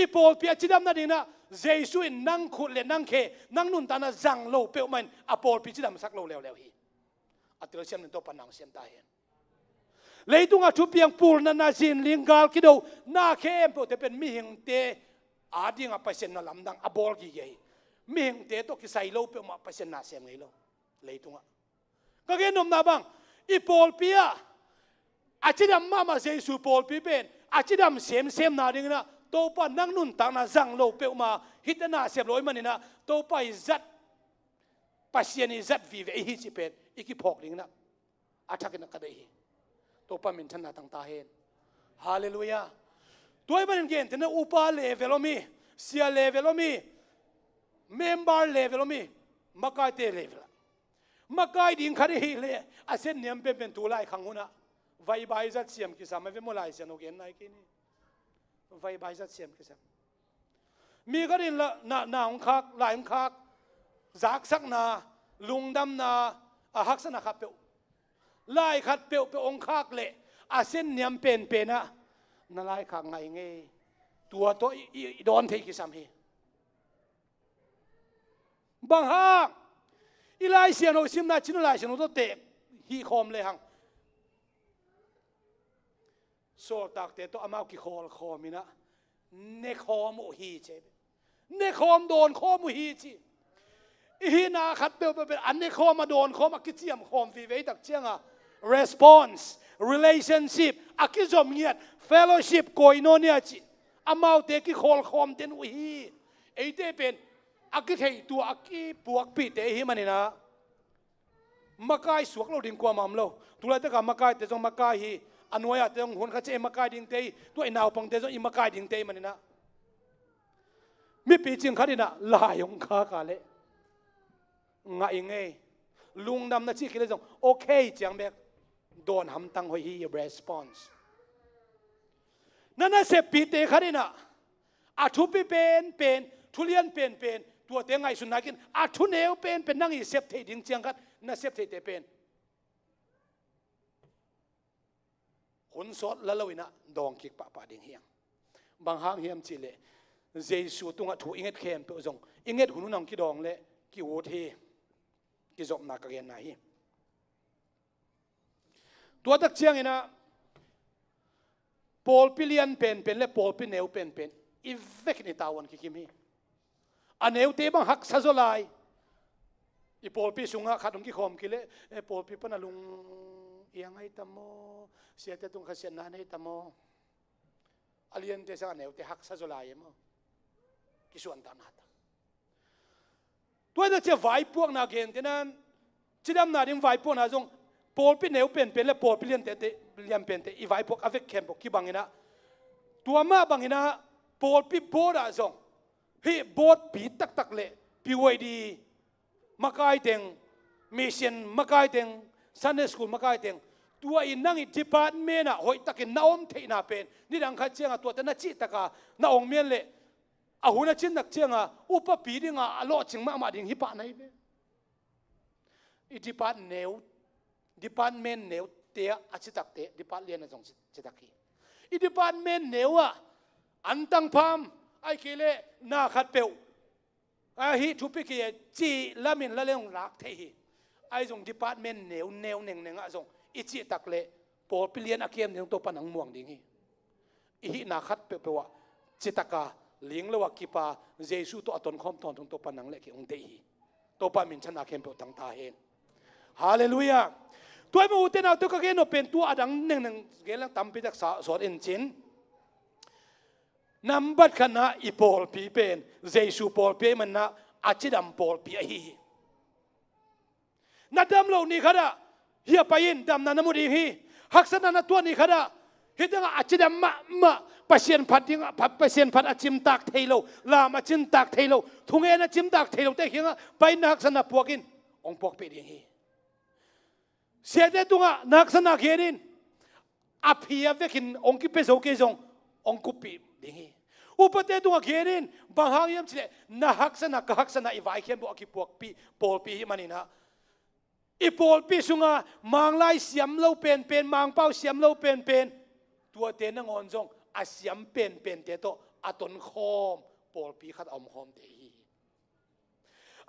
I pawlpi a cidam nadingin ah Jesu in nang khut le nang khe, nang nuntakna zang lo peuhmah in a pawlpi cidamsak lo leuleu hi. A telsiam ding Topa nang siam ta hen. Leitungah thupiang, pulna, na zinling, gal kido, na khempeuhte pen mihingte a dingah Pasian na lamdang a bawl gige hi. Mihingte tawh kisai lo peuhmah Pasian na sem ngei lo leitungah. Ka gen nopna bang, i pawlpi ah a cidam mahmah Jesu pawlpi pen a cidam semsem nadingin ah Topa nang nuntakna zang lo peuhmah hih teh na sem lo ahih manin ah Topa i zat, Pasian i zat vive i hi cih pen i kiphawk dingin ah a thakin ah ka deih hi. Topa minthanna tang ta hen. Halleluiah. Tua ahih manin gentehna upa level om hi, sia level om hi, member level om hi, makaite level ah makai ding khat i hih leh a sen niam penpen tu laikhak hunah vaibai zat siam kisam a ve maw, Lai Siangtho gen nai kei ni. Vaibai zat siam kisam. Mi khat in la, na, na hong khak, lai hong khak, zaksakna, lungdamna, a haksatna khat peuh, lai khat peuhpeuh hong khak leh a sen niam penpen ah na lai khak ngah ing ei. Tua tawh i, i, i dawn thei kisam hi. Bang hang? I Lai Siangtho simna cin Lai Siangtho tawh teh hih khawm lehang sawltakte tawh amau kikhawlkhawm in ah ne khawm uh hi ci. Ne khawm, dawn khawm uh hi ci. I hihna khat peuhpeuh pen a ne khawm, a dawn khawm, a kiciam khawm vive i tak cianga response, relationship a kizom ngiat, fellowship, koinonia ci. Amaute kikhawlkhawm den uh hi. Eite pen a kitheitu a kipuakpihte i hih manin ah makai suak lo ding kuamah om lo. Tulaitaka makaite zong makai hi. A nuai-ate zong hun khat ciang i makai dingte hi. Tua i naupangte zong i makai dingte ahih manin ah mipi cing khat in ah lai hong khak a leh ngah ing ei. Lungdamna cih kei leh zong okay ciang bek dawn hamtang hoih hi, response. Na naseppihte khat in ah a thupi penpen, thu lian penpen tuate ngaihsun nai kei in, a thuneu penpen nang i sep theih ding ciang khat na sep theihte pen hun sawt la lo in ah dawng kik pahpah ding hi hang. Bang hang hiam cih leh Jesu tungah thu i nget khempeuh zong i nget hun hun hong kidawng leh ki-ut hi, kizopna ka genna hi. Tua tak ciangin ah pawlpi lian penpen le pawlpi neu penpen i vekin i tavuan kikim hi. A neute bang haksa zaw lai. I pawlpi sungah khat hong kikhawm kei leh, eh, pawlpi pan a lung iang ahi tam maw, siate tung khasiatna nei tam maw. A liante sang a neute haksa zaw lai e maw. Kisuantakna ta. Tua hi ta ciah vaipuakna gentehna in, cidamna ding vaipuakna zong pawlpi neu penpen le pawlpi liante, lian pente i vaipuak a vek khempeuh kibang in ah, tua mah bang in ah pawlpi board ah zong hih board pi taktak le P Y D makai teng, mission makai teng, Sunday school makai teng, tua in nang i department ah hoihtakin na om theihna pen nidang khat ciangah tuate na cihtakah na ong mian leh a hun a cin nak ciangah upapi dingah a lawhcing mahmah ding hi pah na hi ve. I department neu, department neute ah a citakte department lian ah zong ci, citak hi. I department neu ah antang pham ahih kei leh na khat peuh ahi thupi kei cih lamin la leng lak thei hi. Ahi zong department neu neu nengneng ah zong i cihtak leh pawlpi lian a kem ding Topa nang muang ding hi. I hihna khat peuhpeuh ah citaka ling lo a kipa Jesu tawh a tonkhawm tawntung Topa nang le kei hong deih hi. Topa minthanna khempeuh tang ta hen. Halleluiah. Tua i mah ute naute ka gen nop pen tua a dang nengneng gen lang tampi tak sa, sawt in cin. Nambat khatna i pawlpi pen Jesu pawlpi ahih manna a cidam pawlpi ahi hi. Na dam loh ni khatah hih a pai in damna na mu ding hi. Haksatna na tuah ni khatah hih tengah a cidam mahmah Pasian phat dingah, phat, Pasian phat a cimtak thei lo, lam a cimtak thei lo, thungen a cimtak thei lote kiangah pai in na haksatna puak in, hong puakpih ding hi. Siate tungah na haksatna gen in, a phi a vekin hong kipia zo kei zong hong kuppih ding hi. Upate tungah gen in, bang hang hiam cih leh na haksatna ka haksatna i vai khempeuh a kipuakpih pawlpi ahih manin ah i pawlpi sungah Manglai siam lo penpen, Mangpau siam lo penpen, tuate nangawn zong a siam penpente tawh a tonkhawm pawlpi khat a omkhawmte hi.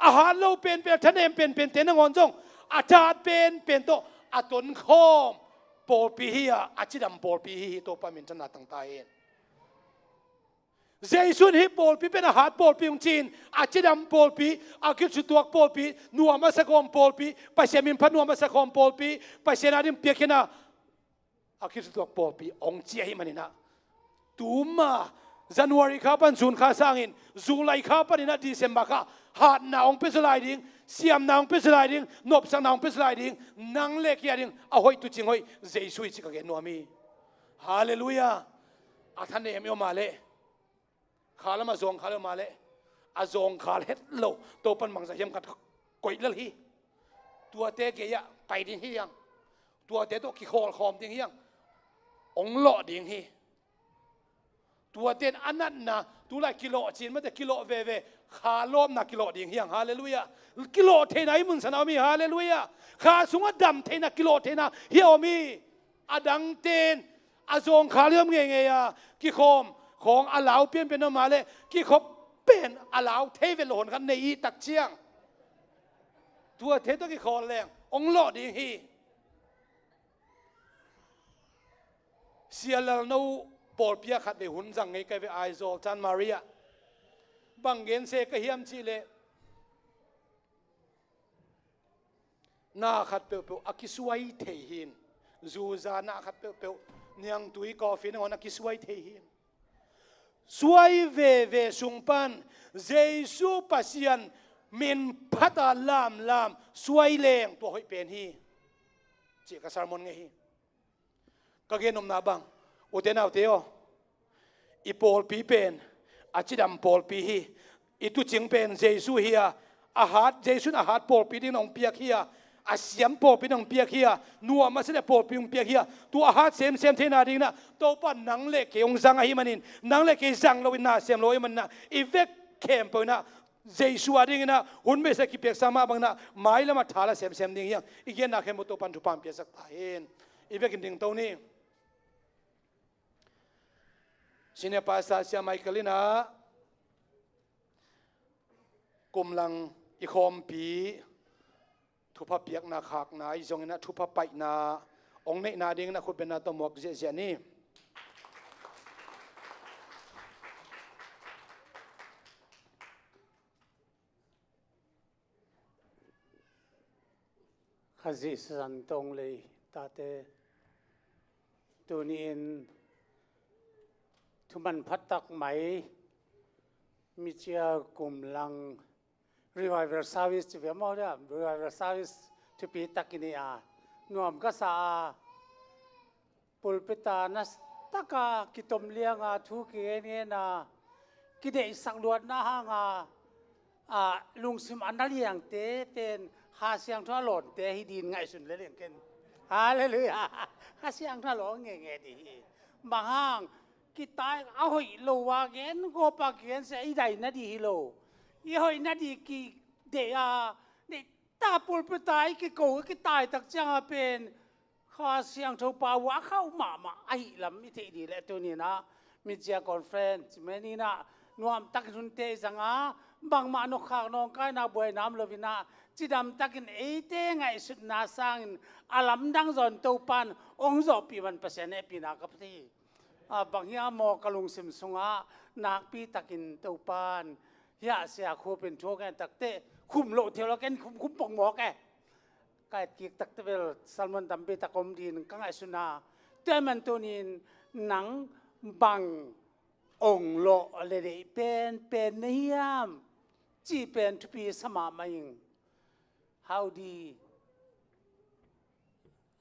A hat lo penpen, a thanem penpente nangawn zong a thahat penpen tawh a tonkhawm pawlpi hi a, a cidam pawlpi hi hi. Topa minthanna tang ta hen. Jesu in hih pawlpi pen a hat pawlpi hong ci-in, a cidam pawlpi, a kisutuak pawlpi, nuam a sakhawm pawlpi, Pasian min phat nuam a sakhawm pawlpi, Pasian ading piakkhiatna a kisutuak pawlpi hong ci ahih manin ah, tuma January kha pan June kha sangin, July kha panin ah December kha hatna hong pia zaw lai ding, siamna hong pia zaw lai ding, nopsakna hong pia zaw lai ding, nang le kei ading a hoih, tuucing hoih Jesu hi cih ka gen nuam hi. Halleluiah. A thanem i om a leh, kha lam a zawngkhal i om a leh, a zawngkhal het lo Topa'n bangzah hiam khat koih lel hi. Tuate gei-ah pai ding hi hang. Tuate tawh kikhawlkhawm ding hi hang. Hong lawh ding hi. Tuate in a natna, tulai kilawh cin mate, kilawh veve, kha lawpna kilawh ding hi hang. Halleluiah. Kilawh theihna i mun san a om hi. Halleluiah. Kha sungah dam theihna, kilawh theihna hi a om hi. A dangte in a zawngkhal i om ngeingei a, kikhawm khawng a lau pianpian om a leh, kikhop pen a lau thei vet lo hun khat nei i tak ciang, tuate tawh kikhawl leng hong lawh ding hi. Sia Lalno pawlpi ah khatvei hun zang ngei ka hi ve, Aizawl, Chanmari ah. Bang gen se ka hiam cih leh, na khat peuhpeuh a kisuai thei hi. Zuza na khat peuhpeuh, niangtui, coffee nangawn a kisuai thei hi. Suai veve sung pan Jesu Pasian min phat a lamlam suai leng tua hoih pen hi, cih ka sermon ngei hi. Ka gen nopna bang, ute naute aw, i pawlpi pen a cidam pawlpi hi. I tuucing pen Jesu hi a, a hat, Jesu in a hat pawlpi dingin hong piak hi a, a siam pawlpi dingin hong piak hi a, nuam a sia leh pawlpi hong piak hi a, tua a hat semsem theihna dingin ah Topa nang le kei hong zang ahih manin, nang le kei zang loin, na sem lo ahih manin ah, i vek khempeuh in ah Jesu adingin ah hun beisa kipiaksa mah bangin ah mailam ah tha la semsem ding hi hang. I genna khempeuh Topa'n thupha hong piaksak ta hen. I vekin dingto ni. Senior Pastor Sia Michael in ah kum lang i khawmpi thupha piakna khakna ahi zongin ah thupha paihna hong neihna dingin ah khutbetna tawh muak ziahziah ni. Khazih Sisan Tong lei tate, tuni-in thuman phattak mai, micia kum lang revival service ci ve maw dia, revival service thupi takin i a nuam ka sa a, pulpit ah na taka kitom lianga thu kigengen a, kideihsak luatna hanga, a, lungsim a na liangte pen Kha Siangtho a lawnte hi dingin ngaihsun lel ing ken. Halleluiah. Kha Siangtho a lawn ngeingei ding hi. Bang hang, kitai a hoih lo a gen, gawpa kigen sia i dai nading hi lo. I hoih nading kideih a, deih ta pulpit ah i kiko, i kitai tak cianga pen Kha Siangtho pau a khauh mahmah ahih lam i theih ding leh tuni-in ah micia conference man in ah nuamtakin hunte i zang a, bangmah nokkhak nawngkaina buaina om loin ah cidamtakin eite ngaihsutna sangin a lamdang zawn Topa'n hong zawhpih man Pasian hehpihna ka pia hi. A, bang hiam maw, ka lungsim sungah nakpitakin Topa'n hiah Sia Khup in thu a gen takteh khum loh thei lo, ken khum khum pong mawk e. Ka et kik takteh bel sermon tampi tak om dingin ka ngaihsun a, tua ahih man tuni-in nang bang hong lawh le deih penpen na hiam cih pen thupi sa mahmah ing. Hau di,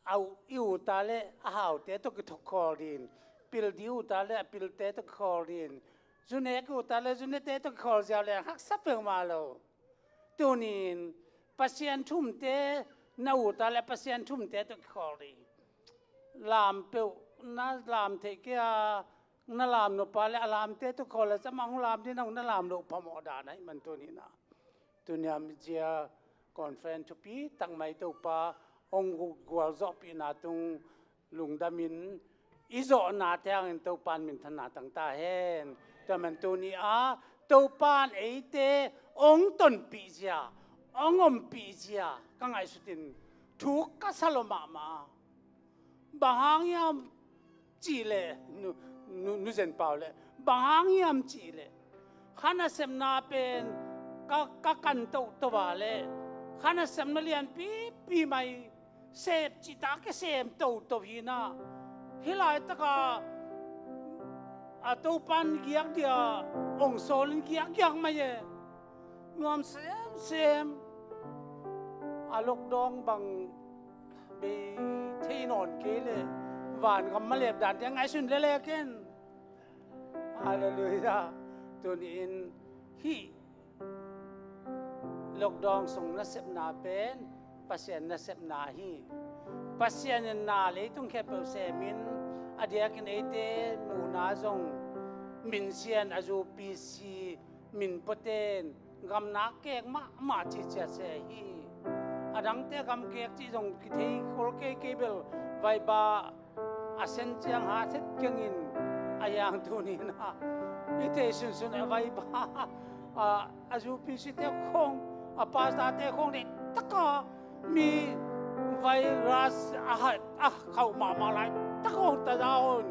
a u, i ut a leh a haute tawh kikhawl ding, pil di ut a leh a pilte tawh kikhawl ding, zu nek ut a leh zu nekte tawh kikhawl ziau leng haksa peuhmah lo. Tuni-in Pasian thumte na ut a leh Pasian thumte tawh kikhawl ding. Lam peuh na lam theih kei a, na lam nop a leh a lamte tawh kikhawl a, zama hong lam ding na hong na lam loh phamawh dan ahih man tuni-in ah, tuni-a micia conference thupi tak mai Topa hong gualzawhpihna tung lungdamin i zawhnate hangin Topa'n minthanna tang ta hen. Tua man tuni-a Topa'n eite hong tonpih zia, hong ompih zia ka ngaihsutin thu ka sa lawh mahmah. Bang hang hiam cih leh nu, nu, nu Zen Pau leh Bang hang hiam cih leh, kha nasepna pen ka, ka kan tohtoh a leh, kha nasepna lianpipi mai, sep cihtak kisem tohtoh hi na. Hih laitaka a Topan giak dia ong sawlin giakgiak mai e. Nuam semsem. A lockdown bang bei thei nawn kei leh vangam malep dan te ngaihsun lele ken. Halleluiah. Tuni-in hih lockdown sung nasepna pen Pasian nasepna hi. Pasian in na leitung khempeuh semin, a diakin eite muhna zong minsian a zupisi min puaten gamnak kek mahmah cihcia se hi. A dangte gam kek cih zong kithei khol kei kei bel vaiba a sen ciang hat het kengin a yang tuni-in ah i thei sunsun a vaiba a, a zupisi te khong, a pasta te khong deihtaka mi virus a hat a khauh mahmah laitak hong ta za hon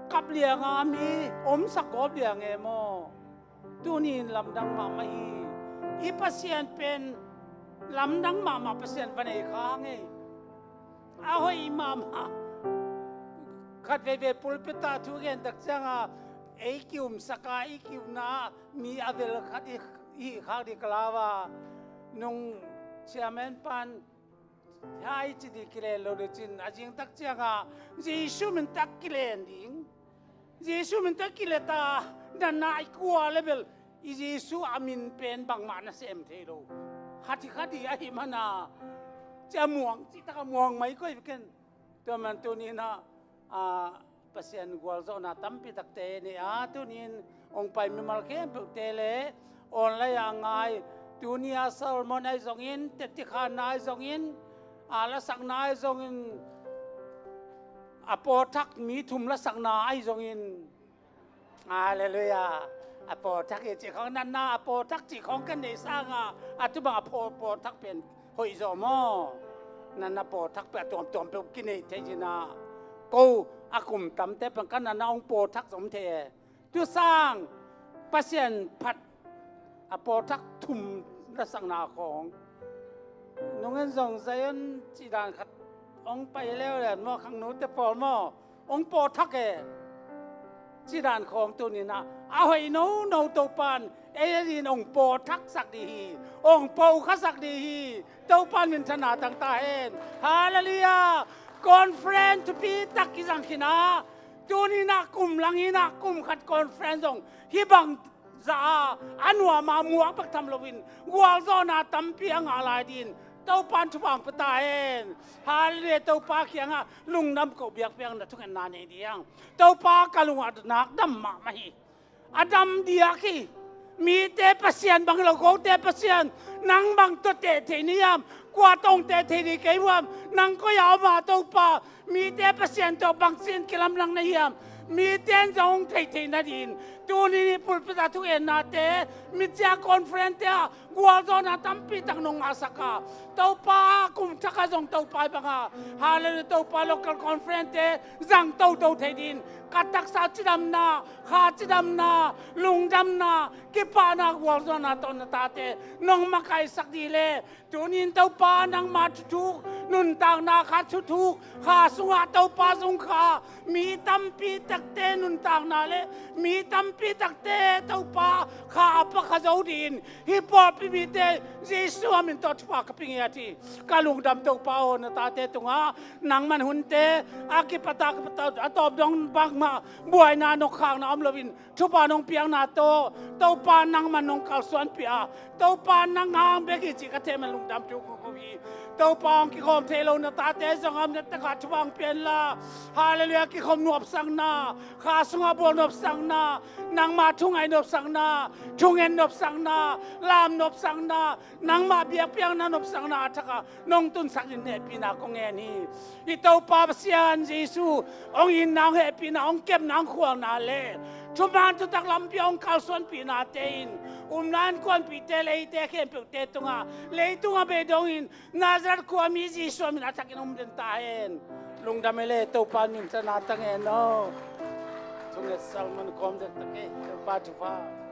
kap lianga mi omsak gawp liang e maw? Tuni-in lamdang mahmah hi. I Pasian pen lamdang mahmah Pasian va nei kha ngei. A hoih mahmah. Khat veivei pulpit ah thu gen tak cianga ei kiumsaka, i kiumna mi a vel khat i, i khak dih ka lau a, nung chairman pan hai ci dih kilen lo dih cin, a zing tak cianga Jesu min tak kilen ding. Jesu min tak kilet a, na nai kua le bel i Jesu a min pen bangmah na sem thei lo. Khat hi khat hi ahi mana cia muang cihtak a muang mai koi ken. Tua man tuni-in ah, a, Pasian gualzawhna tampi takte nei a, tuni-in ong pai mimal khempeuhte le online a ngai, tuni a sermon ahi zongin, tetikhanna ahi zongin, a, lasakna ahi zongin, a pawlthak mi thum lasakna ahi zongin. Halleluiah. A pawlthak hi cih khong natna, a pawlthak cih khong kan nei sanga a tu bang a pawl, pawlthak pen hoih zaw maw? Natna pawlthak pen a tuamtuam peuh kinei thei cina. Ko a kum tamte pen kan natna ong pawlthak zom thei e. Tu sang Pasian phat a pawlthak thum lasakna khong. Nungen zong Zion cih dan khat ong pai leuleu maw, khangnote pawl maw? Ong pawlthak e. Cih dan khong tuni-in ah a hoih nono Topan ei a din ong pawlthak sak dih hi. Ong pawlkha sak dih hi. Topan minthanna tang ta hen. Halleluiah. Conference thupi tak kizang khin a, tuni-in ah kum lang in ah kum khat conference zong hih bang za a, a nuam a muak bek tham loin gualzawhna tampi a ngah lai dih in Topan thupha ong pia ta hen. Halleluiah. Topa kiangah lungdam ko biakpiakna thungetna nei dih hang. Topa ka lung a nak dam mahmah hi. A dam diak hi. Mite Pasian bang hi lo, kote Pasian, nang bang tawh teh thei na hiam? Kua tawh ong teh thei dih kei uh hiam? Nang koi a om a Topa? Mite Pasian tawh bangci-in kilamdang na hiam? Mite in zong ong theih theih nadih in tuni-in pulpit a thugennate, misia conference te ah gualzawhna tampi tak nong ngahsak a, Topa kum thak a zong Topa i bang a, halleluiah, Topa local conference te zang toto thei dih in ka taksa cidamna, kha cidamna, lungdamna, kipahna, gualzawhna tawh na tate nong makaihsak dih leh, tuni-in Topa nangma thuthuk, nuntakna kha thuthuk, kha sungah Topa zung kha, mi tampi takte nuntakna le mi tampi takte Topa kha a pakha zo dih in hih pawlpi mite Jesu a min tawh thupha ka pia ngiat hi. Ka lungdam Topa aw, na tate tungah nangman hunte a kipat a, kipat a, a tawp dong bangmah buaina nokkhakna om loin thupha nong piakna tawh Topa nangman nong kalsuanpih a, Topa nang hang bek hi cih ka theih man lungdam thu ko ko hi. Topa hong kikhawm thei lo na tate zong a om na takah thupha hong pia inla. Halleluiah. Kikhawm nopsakna, kha sungah bawl nopsakna, nangma thungaih nopsakna, thungen nopsakna, lam nopsakna, nangma biakpiakna nopsakna a thakah nong tunsak in hehpihna kong ngen hi. I Topa Pasian Jesu hong itna, hong hehpihna, hong kepna, hong khualna le thuman thutak lampi hong kalsuanpihnate in umna innkuanpihte le eite khempeuhte tungah, leitungah bei dongin Nazareth khuami Jesu a min a thakin om den ta hen. Lungdam e le, Topa minthanna tang hen aw. Salman kawm dek ta kei, Topa thupha.